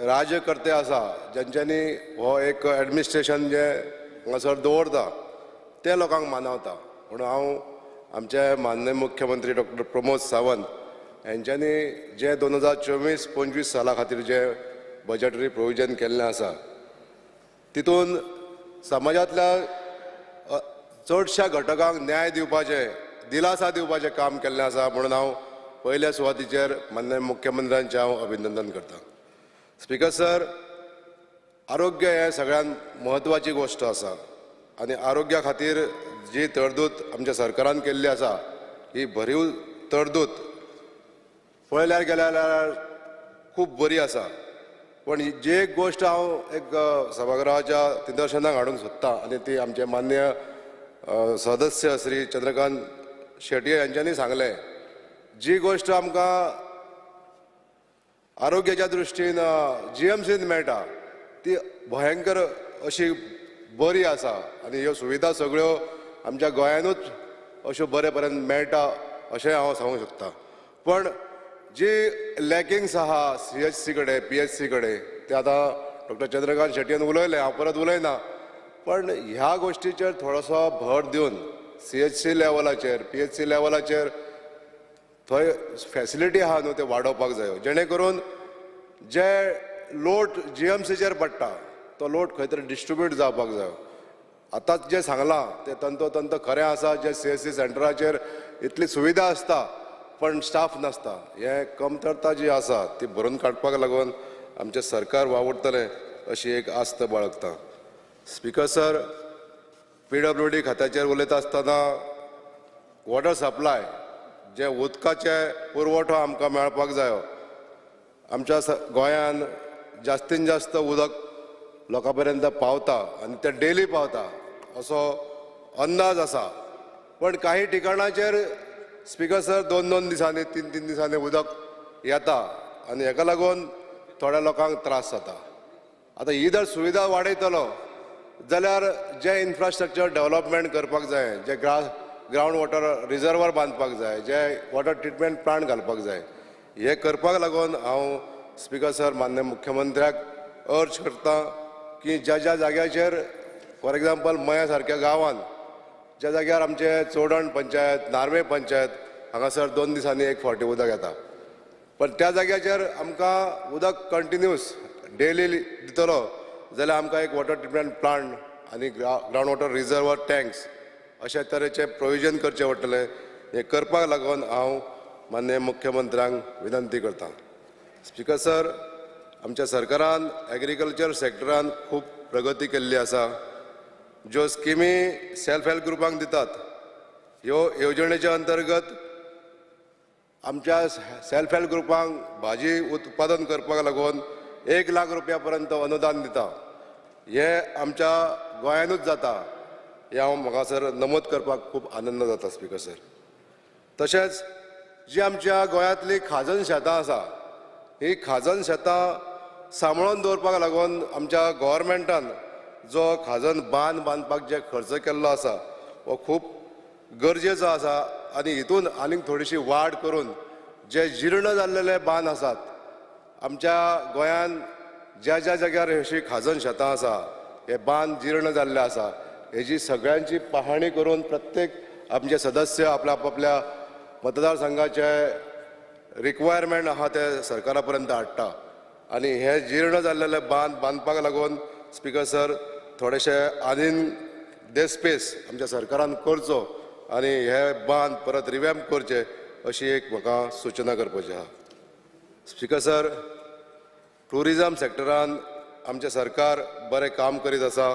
राज्यकर्ते आसा ज्यांच्यांनी हो एक एडमिनिस्ट्रेशन जें हांगासर दवरता ते लोकांक मानवता. म्हणून हांव आमचे माननीय मुख्यमंत्री डॉक्टर प्रमोद सावंत यांच्यांनी जे 2024-25 साला खातीर जे बजेटरी प्रोविजन केल्लें आसा तितून समाजांतल्या चडश्या घटकांक न्याय दिवपाचें, दिलासा दिवपाचें काम केल्लें आसा. म्हणून हांव पयल्या सुवातीचेर माननीय मुख्यमंत्र्यांचें हांव अभिनंदन करतां. स्पीकर सर, आरोग्य हें सगळ्यांत म्हत्वाची गोश्ट आसा आनी आरोग्या खातीर जी तरतूद आमच्या सरकारान केल्ली आसा ही भरीव तरतूद पळयल्यार गेल्यार जाल्यार खूब बरी आसा. पण जी एक गोश्ट हांव एक सभागृहाच्या निदर्शनाक हाडूंक सोदतां आनी ती आमचे मान्य सदस्य श्री चंद्रकांत शेटये हांच्यांनी सांगलें, जी गोश्ट आमकां आरोग्याच्या दृश्टीन जीएमसीन मेळटा ती भयंकर अशी बरी आसा आनी ह्यो सुविधा सगळ्यो आमच्या गोंयानूच अश्यो बरे पर्यंत मेळटा अशें हांव सांगूंक शकता. पण जी लॅकिंग्स आहा सीएचसी कडेन, पीएचसी कडेन, ते आतां डॉक्टर चंद्रकांत शेटयेन उलयलें, हांव परत उलयना. पण ह्या गोश्टीचेर थोडोसो भर दिवन सीएचसी लेवलाचेर, पीएचसी लेवलाचेर थंय फॅसिलिटी आहा न्हू ते वाडोवपाक जायो, जेणे करून जे लोड जीएमसीचेर पडटा तो लोड खंय तरी डिस्ट्रिब्यूट जावपाक जायो. आतांच जें सांगलां तें तंतोतंत खरें आसा, जे सीएचसी सेंटराचेर इतली सुविधा आसता पण स्टाफ नासता, हें कमतरता जी आसा ती भरून काडपाक लागून आमचें सरकार वावुरतलें अशी एक आस्त बाळगता. स्पिकर सर, पीडब्ल्यूडी खात्याचेर उलयता आसतना वॉटर सप्लाय जे उदकाचे पुरवठो आमकां मेळपाक जायो, आमच्या गोंयान जास्तीन जास्त उदक लोकां पर्यंत पावता आनी ते डेली पावता असो अंदाज आसा. पण काही ठिकाणाचेर स्पिकर सर 2-2 दिसांनी, 3-3 दिसांनी उदक येता आनी हेका लागून थोड्या लोकांक त्रास जाता. आतां ही जर सुविधा वाडयतलो जाल्यार जें इन्फ्रास्ट्रक्चर डेवलपमेंट करपाक जाय, जे ग्रावंड वॉटर रिजर्वर बांदपाक जाय, जे वॉटर ट्रिटमेंट प्लांट घालपाक जाय, हे करपाक लागून हांव स्पिकर सर मान्य मुख्यमंत्र्याक अर्ज करता की ज्या ज्या जाग्याचेर फॉर एग्जाम्पल मया सारक्या गांवांत ज्या जाग्यार आमचे चोडण पंचायत, नार्वे पंचायत हांगासर 2 दिसांनी एक फावटी उदक येता, पण त्या जाग्याचेर आमकां उदक कंटिन्यूस डेली दितलो जाल्यार आमकां एक वॉटर ट्रिटमेंट प्लांट आनी ग्रावंड वॉटर रिजर्वर टँक्स अशा तरेचे प्रोविजन करचें पडटलें. हें करपाक लागून हांव माननीय मुख्यमंत्र्यांक विनंती करतां. स्पिकर सर, आमच्या सरकारान एग्रीकल्चर सेक्टरान खूब प्रगती केल्ली आसा. ज्यो स्किमी सेल्फ हेल्प ग्रुपांक दितात ह्यो येवजणेच्या अंतर्गत आमच्या सेल्फ हेल्प ग्रुपांक भाजी उत्पादन करपाक लागून 1 लाख रुपया पर्यंत अनुदान दिता. हें आमच्या गोंयानूच जाता हें हांव म्हाका सर नमूद करपाक खूब आनंद जाता स्पिकर सर. तशेंच जी आमच्या गोंयांतली खाजन शेतां आसा ही खाजन शेतां सांबाळून दवरपाक लागून आमच्या गव्हर्मेंटान जो खाजन बांद बांदपाक जे खर्च केल्लो आसा हो खूब गरजेचो आसा आनी हितून आनीक थोडीशी वाड करून जे जीर्ण जाल्लेले बांद आसात आमच्या गोंयान ज्या ज्या जाग्यार अशी खाजन शेतां आसा हे बांद जीर्ण जाल्ले आसा हेजी सगळ्यांची पाहणी करून प्रत्येक आमचे सदस्य आपल्या आपापल्या मतदारसंघाचे रिक्वायरमेंट आहा ते सरकारा पर्यंत हाडटा आनी हे जीर्ण जाल्लेले बांद बांदपाक लागून स्पिकर सर थोडेशे आनीक देस्पेस आमच्या सरकारान करचो आनी हे बांद परत रिवॅम्प करचे अशी एक म्हाका सुचना करपाची आहा. स्पिकर सर, ट्युरिजम सेक्टरान आमचें सरकार बरें काम करीत आसा.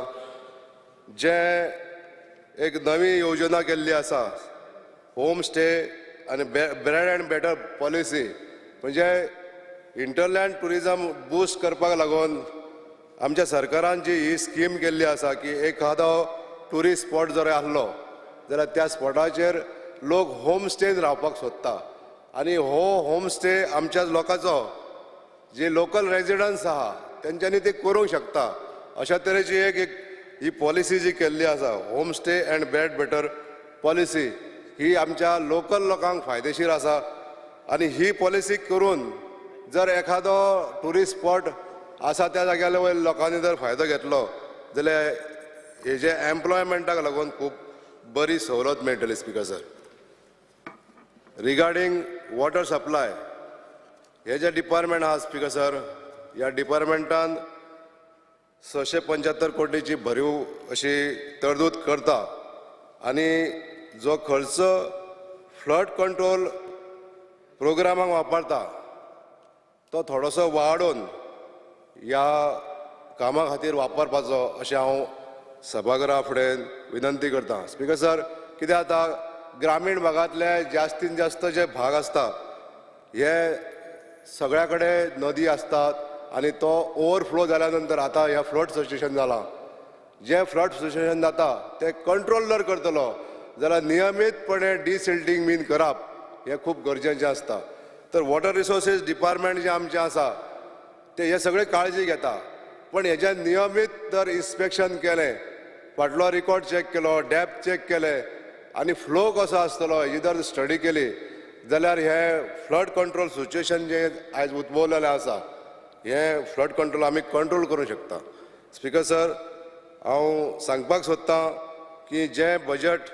जें एक नवी योजना केल्ली आसा होम स्टे आनी ब्रेड अँड बेटर पॉलिसी, म्हणजे इंटरलँड ट्युरिजम बूस्ट करपाक लागून आमच्या सरकारान जी ही स्कीम केल्ली आसा की एखादो ट्युरिस्ट स्पॉट जर आहलो जाल्यार त्या स्पॉटाचेर लोक होम स्टेन रावपाक सोदता आनी हो होम स्टे आमच्या लोकांचो जे लोकल रेजिडन्स आहा तेंच्यांनी ते करूंक शकता अशा तरेची एक ही पॉलिसी जी केल्ली आसा home stay and bed better policy ही आमच्या लोकल लोकांक फायदेशीर आसा आनी ही पॉलिसी करून जर एखादो ट्युरिस्ट स्पॉट आसा त्या जाग्यार वयल्या लोकांनी जर फायदो घेतलो जाल्यार हेजे एम्प्लॉयमेंटाक लागून खूब बरी सवलत मेळटली. Speaker sir, regarding water supply हे जे डिपार्टमेंट आहा स्पिकर सर, ह्या डिपार्टमेंटान 675 कोटीची भरीव अशी तरतूद करता आनी जो खर्च फ्लड कंट्रोल प्रोग्रामाक वापरता तो थोडोसो वाडोवन ह्या कामा खातीर वापरपाचो अशें हांव सभागृहा फुडें विनंती करता. स्पिकर सर, कितें जाता ग्रामीण भागांतले जास्तीन जास्त जे भाग आसता हे सगळ्या कडेन नदी आसतात आनी तो ओवरफ्लो जाल्या नंतर आतां हें फ्लड सिच्युएशन जालां. जें फ्लड सिच्युएशन जाता तें कंट्रोल जर करतलो जाल्यार नियमीतपणे डिसिल्टींग बीन करप हें खूब गरजेचें आसता. तर वॉटर रिसोर्सीस डिपार्टमेंट जें आमचें आसा तें हे सगळें काळजी घेता, पण हेजें नियमीत जर इन्स्पेक्शन केलें, फाटलो रिकॉर्ड चॅक केलो, डेप्थ चॅक केलें आनी फ्लो कसो आसतलो हेजी जर स्टडी केली जाल्यार हे फ्लड कंट्रोल सिच्युएशन जें आयज उद्भवलेलें आसा हें फ्लड कंट्रोल आमी कंट्रोल करूंक शकता. स्पिकर सर, हांव सांगपाक सोदतां की जें बजट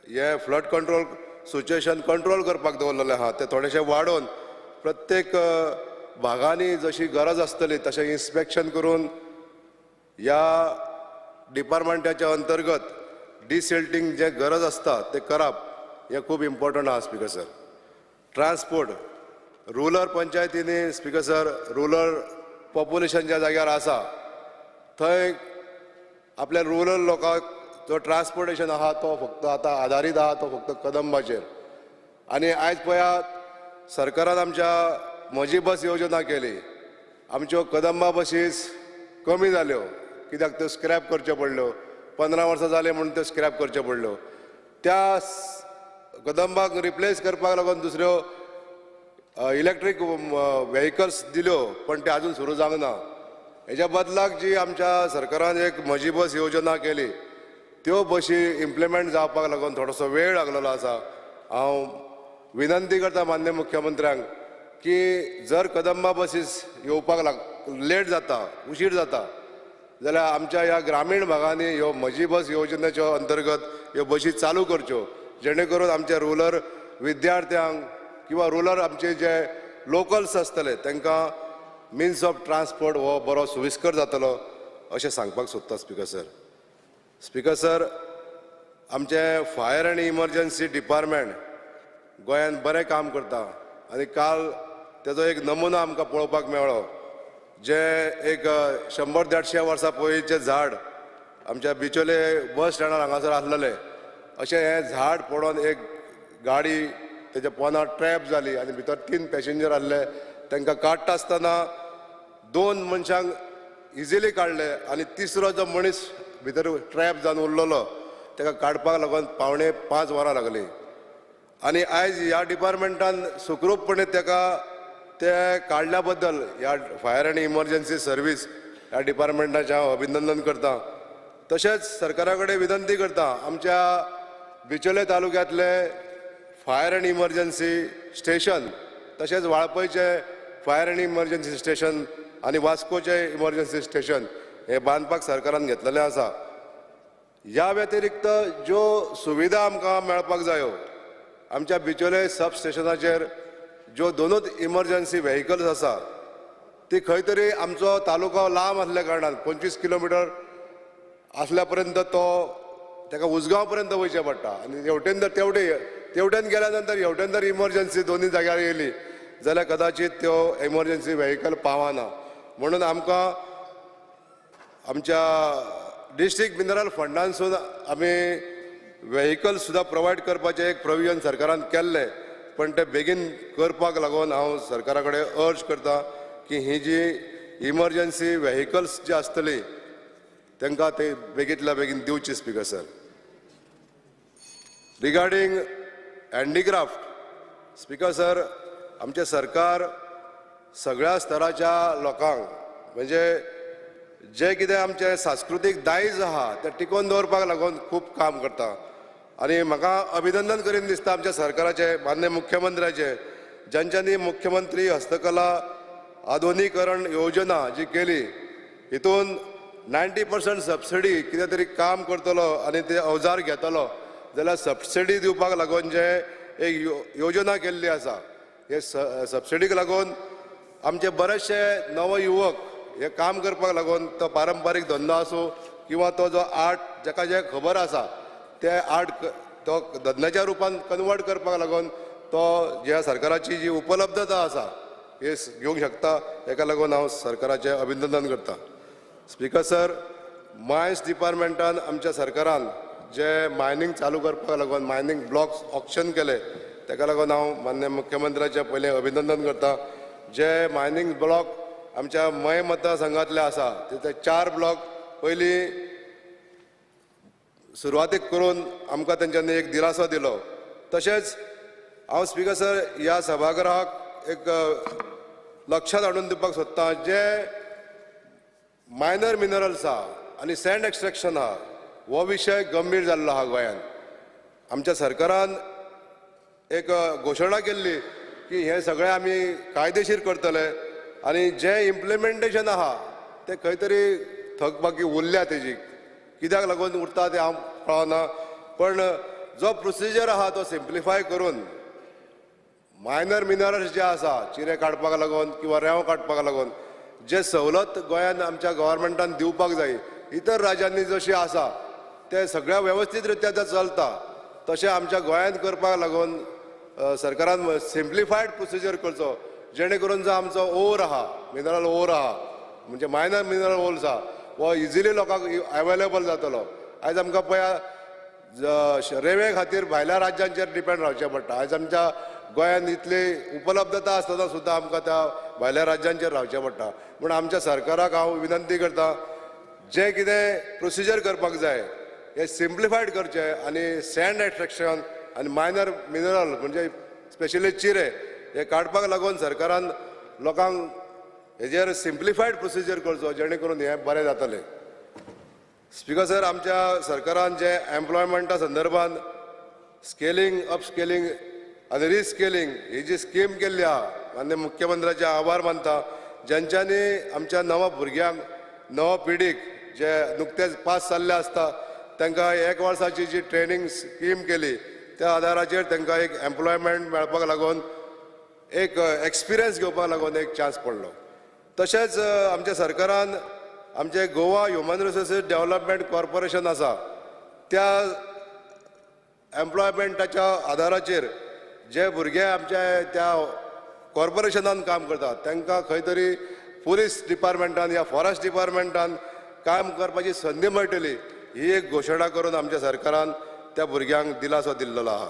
हें फ्लड कंट्रोल सिच्युएशन कंट्रोल करपाक दवरलेलें आहा तें थोडेशें वाडोवन प्रत्येक भागांनी जशी गरज आसतली तशें इन्स्पेक्शन करून ह्या डिपार्टमेंटाच्या अंतर्गत डिसिल्टींग जें गरज आसता तें करप हें खूब इम्पॉर्टंट आहा. स्पिकर सर, ट्रान्सपोर्ट रुरल पंचायतींनी स्पिकर सर रुरल पॉप्युलेशन ज्या जाग्यार आसा थंय आपल्या रुरल लोकांक जो ट्रान्सपोर्टेशन आहा तो फक्त आतां आदारीत आहा तो फक्त कदंबाचेर. आनी आयज पळयात सरकारान आमच्या म्हजी बस योजना केली, आमच्यो कदंबा बसीस कमी जाल्यो कित्याक त्यो स्क्रॅप करच्यो पडल्यो, 15 वर्सां जालीं म्हूण त्यो स्क्रॅप करच्यो पडल्यो. त्या कदंबाक रिप्लेस करपाक लागून दुसऱ्यो इलेक्ट्रीक व्हेकल्स दिल्यो, पण ते आजून सुरू जावंक ना. हेज्या बदलाक जी आमच्या सरकारान एक म्हजी बस योजना केली त्यो बशी इम्प्लिमेंट जावपाक लागून थोडोसो वेळ लागलेलो आसा. हांव विनंती करता मान्य मुख्यमंत्र्यांक की जर कदंबा बसीस येवपाक लेट जाता, उशीर जाता जाल्यार आमच्या ह्या ग्रामीण भागांनी ह्यो म्हजी बस योजनेच्यो अंतर्गत ह्यो बशी चालू करच्यो, जेणे करून आमच्या रुरल विद्यार्थ्यांक किंवा रुरल आमचे जे लोकल्स आसतले तांकां मिन्स ऑफ ट्रान्सपोर्ट हो बरो सुविस्कर जातलो अशें सांगपाक सोदता. स्पिकर सर, स्पिकर सर, आमचें फायर आनी इमर्जन्सी डिपार्टमेंट गोंयांत बरें काम करता आनी काल तेजो एक नमुना आमकां पळोवपाक मेळ्ळो, जे एक 100-150 वर्सां पयलींचें झाड आमच्या बिचोले बस स्टँडार हांगासर आसलेलें, अशें हें झाड पडोन एक गाडी तेच्या पोंदा ट्रॅप जाली आनी भितर 3 पॅसेंजर आसले, तांकां काडटा आसतना 2 मनशांक इजिली काडले आनी तिसरो जो मनीस भितर ट्रॅप जावन उरलेलो ताका काडपाक लागून 4.75 वरां लागलीं. आनी आयज ह्या डिपार्टमेंटान सुखरूपपणे ताका ते काडल्या बद्दल ह्या फायर आनी इमर्जन्सी सर्वीस ह्या डिपार्टमेंटाचें हांव अभिनंदन करता. तशेंच सरकारा कडेन विनंती करता आमच्या बिचोले तालुक्यांतले फायर आनी इमर्जन्सी स्टेशन तशेंच वाळपयचे फायर आनी इमर्जन्सी स्टेशन आनी वास्कोचे इमर्जन्सी स्टेशन हे बांदपाक सरकारान घेतलेलें आसा. ह्या व्यतिरिक्त ज्यो सुविधा आमकां मेळपाक जायो आमच्या बिचोले सब स्टेशनाचेर ज्यो दोनूच इमर्जन्सी व्हेकल्स आसा ती खंय तरी आमचो तालुको लांब आसल्या कारणान 25 किलोमिटर आसल्या पर्यंत तो ताका उजगांव पर्यंत वयचें पडटा आनी हेवटेन जर तेवटेन गेल्या नंतर हेवटेन जर इमर्जन्सी दोनूय जाग्यार येयली जाल्यार कदाचीत त्यो इमर्जन्सी व्हेकल पावना. म्हणून आमकां आमच्या डिस्ट्रिक्ट मिनरल फंडांसून आमी व्हेकल सुद्दां प्रोवायड करपाचें एक प्रोविजन सरकारान केल्लें, पण तें बेगीन करपाक लागून हांव सरकारा कडेन अर्ज करता की ही जी इमर्जन्सी व्हेकल्स जी आसतली तांकां ते बेगींतल्या बेगीन दिवची. Speaker sir, regarding handicraft, speaker sir, आमचें सरकार सगळ्या स्तराच्या लोकांक म्हणजे जें कितें आमचें सांस्कृतीक दायज आहा तें टिकोवन दवरपाक लागून खूब काम करता आनी म्हाका अभिनंदन करीन दिसता आमच्या सरकाराचें, मान्य मुख्यमंत्र्याचें, ज्यांच्यांनी मुख्यमंत्री हस्तकला आधुनीकरण योजना जी केली हितून 90% सबसिडी कितें तरी काम करतलो आनी ते अवजार घेतलो जाल्यार सबसिडी दिवपाक लागून जे एक योजना केल्ली आसा, हे सबसिडीक लागून आमचे बरेचशे नवयुवक हे काम करपाक लागून तो पारंपारीक धंदो आसूं किंवा तो जो आर्ट जाका जें खबर आसा ते आर्ट तो धंद्याच्या रुपान कन्वर्ट करपाक लागून तो ज्या सरकाराची जी उपलब्धता आसा हे घेवंक शकता. हेका लागून हांव सरकाराचें अभिनंदन करता. स्पिकर सर, मायन्स डिपार्टमेंटान आमच्या सरकारान जे मायनींग चालू करपाक लागून मायनींग ब्लॉक्स ऑक्शन केले ताका लागून हांव मान्य मुख्यमंत्र्याचें पयलें अभिनंदन करता. जे मायनींग ब्लॉक आमच्या मये मतदारसंघातले आसा ते 4 ब्लॉक पयलीं सुरवातीक करून आमकां तेंच्यांनी एक दिलासो दिलो. तशेंच हांव स्पीकर सर ह्या सभागृहाक एक लक्षांत हाडून दिवपाक सोदता, जे मायनर मिनरल्स आहा आनी सँड एक्स्ट्रेक्शन आहा हो विशय गंभीर जाल्लो आहा गोंयांत. आमच्या सरकारान एक घोशणा केल्ली की हें सगळें आमी कायदेशीर करतले आनी जें इम्प्लिमेंटेशन आहा तें खंय तरी थकबाकी उरल्या तेजी, कित्याक लागून उरता तें हांव कळना, पण जो प्रोसिजर आहा तो सिम्प्लिफाय करून मायनर मिनरल्स जे आसा चिरे काडपाक लागून किंवा रेंव काडपाक लागून जे सवलत गोंयांत आमच्या गव्हर्मेंटान दिवपाक जाय, इतर राज्यांनी जशी आसा ते सगळ्या वेवस्थीत रित्या ते चलता तशें आमच्या गोंयांत करपाक लागून सरकारान सिम्प्लिफायड प्रोसिजर करचो, जेणे करून जो आमचो ओर आहा, मिनरल ओर आहा, म्हणजे मायनर मिनरल ओर्स आहा, हो इजिली लोकांक अवेलेबल जातलो. आयज आमकां पळया रेंवे खातीर भायल्या राज्यांचेर डिपेंड रावचें पडटा. आयज आमच्या गोंयांत इतली उपलब्धता आसतना सुद्दां आमकां त्या भायल्या राज्यांचेर रावचें पडटा. म्हूण आमच्या सरकाराक हांव विनंती करता, जें कितें प्रोसिजर करपाक जाय हें सिम्प्लिफायड करचें आनी सँड एक्स्ट्रेक्शन आनी मायनर मिनरल म्हणजे स्पेशली चिरे हे काडपाक लागून सरकारान लोकांक हेजेर सिम्प्लिफायड प्रोसिजर करचो, जेणे करून हें बरें जातलें. स्पीकर सर, आमच्या सरकारान जे एम्प्लॉयमेंटा संदर्भात स्केलिंग, अपस्केलिंग आनी रिस्केलिंग ही जी स्कीम केल्ली आहा, माननीय मुख्यमंत्र्याचे आभार मानता, ज्यांच्यांनी आमच्या नव्या भुरग्यांक, नव्या पिढीक जे नुकतेच पास जाल्ले आसता तांकां एक वर्साची जी ट्रेनींग स्कीम केली त्या आदाराचेर तांकां एक एम्प्लॉयमेंट मेळपाक लागून एक एक्सपिरियन्स घेवपाक लागून एक चान्स पडलो. तशेंच आमच्या सरकारान आमचे Goa human resources development corporation आसा त्या एम्प्लॉयमेंटाच्या आदाराचेर जे भुरगे आमच्या त्या कॉर्पोरेशनान काम करतात तांकां खंय तरी पुलीस डिपार्टमेंटान या फॉरेस्ट डिपार्टमेंटान काम करपाची संदी मेळटली ही एक घोशणा करून आमच्या सरकारान त्या भुरग्यांक दिलासो दिल्लो आहा.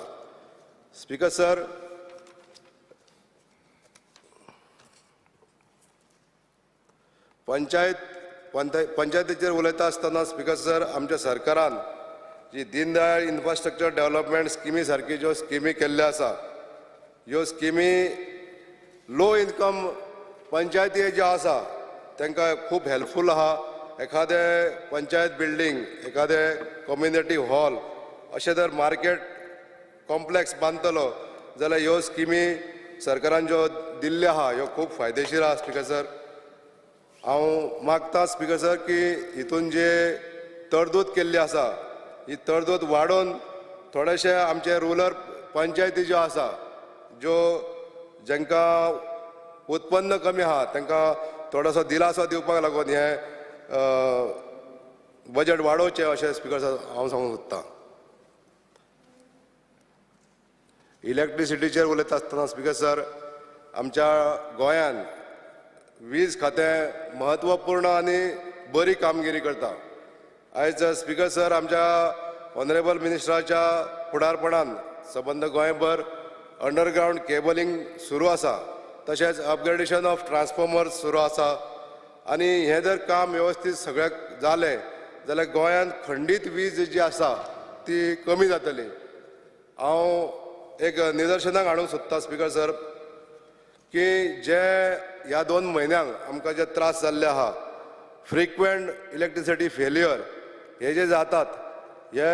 स्पीकर सर, पंचायतीचेर उलयता आसतना स्पीकर सर, आमच्या सरकारान जी दीनदयाळ इन्फ्रास्ट्रक्चर डेव्हलपमेंट स्किमी सारकी ज्यो स्किमी केल्ल्यो आसा, ह्यो स्किमी लो इनकम पंचायती ज्यो आसा तांकां खूब हेल्पफूल आहा. एखादें पंचायत बिल्डींग, एखादें कम्युनिटी हॉल अशें जर मार्केट कॉम्प्लेक्स बांदतलो जाल्यार ह्यो स्किमी सरकारान ज्यो दिल्ल्यो आहा ह्यो खूब फायदेशीर आहा. स्पीकर सर, हांव मागता स्पीकर सर की हितून जे तरतूद केल्ली आसा ही तरतूद वाडोवन थोडेशे आमचे रुरल पंचायती ज्यो आसा, ज्यो जांकां उत्पन्न कमी आहा तांकां थोडोसो दिलासो दिवपाक लागून हें बजेट वाडोवचें अशें स्पीकर सर हांव सांगूंक सोदतां. इलेक्ट्रिसिटीचेर उलयता आसतना स्पीकर सर, आमच्या गोंयांत वीज खातें म्हत्वपूर्ण आनी बरी कामगिरी करता. आयज स्पीकर सर, आमच्या ऑनरेबल मिनिस्टराच्या फुडारपणान सबंद गोंयभर अंडरग्रावंड केबलिंग सुरू आसा, तशेंच अपग्रेडेशन ऑफ ट्रान्सफॉर्मर्स सुरू आसा आनी हें जर काम वेवस्थीत सगळ्याक जालें जाल्यार गोंयांत खंडीत वीज जी आसा ती कमी जातली. हांव एक निदर्शनाक हाडूंक सोदता स्पीकर सर की जे ह्या 2 म्हयन्यांक आमकां जे त्रास जाल्ले आहा, फ्रिक्वेंट इलेक्ट्रिसिटी फेलियर हे जे जातात हे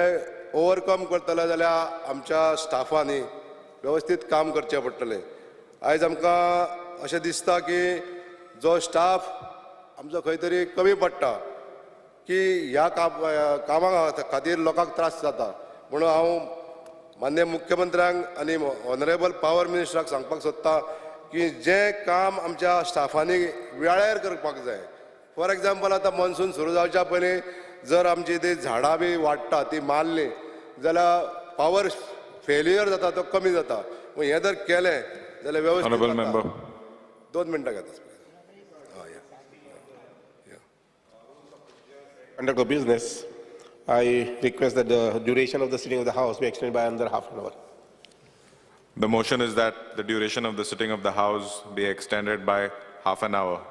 ओवरकम करतले जाल्यार आमच्या स्टाफांनी वेवस्थीत काम करचें पडटलें. आयज आमकां अशें दिसता की जो स्टाफ आमचो खंय तरी कमी पडटा की ह्या कामां खातीर लोकांक त्रास जाता. म्हणून हांव माननीय मुख्यमंत्र्यांक आनी ऑनरेबल पावर मिनिस्टराक सांगपाक सोदता की जें काम आमच्या स्टाफांनी वेळार करपाक जाय. फॉर एग्जाम्पल, आतां मॉन्सून सुरू जावच्या पयलीं जर आमची ती झाडां बी वाडटा ती मारली जाल्यार पावर फेलियर जाता तो कमी जाता. हें जर केलें जाल्यार वेवस्थीत. 2 मिनटां घेता. Conduct of business, I request that the duration of the sitting of the House be extended by another half an hour. The motion is that the duration of the sitting of the House be extended by half an hour.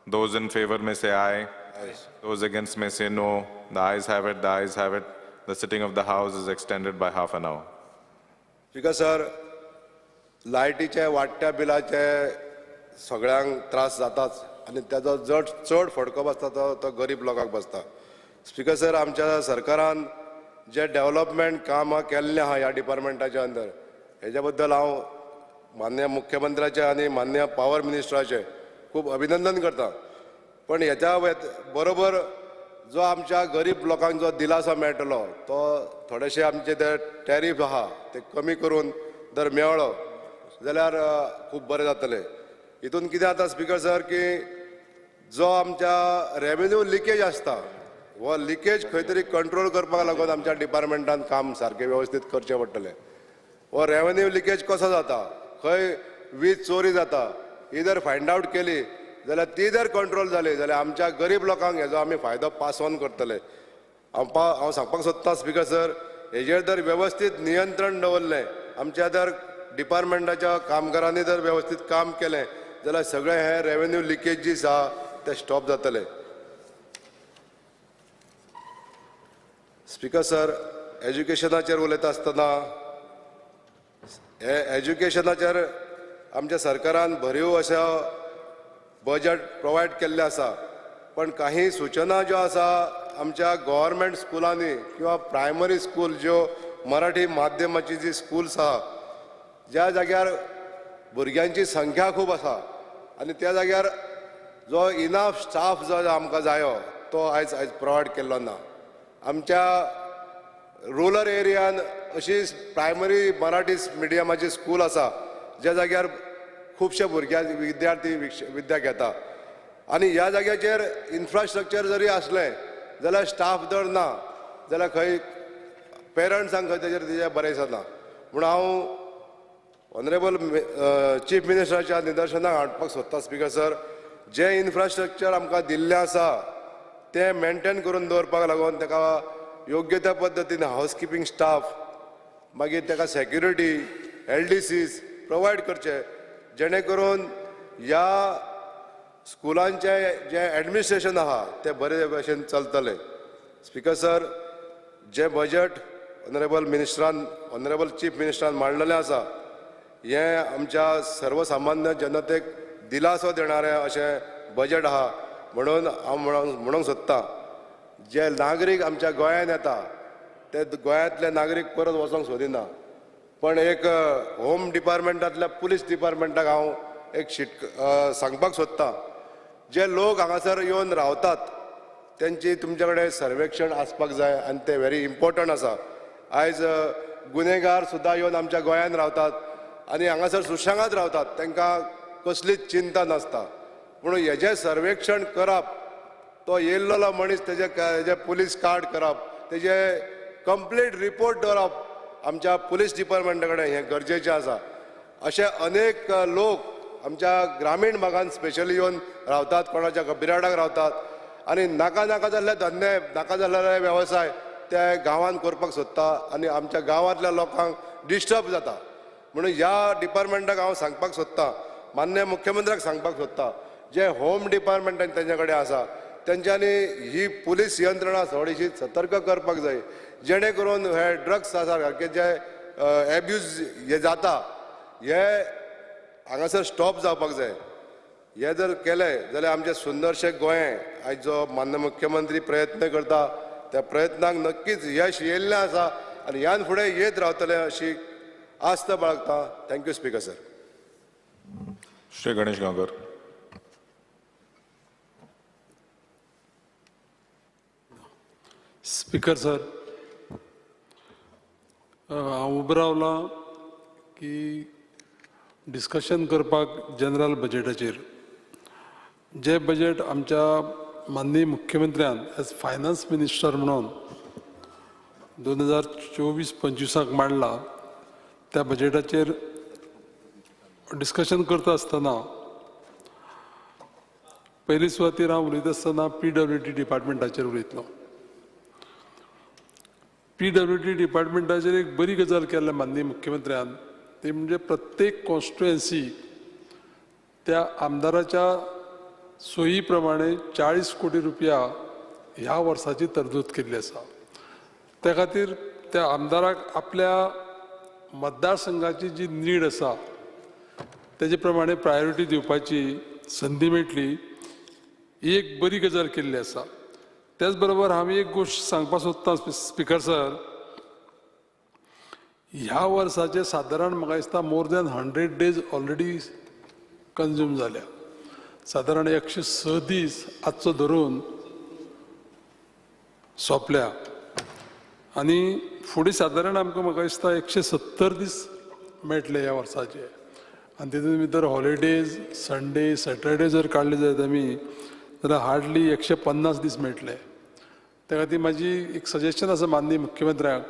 Those in favor may say aye. Aye. Those against may say no. The ayes have it, the ayes have it. The sitting of the House is extended by half an hour. Speaker sir, लायटीचे वाडट्या बिलाचे सगळ्यांक त्रास जाताच आनी ताजो चड फटको बसता तो गरीब लोकांक बसता. स्पीकर सर, आमच्या सरकारान जे डेव्हलपमेंट कामां केल्लें आहा ह्या डिपार्टमेंटाच्या अंदर, हेज्या बद्दल हांव माननीय मुख्यमंत्र्याचे आनी माननीय पावर मिनिस्टराचे खूब अभिनंदन करता. पण हेच्या बरोबर जो आमच्या गरीब लोकांक जो दिलासो मेळटलो तो थोडेशे आमचे ते टॅरीफ आहा ते कमी करून जर मेळ्ळो जाल्यार खूब बरें जातलें. हितून कितें जाता स्पीकर सर की जो आमच्या रेवेन्यू लिकेज आसता हो लिकेज खंय तरी कंट्रोल करपाक लागून आमच्या डिपार्टमेंटान काम सारकें वेवस्थीत करचें पडटलें. हो रेवेन्यू लिकेज कसो जाता, खंय वीज चोरी जाता, ही जर फायंड आवट केली जाल्यार ती जर कंट्रोल जाली जाल्यार आमच्या गरीब लोकांक हेजो आमी फायदो पास ऑन करतले. हांव सांगपाक सोदता स्पीकर सर, हेजेर जर वेवस्थीत नियंत्रण दवरलें, आमच्या जर डिपार्टमेंटाच्या कामगारांनी जर वेवस्थीत काम केलें जाल्यार सगळें हें रेवेन्यू लिकेज जी आसा तें स्टॉप जातलें. स्पीकर सर, एज्युकेशनाचेर उलयता आसतना हे एज्युकेशनाचेर आमच्या सरकारान भरीव अशें बजट प्रोवायड केल्लें आसा, पण काही सूचना ज्यो आसा आमच्या गव्हर्मेंट स्कुलांनी किंवा प्रायमरी स्कूल ज्यो मराठी माध्यमाची जी स्कूल्स आहा ज्या जाग्यार भुरग्यांची संख्या खूब आसा आनी त्या जाग्यार जो इनाफ स्टाफ जो आमकां जायो तो आयज आयज प्रोवायड केल्लो ना. आमच्या रुरल एरियान अशी प्रायमरी मराठी मिडियमाची स्कूल आसा ज्या जाग्यार खुबशे भुरग्या विद्यार्थी विद्या घेता आनी ह्या जाग्याचेर इन्फ्रास्ट्रक्चर जरी आसलें जाल्यार स्टाफ जर ना जाल्यार खंय पेरंट्सांक खंय तेजेर तेजें बरें दिसना. म्हूण हांव ऑनरेबल चीफ मिनिस्टराच्या निदर्शनाक हाडपाक सोदता स्पीकर सर, जें इन्फ्रास्ट्रक्चर आमकां दिल्लें आसा तें मेनटेन करून दवरपाक लागून ताका योग्य त्या पद्दतीन हावस किपिंग स्टाफ, मागीर ताका सेक्युरिटी, LDCs provide करचे, जेणे करून ह्या स्कुलांचें जें एडमिनिस्ट्रेशन आहा तें बरे भशेन चलतलें. स्पीकर सर, जें बजट ऑनरेबल मिनिस्टरान, ऑनरेबल चीफ मिनिस्टरान मांडलेलें आसा हें आमच्या सर्वसामान्य जनतेक दिलासो देणारें अशें बजट आहा. म्हणून हांव म्हणूंक सोदतां जे नागरीक आमच्या गोंयांत येता ते गोंयांतले नागरीक परत वचोंक सोदिना, पण एक होम डिपार्टमेंटांतल्या पुलीस डिपार्टमेंटाक हांव एक सांगपाक सोदतां, जे लोक हांगासर येवन रावतात तेंची तुमचे कडेन सर्वेक्षण आसपाक जाय आनी तें व्हेरी इम्पॉर्टंट आसा. आयज गुन्हेगार सुद्दां येवन आमच्या गोंयांत रावतात आनी हांगासर सुशेगाद रावतात, तांकां कसलीच चिंता नासता. पूण हेजें सर्वेक्षण करप, तो येयल्लो मनीस तेजे पुलीस कार्ड करप, तेजे कंप्लीट रिपोर्ट दवरप आमच्या पुलीस डिपार्टमेंटा कडेन हें गरजेचें आसा. अशे अनेक लोक आमच्या ग्रामीण भागांत स्पेशली येवन रावतात, कोणाच्या बिराडाक रावतात आनी नाका नाका जाल्ले धंदे, नाका जाल्ले वेवसाय ते गांवांत करपाक सोदता आनी आमच्या गांवांतल्या लोकांक डिस्टर्ब जाता. म्हणून ह्या डिपार्टमेंटाक हांव सांगपाक सोदतां, माननीय मुख्यमंत्र्याक सांगपाक सोदतां, जे होम डिपार्टमेंट तेंच्या कडेन आसा तेंच्यांनी ही पुलीस यंत्रणा थोडीशी सतर्क करपाक जाय, जेणे करून हे ड्रग्स आसा सारके जे एब्यूज हे जाता हे हांगासर स्टॉप जावपाक जाय. हे जर केलें जाल्यार आमचें सुंदरशें गोंय आयज जो माननीय मुख्यमंत्री प्रयत्न करता त्या प्रयत्नाक नक्कीच यश येयल्लें आसा आनी ह्यान फुडें येत रावतलें अशी आस्त बाळगता. Thank you speaker sir. Shri Ganesh Gaonkar. Speaker sir, हांव उबो रावलां की डिस्कशन करपाक जनरल बजेटाचेर. जे बजेट आमच्या माननीय मुख्यमंत्र्यान एज फायनान्स मिनिस्टर म्हणून 2024-25 मांडला त्या बजेटाचेर डिस्कशन करता आसतना पयली सुवातेर हांव उलयता आसतना PWD डिपार्टमेंटाचेर उलयतलो. PWD डिपार्टमेंटाचेर एक बरी गजाल केल्ल्या माननीय मुख्यमंत्र्यान ती म्हणजे प्रत्येक कॉन्स्टिट्युएन्सी त्या आमदाराच्या सोयी प्रमाणे 40 कोटी रुपया ह्या वर्साची तरतूद केल्ली आसा. त्या खातीर त्या आमदाराक आपल्या मतदारसंघाची जी नीड आसा तेजे प्रमाणे प्रायोरिटी दिवपाची संदी मेळटली, ही एक बरी गजाल केल्ली आसा. त्याच बरोबर हांव एक गोश्ट सांगपाक सोदतां स्पीकर सर, ह्या वर्साचे सादारण म्हाका दिसता more than 100 days already consume जाल्या. सादारण 106 दीस आजचो धरून सोंपल्या आनी फुडें सादारण आमकां म्हाका दिसता 170 दीस मेळटले ह्या वर्साचे. आनी तितून भितर हॉलिडेज, संडे, सॅटरडे जर काडले जायत आमी जाल्यार हार्डली 150 दीस मेळटले. त्या खातीर म्हाजी एक सजेशन आसा माननीय मुख्यमंत्र्यांक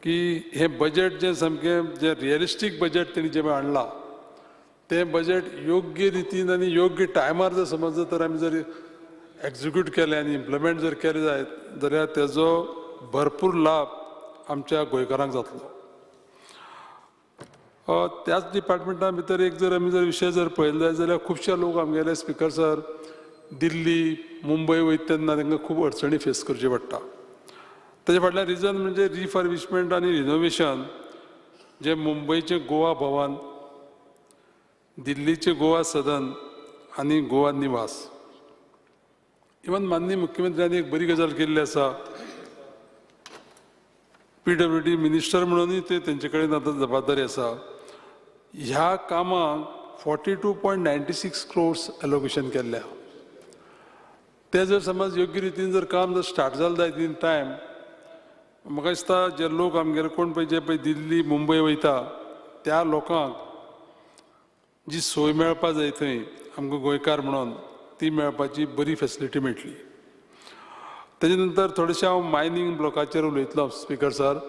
की हें बजेट जें सामकें जें रियलिस्टीक बजेट तेणी जें हाडलां तें बजेट योग्य रितीन आनी योग्य टायमार जर समज तर आमी जर एक्जिक्यूट केलें आनी इम्प्लिमेंट जर केलें जायत जाल्यार तेजो भरपूर लाभ आमच्या गोंयकारांक जातलो. त्याच डिपार्टमेंटा भितर एक जर आमी जर विशय जर पळयलो जायत जाल्यार खुबशे लोक आमगेले स्पीकर सर दिल्ली, मुंबय वयता तेन्ना तांकां खूब अडचणी फेस करच्यो पडटा. ताजे फाटल्यान रिजन म्हणजे रिफर्बिशमेंट आनी रिनोवेशन जे मुंबयचें गोवा भवन, दिल्लीचें गोवा सदन आनी गोवा निवास. इवन माननीय मुख्यमंत्र्यांनी एक बरी गजाल केल्ली आसा, PWD minister म्हणूनय ते तेंचे कडेन आतां जबाबदारी आसा. ह्या कामाक 42.96 क्रोर्स एलोकेशन केल्लें. तें जर समज योग्य रितीन जर काम जर स्टार्ट जालें जायत इन टायम, म्हाका दिसता जे लोक आमगेले कोण पळय जे पळय दिल्ली, मुंबय वयता त्या लोकांक जी सोय मेळपा जाय थंय आमकां गोंयकार म्हणून ती मेळपाची बरी फेसिलिटी मेळटली. तेजे नंतर थोडेशें हांव मायनींग ब्लॉकाचेर उलयतलो स्पीकर सर.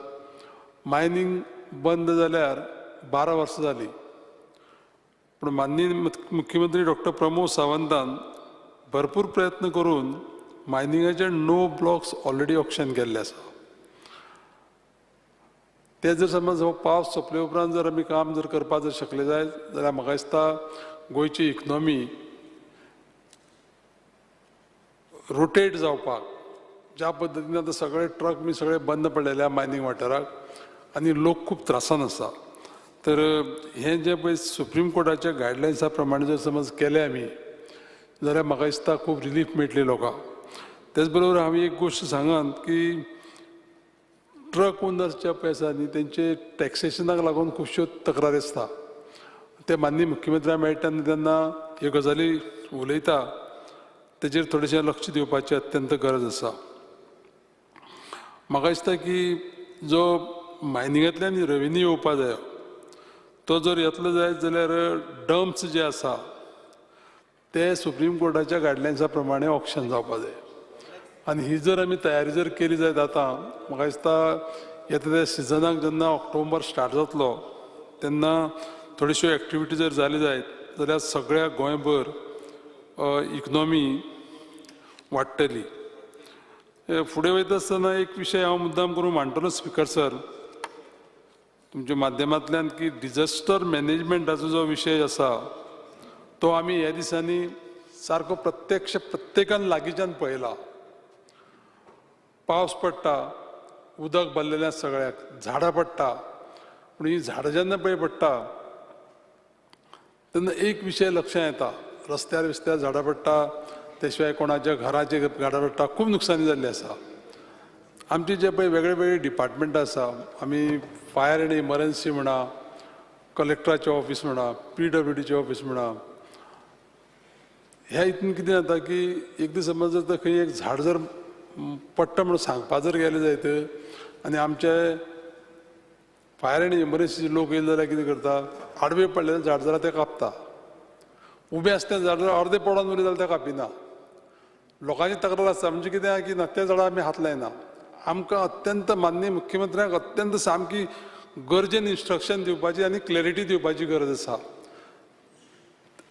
मायनींग बंद जाल्यार 12 वर्सां जालीं, पूण माननीय मुख्यमंत्री डॉक्टर प्रमोद सावंतान भरपूर प्रयत्न करून मायनिंगाचे 9 ब्लॉक्स ऑलरेडी ऑक्शन केल्ले आसा. ते जर समज हो पावस सोंपले उपरांत जर आमी काम जर करपाक जर शकले जायत जाल्यार म्हाका दिसता गोंयची इकनॉमी रोटेट जावपाक ज्या पद्दतीन आतां सगळे ट्रक बी सगळे बंद पडलेले मायनींग वाठाराक आनी लोक खूब त्रासान आसा, तर हें जें पळय सुप्रीम कोर्टाच्या गायडलायन्सा प्रमाणे जर समज केलें आमी जाल्यार म्हाका दिसता खूब रिलीफ मेळटली लोकांक. तेच बरोबर हांव एक गोश्ट सांगान की ट्रक ओनर्स जे पळय आसा न्ही तेंचे टॅक्सेशनाक लागून खुबश्यो तक्रारी आसता. ते माननीय मुख्यमंत्र्या मेळटा तेन्ना ह्यो गजाली उलयता, तेजेर थोडेशें लक्ष दिवपाची अत्यंत गरज आसा. म्हाका दिसता की जो मायनिंगांतल्यान रेवेन्यू येवपा जाय तो जर येतलो जायत जाल्यार डम्प्स जे आसा ते सुप्रीम कोर्टाच्या गायडलायन्सा प्रमाणे ऑक्शन जावपा जाय. आनी ही जर आमी तयारी जर केली जायत आतां म्हाका दिसता येता त्या सिजनाक जेन्ना ऑक्टोबर स्टार्ट जातलो तेन्ना थोड्योश्यो एक्टिविटी जर जाली जायत जाल्यार सगळ्या गोंयभर इकनॉमी वाडटली. फुडें वयता आसतना एक विशय हांव मुद्दाम करून मांडटलो स्पीकर सर तुमच्या माध्यमांतल्यान की डिझास्टर मॅनेजमेंटाचो जो विशय आसा तो आमी ह्या दिसांनी सारको प्रत्यक्ष प्रत्येकान लागींच्यान पळयला. पावस पडटा, उदक भरलेलें आसा सगळ्याक, झाडां पडटा, पूण हीं झाडां जेन्ना पळय पडटा तेन्ना एक विशय लक्षांत येता, रस्त्यार बिस्त्यार झाडां पडटा, ते शिवाय कोणाच्या घराचेर झाडां पडटा, खूब नुकसानी जाल्ली आसा. आमचे जे पळय वेगळे वेगळे डिपार्टमेंट आसा, आमी फायर एंड इमर्जन्सी म्हणा, कलेक्टराचें ऑफीस म्हणा, PWDचें ऑफीस म्हणा, ह्या हितून कितें जाता की एक दीस समज जर खंय एक झाड जर पडटा म्हणून सांगपा जर गेलें जायत आनी आमचे फायर एंड इमर्जन्सी लोक येयले जाल्यार कितें करता, आडवे पडलेलें झाड जाल्यार तें कापता, उबें आसता झाड जाल्यार अर्दें पडोन उरलें जाल्यार तें कापिना. लोकांची तक्रार आसता म्हणजे कितें आहा की ना त्या झाडां आमी हात लायना. आमकां अत्यंत माननीय मुख्यमंत्र्यांक अत्यंत सामकी गरजेन इन्स्ट्रक्शन दिवपाची आनी क्लॅरिटी दिवपाची गरज आसा.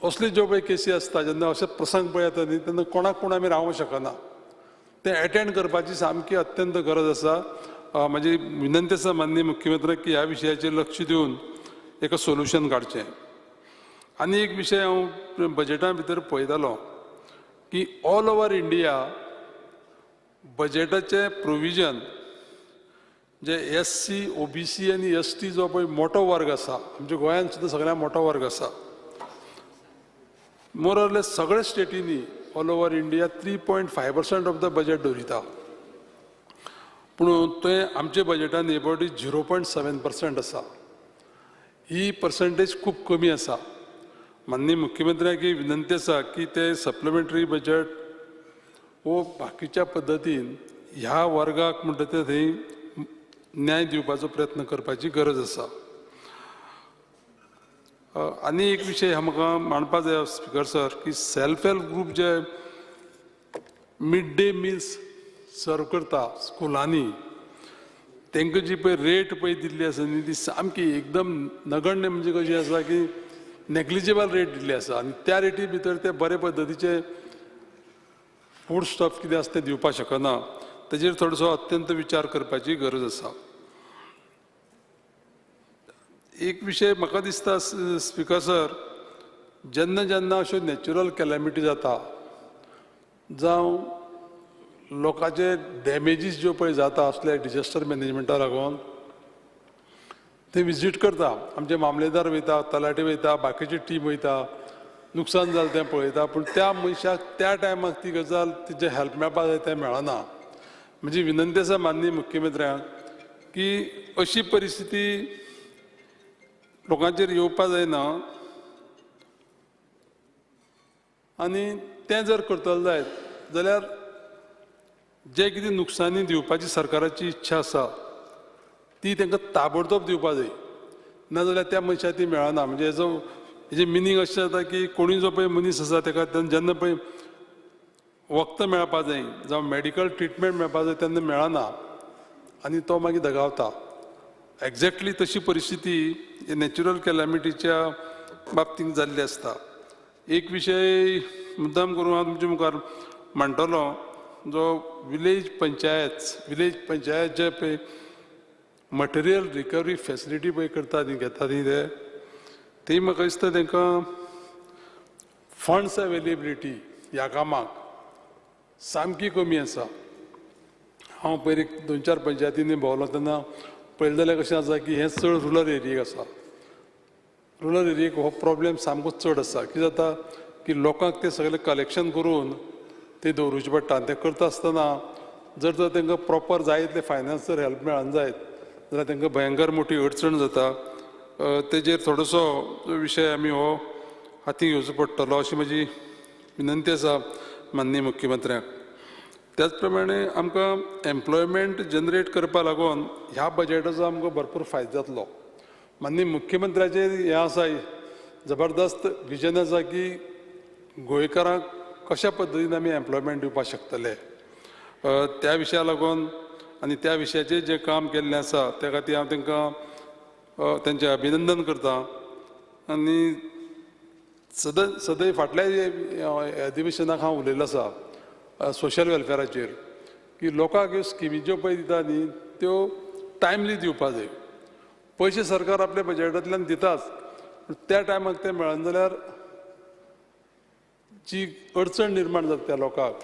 असल्यो ज्यो पळय केसी आसता जेन्ना अशे प्रसंग पळय येता न्ही तेन्ना कोणाक कोण आमी रावंक शकना, तें एटेंड करपाची सामकी अत्यंत गरज आसा. म्हाजी विनंती आसा माननीय मुख्यमंत्र्याक की ह्या विशयाचेर लक्ष दिवन एक सोल्युशन काडचें. आनी एक विशय हांव बजेटा भितर पळयतालो की ऑल ओवर इंडिया बजेटाचें प्रोविजन जे SC, OBC आनी ST जो पळय मोटो वर्ग आसा, आमच्या गोंयांत सुद्दां सगळ्यांत मोटो वर्ग आसा, मोर ऑर लेस सगळ्या स्टेटींनी all over India 3.5% of the budget दवरिता, पूण तें आमच्या बजेटान हे फावटी 0.7% आसा. ही पर्संटेज खूब कमी आसा. माननीय मुख्यमंत्र्याक विनंती आसा की ते सप्लिमेंटरी बजेट वो बाकीच्या पद्दतीन ह्या वर्गाक म्हणटा ते थंय न्याय दिवपाचो प्रयत्न करपाची गरज आसा. आनी एक विशय म्हाका मांडपा जाय स्पीकर सर की सेल्फ हेल्प ग्रूप जे मिड डे मिल्स सर्व करता स्कुलांनी, तांकां जी पळय रेट पळय दिल्ली आसा न्ही ती सामकी एकदम नगण्य, म्हणजे कशी आसा की नेग्लिजेबल रेट दिल्ली आसा आनी त्या रेटी भितर ते बरे पद्दतीचे फूड स्टफ कितें आसा तें दिवपाक शकना. ताजेर थोडोसो अत्यंत विचार करपाची गरज आसा. एक विशय म्हाका दिसता स्पीकर सर, जेन्ना जेन्ना अश्यो नॅचरल कॅलॅमिटी जाता जावं लोकांचे डॅमेजीस ज्यो पळय जाता असले डिझास्टर मॅनेजमेंटा लागून ते विजीट करता, आमचे मामलेदार वयता, तलाठी वयता, बाकीची टीम वयता, नुकसान जालें तें पळयता, पूण त्या मनशाक त्या टायमाक ती गजाल तिचें हेल्प मेळपा जाय तें मेळना. म्हणजे विनंती आसा माननीय मुख्यमंत्र्यांक की अशी परिस्थिती लोकांचेर येवपा जायना आनी तें जर करतले जायत जाल्यार जे कितें नुकसानी दिवपाची सरकाराची इच्छा आसा ती तांकां ताबडतोब दिवपा जाय, नाजाल्यार त्या मनशाक ती मेळना. म्हणजे हेजो हेजें मिनींग अशें जाता की कोणी जो पळय मनीस आसा ताका जेन्ना पळय वखदां मेळपा जाय जावं मेडिकल ट्रिटमेंट मेळपा जाय तेन्ना मेळना आनी तो मागीर दगावता. एक्झॅक्टली तशी परिस्थिती नॅचरल कॅलॅमिटीच्या बाबतींत जाल्ली आसता. एक विशय मुद्दाम करून हांव तुमच्या मुखार मांडटलो, जो विलेज पंचायत जे पळय मटेरियल रिकवरी फॅसिलिटी पळय करता ती घेता ती ते म्हाका दिसता तांकां फंड्स अवेलेबिलिटी ह्या कामाक सामकी कमी आसा. हांव पयर एक 2-4 पंचायतींनी भोंवलो तेन्ना पळयलें जाल्यार कशें आसा की हें चड रुरल एरियेक आसा. रुरल एरियेक हो प्रॉब्लेम सामको चड आसा. कितें जाता की लोकांक तें सगळें कलेक्शन करून तें दवरुचें पडटा आनी तें करता आसतना जर तर तांकां प्रॉपर जाय इतलें फायनान्स जर हेल्प मेळना जायत जाल्यार तांकां भयंकर मोठी अडचण जाता. तेजेर थोडोसो विशय आमी हो हाती घेवचो पडटलो अशी म्हजी विनंती आसा माननीय मुख्यमंत्र्यांक. त्याच प्रमाणे आमकां एम्प्लॉयमेंट जनरेट करपा लागून ह्या बजेटाचो आमकां भरपूर फायदो जातलो. माननीय मुख्यमंत्र्याचेर हें आसा जबरदस्त विजन आसा की गोंयकारांक कशा पद्दतीन आमी एम्प्लॉयमेंट दिवपाक शकतले त्या विशया लागून आनी त्या विशयाचेर जें काम केल्लें आसा त्या खातीर हांव तांकां तांचें अभिनंदन करता. आनी सदैव फाटल्या अधिवेशनाक हांव उलयल्लो आसा सोशल वेलफेराचेर की लोकांक ह्यो स्किमी ज्यो पळय दिता न्ही त्यो टायमली दिवपा जाय. पयशे सरकार आपल्या बजेटांतल्यान दिताच, त्या टायमाक ते मेळना जाल्यार जी अडचण निर्माण जाता त्या लोकांक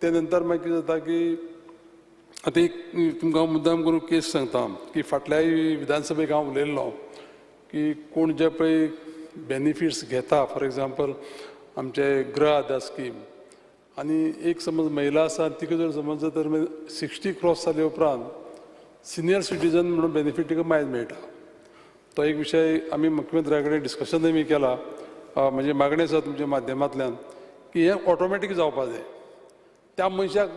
ते नंतर मागीर कितें जाता की आतां एक तुमकां हांव मुद्दाम करून केस सांगता की फाटल्याय विधानसभेक हांव उलयल्लो की कोण जे पळय बेनिफिट्स घेता, फॉर एग्जाम्पल आमचे गृह आधार स्कीम, आनी एक समज महिला आसा तिका जर समज तर 60 क्रॉस जाले उपरांत सिनियर सिटीजन म्हणून बेनिफीट तिका मायज मेळटा. तो एक विशय आमी मुख्यमंत्र्या कडेन डिस्कशनूय बी केला. म्हणजे मागणी आसा तुमच्या माध्यमांतल्यान की हें ऑटोमॅटीक जावपा जाय, त्या मनशाक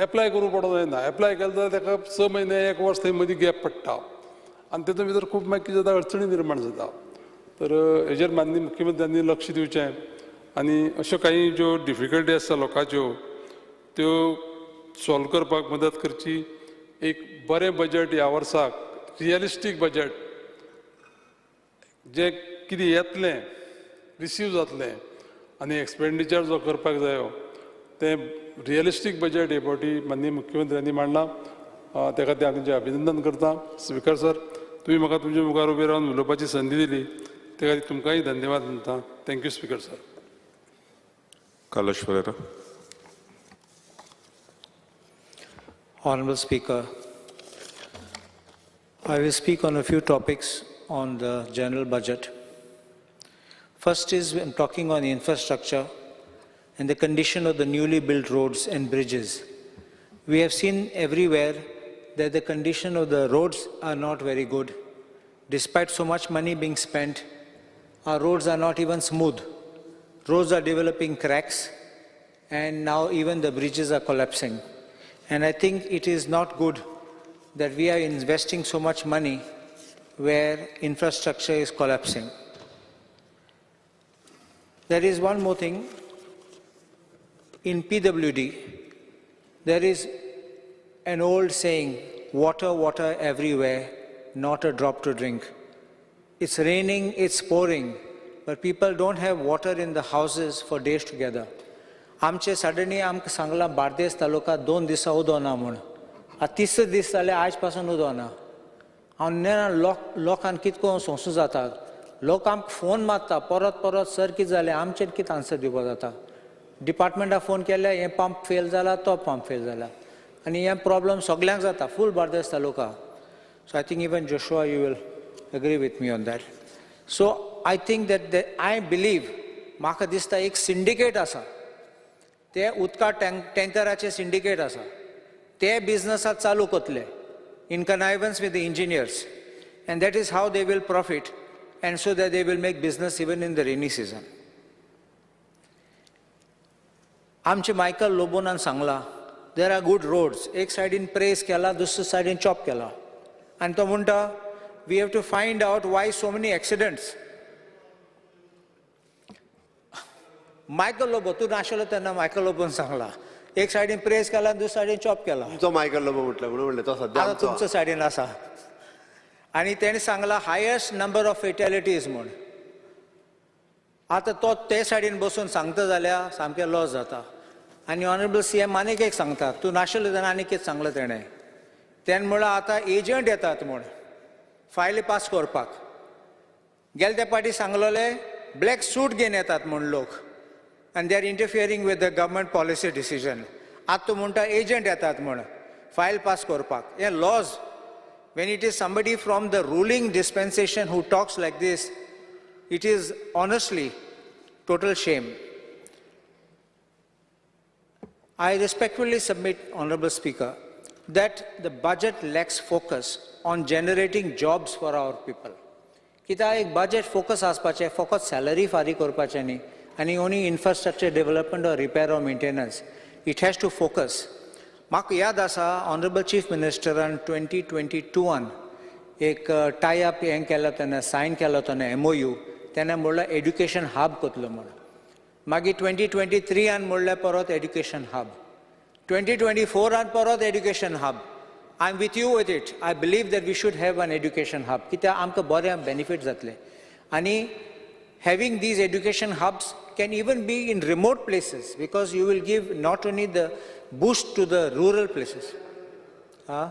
एप्लाय करूंक पडोंक जायना. एप्लाय केलें जाल्यार ताका 6 म्हयने 1 वर्स थंय मदीं गॅप पडटा आनी तातूंत भितर खूब मागीर कितें जाता अडचणी निर्माण जाता. तर हेजेर माननीय मुख्यमंत्र्यांनी लक्ष दिवचें आनी अश्यो कांय ज्यो डिफिकल्टी आसा लोकांच्यो त्यो सॉल्व करपाक मदत करची. एक बरें बजेट ह्या वर्साक, रियलिस्टीक बजेट जें कितें येतलें रिसीव जातलें आनी एक्सपेंडिचर जो करपाक जायो तें रियलिस्टीक बजेट हे फावटी माननीय मुख्यमंत्र्यांनी मांडलां. त्या खातीर हांव तांचें अभिनंदन करता. Speaker sir, तुमी म्हाका तुमच्या मुखार उबे रावन उलोवपाची संदी दिली ते खातीर तुमकांय धन्यवाद म्हणटा. Thank you speaker sir. Carlos Ferreira. Honorable Speaker, I will speak on a few topics on the general budget. First is, I'm talking on the infrastructure and the condition of the newly built roads and bridges. We have seen everywhere that the condition of the roads are not very good. Despite so much money being spent, our roads are not even smooth. Roads are developing cracks, and now even the bridges are collapsing. And I think it is not good that we are investing so much money where infrastructure is collapsing. There is one more thing. In PWD, there is an old saying, water, water everywhere, not a drop to drink. It's raining, it's pouring, but people don't have water in the houses for days together. आमचे suddenly आमकां सांगलां बार्देस तालुका 2 दिसां उदक ना म्हूण. आतां तिसरे दीस जाले आयज पासून उदक ना. हांव नेणा लोकांक कितको सोंसूं जाता. लोक आमकां फोन मारता परत परत, सर कितें जालें, आमचेर कितें आन्सर दिवपाक जाता. डिपार्टमेंटाक फोन केल्यार हें पंप फेल जाला, तो पंप फेल जाला, आनी हें प्रॉब्लम सगल्यांक जाता, full Bardez taluka. So I think even Joshua you will agree with me on that. So I think that I believe, म्हाका दिसता एक सिंडिकेट आसा, ते उदका टँकराचे सिंडिकेट आसा, ते बिजनसाक चालू करतले in connivance with the engineers, and that is how they will profit, and so that they will make business even in the rainy season. आमचे मायकल लोबोनान सांगला, there are good roads. एक सायडीन प्रेस केला, दुसरे सायडीन चॉप केला, आनी तो म्हणटा we have to find out why so many accidents. Michael Lobo, तूं नाशिल्लो तेन्ना मायकल लोबोन सांगला, एक सायडीन प्रेस केला, दुसरे सायडीन चॉप केला. तुमचो मायकल लोबो म्हटलं म्हणून म्हणलें तो सद्या आतां तुमचो सायडीन आसा. आनी तेणें सांगला हायस्ट नंबर ऑफ फेटॅलिटीज म्हूण. आतां तो ते सायडीन बसून सांगता जाल्यार सामकें लॉस जाता. आनी ऑनरेबल सी एम आनीक एक सांगता, तूं नाशिल्लो तेन्ना आनीक कितें सांगलां तेणें. तेणें म्हळ्यार आतां एजंट येतात म्हूण फायली पास करपाक. गेले ते पाटी सांगलोले ब्लॅक सूट घेवन येतात म्हूण लोक, and they are interfering with the government policy decision. आतां तूं म्हणटा एजंट येतात म्हूण फायल पास करपाक. हे laws, when it is somebody from the ruling dispensation who talks like this, it is honestly total shame. I respectfully submit, Honorable Speaker, that the budget lacks focus on generating jobs for our people. कित्याक एक budget focus आसपाचें, फकत salary फारीक करपाचें न्ही, आनी only infrastructure development or repair or maintenance. It has to focus. म्हाका याद आसा ऑनरेबल चीफ मिनिस्टरान 2022 एक टाय अप हें केलो तेन्ना, सायन केलो तेन्ना MOU, तेन्ना म्हणल्यार एड्युकेशन हब करतलो म्हूण. मागीर 2023 म्हणल्यार परत एड्युकेशन हब, 2024 परत education hub. I am with you with it. I believe that we should have an education hub, कित्याक आमकां बरें बेनिफीट जातलें. आनी having these education hubs can even be in remote places, because you will give not only the boost to the rural places. Huh?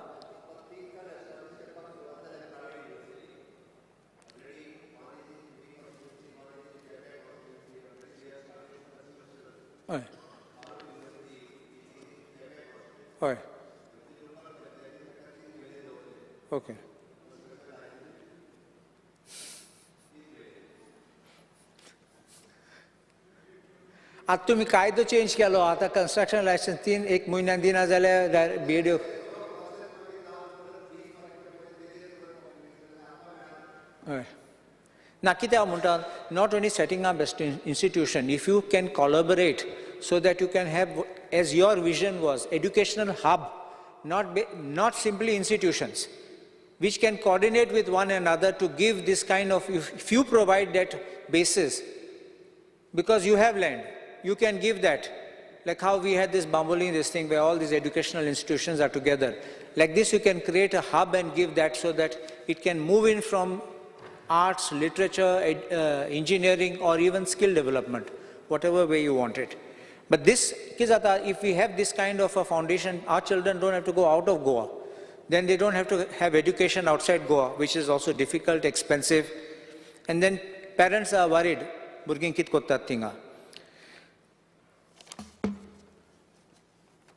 Oi. Okay. आतां तुमी कायदो change केलो, आतां कन्स्ट्रक्शन लायसन्स 3-1 म्हयन्यान दिना जाल्यार बीडीओ. हय ना, कितें हांव म्हणटा, not only setting up institution, if you can collaborate so that you can have, as your vision was, educational hub, not simply institutions, which can coordinate with one another to give this kind of, if you provide that basis, because you have land, you can give that. Like how we had this Bambolim, this thing where all these educational institutions are together. Like this, you can create a hub and give that so that it can move in from arts, literature, engineering, or even skill development, whatever way you want it. But this, if we have this kind of a foundation, our children don't have to go out of Goa. Then they don't have to have education outside Goa, which is also difficult, expensive. And then parents are worried, भुरगीं कित कोत्तात थिंगा.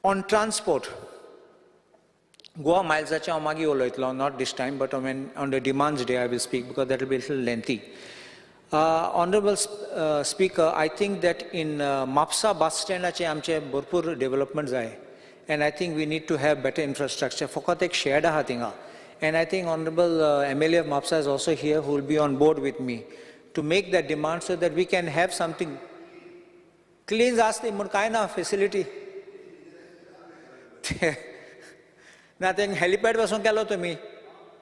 On transport, Goa Miles'ache हांव मागीर उलयतलो, not this time, but on the demands day I will speak because that will be a little lengthy. Honorable Speaker, I think that in Mapsa bus stand आमचे भरपूर development जाय, and I think we need to have better infrastructure. फकत एक shed आहा थिंगा, and I think Honorable MLA of Mapsa is also here who will be on board with me to make that demand so that we can have something clean आसली म्हूण कांय ना facility. ना तें हेलिपॅड पासून केलो तुमी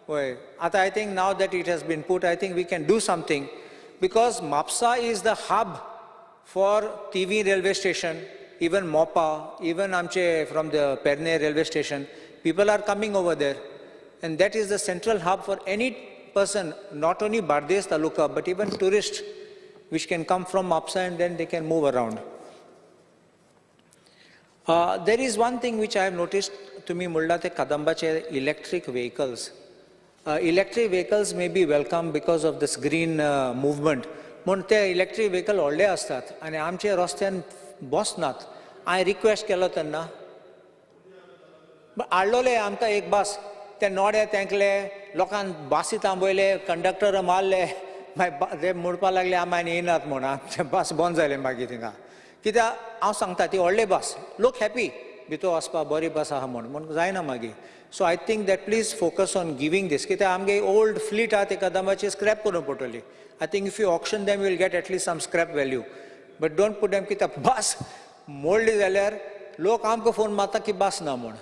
वय. आतां I think now that it has been put, I think we can do something because Mapusa is the hub for Tivim railway station, even Mopa, even आमचे from the Pernem railway station, people are coming over there, and that is the central hub for any person, not only Bardez Taluka but even tourists which can come from Mapusa and then they can move around. There is one thing which I have noticed, तुमी म्हणला ते कदंबाचे electric vehicles. Electric vehicles may be welcome because of this green movement. म्हूण ते electric vehicle व्हडले आसतात आनी आमचे रस्त्यान बसनात. हांवें रिक्वेस्ट केलो तेन्ना हाडलोले आमकां एक बस, ते नोडे तेंकले, लोकांक बासी थांबयले, कंडक्टर मारले, मागीर ते म्हणपाक लागले आमी आनी येयनात म्हूण. आमचें बस बंद जालें मागीर थिंगा. कित्याक हांव सांगता ती व्हडली बस, लोक हॅपी भितर वचपाक, बरी बस आहा म्हूण, म्हूण जायना मागीर. So I think that please focus on giving this, कित्याक आमगे ओल्ड फ्लीट आहा ते कदंबाची स्क्रॅप करूंक पडटली. I think if you auction them will get at least some scrap value, but don't put them, कित्याक बस मोडली जाल्यार लोक आमकां फोन मारता की बस ना म्हूण.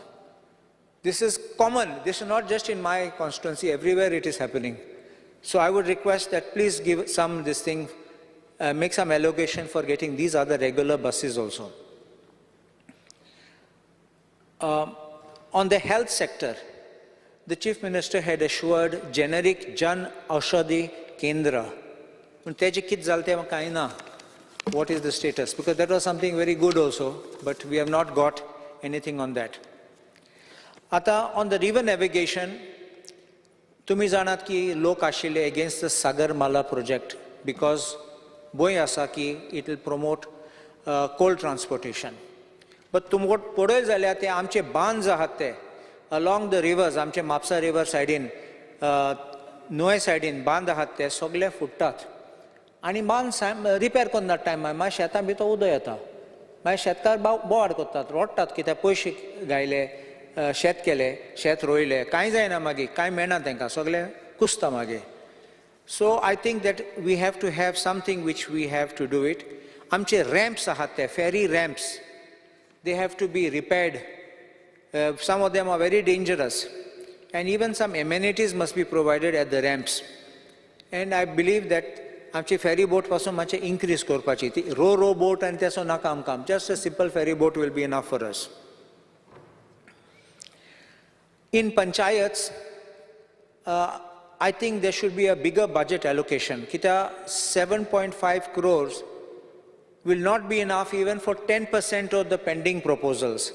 This is common, this is not just in my constituency, everywhere it is happening. So I would request that please give some this thing, make some allocation for getting these other regular buses also. On the health sector, the Chief Minister had assured generic Jan Aushadhi Kendra. पूण तेजें कितें जालें तें कांय ना. What is the status? Because that was something very good also, but we have not got anything on that. आतां on the river navigation, तुमी जाणात की लोक आशिल्ले against the Sagarmala project because भंय आसा की it will promote coal transportation. But तुमकां पळयत जाल्यार ते आमचे बांद आहात ते along the rivers, आमचे म्हापसा रिवर सायडीन, न्हंय सायडीन बांद आहात ते सगळे फुट्टात आनी बांद रिपेर करना टायमार मागीर शेतां भितर उदक येता, मागीर शेतकार बोवाळ करतात, रडटात कित्याक पयशे घायले, शेत केले, शेत रोयले, कांय जायना मागीर, कांय मेळना तांकां, सगळें कुसता मागीर. So I think that we have to have something which we have to do it. आमचे रॅम्प्स आहात ते ferry ramps, they have to be repaired. Some of them are very dangerous, and even some amenities must be provided at the ramps. And I believe that आमची ferry boat पासून मातशें increase करपाची, ती रो ro boat आनी तेसो नाका आमकां, just a simple ferry boat will be enough for us. In panchayats, I think there should be a bigger budget allocation. कित्याक 7.5 crores will not be enough even for 10% of the pending proposals.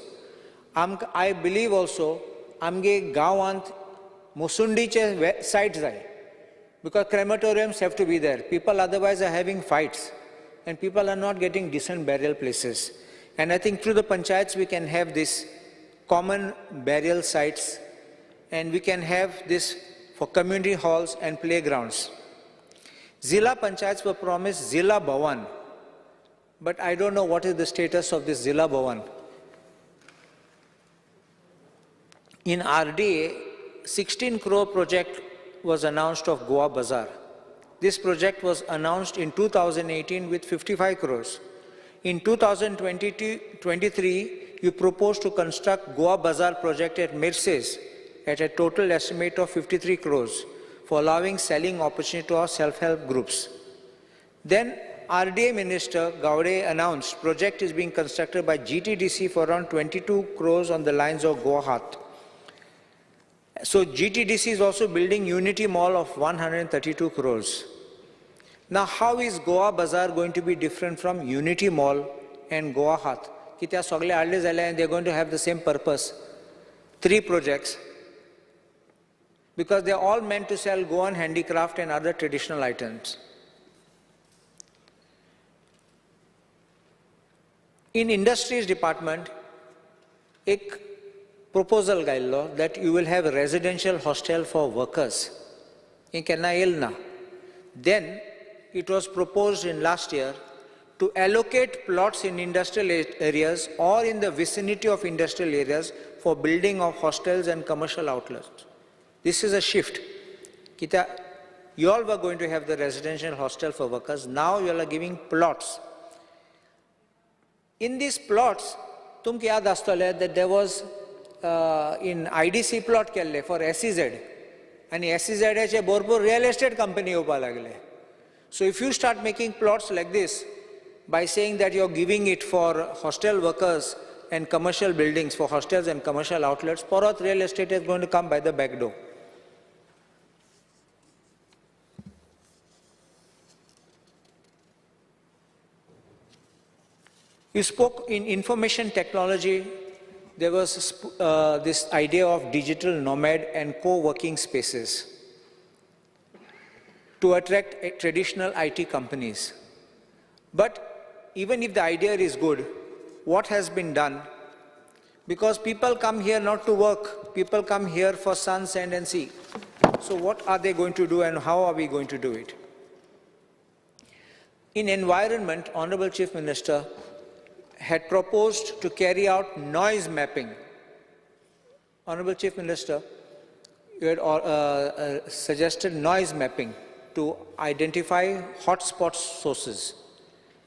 I believe also, आमगे गांवांत मोसुंडीचे site जाय, because crematoriums have to be there. People otherwise are having fights and people are not getting decent burial places. And I think through the panchayats we can have this common burial sites, and we can have this for community halls and playgrounds. Zilla panchayats were promised Zilla Bhavan, but I don't know what is the status of this Zilla Bhavan. In RDA, 16 crore project was announced of Goa Bazaar. This project was announced in 2018 with 55 crores. In 2023, you proposed to construct Goa Bazaar project at Merces at a total estimate of 53 crores for allowing selling opportunity to our self-help groups. Then RDA Minister Gaude announced project is being constructed by GTDC for around 22 crores on the lines of Goa Haat. So GTDC is also building Unity Mall of 132 crores. Now how is Goa Bazaar going to be different from Unity Mall and Goa Haat? कित्याक सगळे हाडले जाल्यार they are going to have the same purpose. 3 projects. Because they are all meant to sell Goan handicraft and other traditional items. In industries department, एक proposal घायल्लो that you will have a residential hostel for workers. हें केन्ना येयल ना. Then it was proposed in last year to allocate plots in industrial areas or in the vicinity of industrial areas for building of hostels and commercial outlets. This is a shift. कित्याक you all were going to have the residential hostel for workers. Now you all are giving plots. In these plots, तुमकां याद आसतलें that there was in IDC plot केल्ले for SEZ आनी SEZ भरपूर real estate company येवपाक लागले. So if you start making plots like this by saying that you're giving it for hostel workers and commercial buildings, for hostels and commercial outlets, parat real estate is going to come by the back door. You spoke in information technology, there was this idea of digital nomad and co-working spaces to attract traditional IT companies. But even if the idea is good, what has been done? Because people come here not to work, people come here for sun, sand and sea. So what are they going to do and how are we going to do it? In environment, Honorable Chief Minister had proposed to carry out noise mapping. Honorable Chief Minister, you had suggested noise mapping to identify hotspot sources.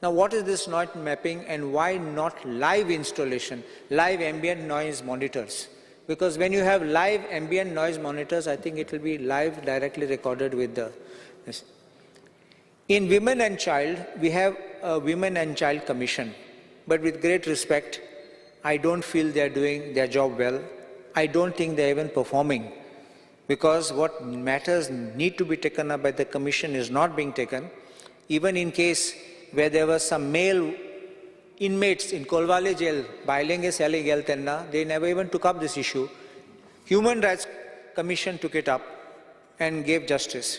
Now, what is this noise mapping and why not live installation, live ambient noise monitors? Because when you have live ambient noise monitors, I think it will be live directly recorded with the... This. In women and child, we have a Women and Child Commission. But with great respect, I don't feel they are doing their job well. I don't think they are even performing, because what matters need to be taken up by the commission is not being taken. Even in case where there were some male inmates in Colvale jail, Bailenge Sale gel tenna, they never even took up this issue. Human Rights Commission took it up and gave justice.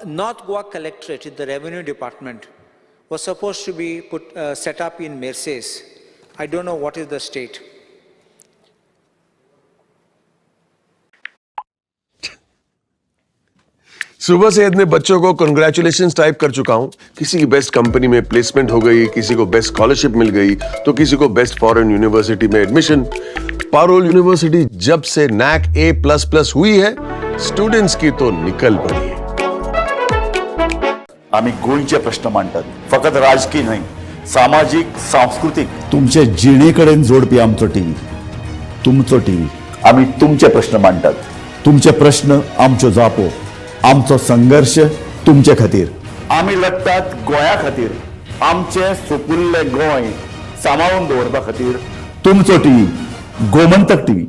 North Goa Collectorate, the Revenue Department, was supposed to be set up in Merces. I don't know what is the state. सुबह से इतने बच्चों को congratulations type कर चुका हूं। किसी की best company में placement हो गई, किसी को बेस्ट स्कॉलरशिप मिल गई, तो किसी को बेस्ट फॉरेन यूनिवर्सिटी में एडमिशन। पारोल यूनिवर्सिटी जब से NAAC A++ हुई है, स्टूडेंट्स की तो निकल पड़ी है। आम्ही गोंयचे प्रश्न मांडतात, फकत राजकीय न्हय, सामाजीक, सांस्कृतीक, तुमचे जिणेकडेन जोडपी आमचो टीव्ही, तुमचो टीव्ही। आम्ही तुमचे प्रश्न मांडतात, तुमचे प्रश्न आमच्यो जापो, आमचो संघर्ष तुमचे खातीर। आम्ही लढतात गोंया खातीर, आमचे सुपुल्ले गोंय सांबाळून दवरपा खातीर। तुमचो टीव्ही, गोमंतक टीव्ही।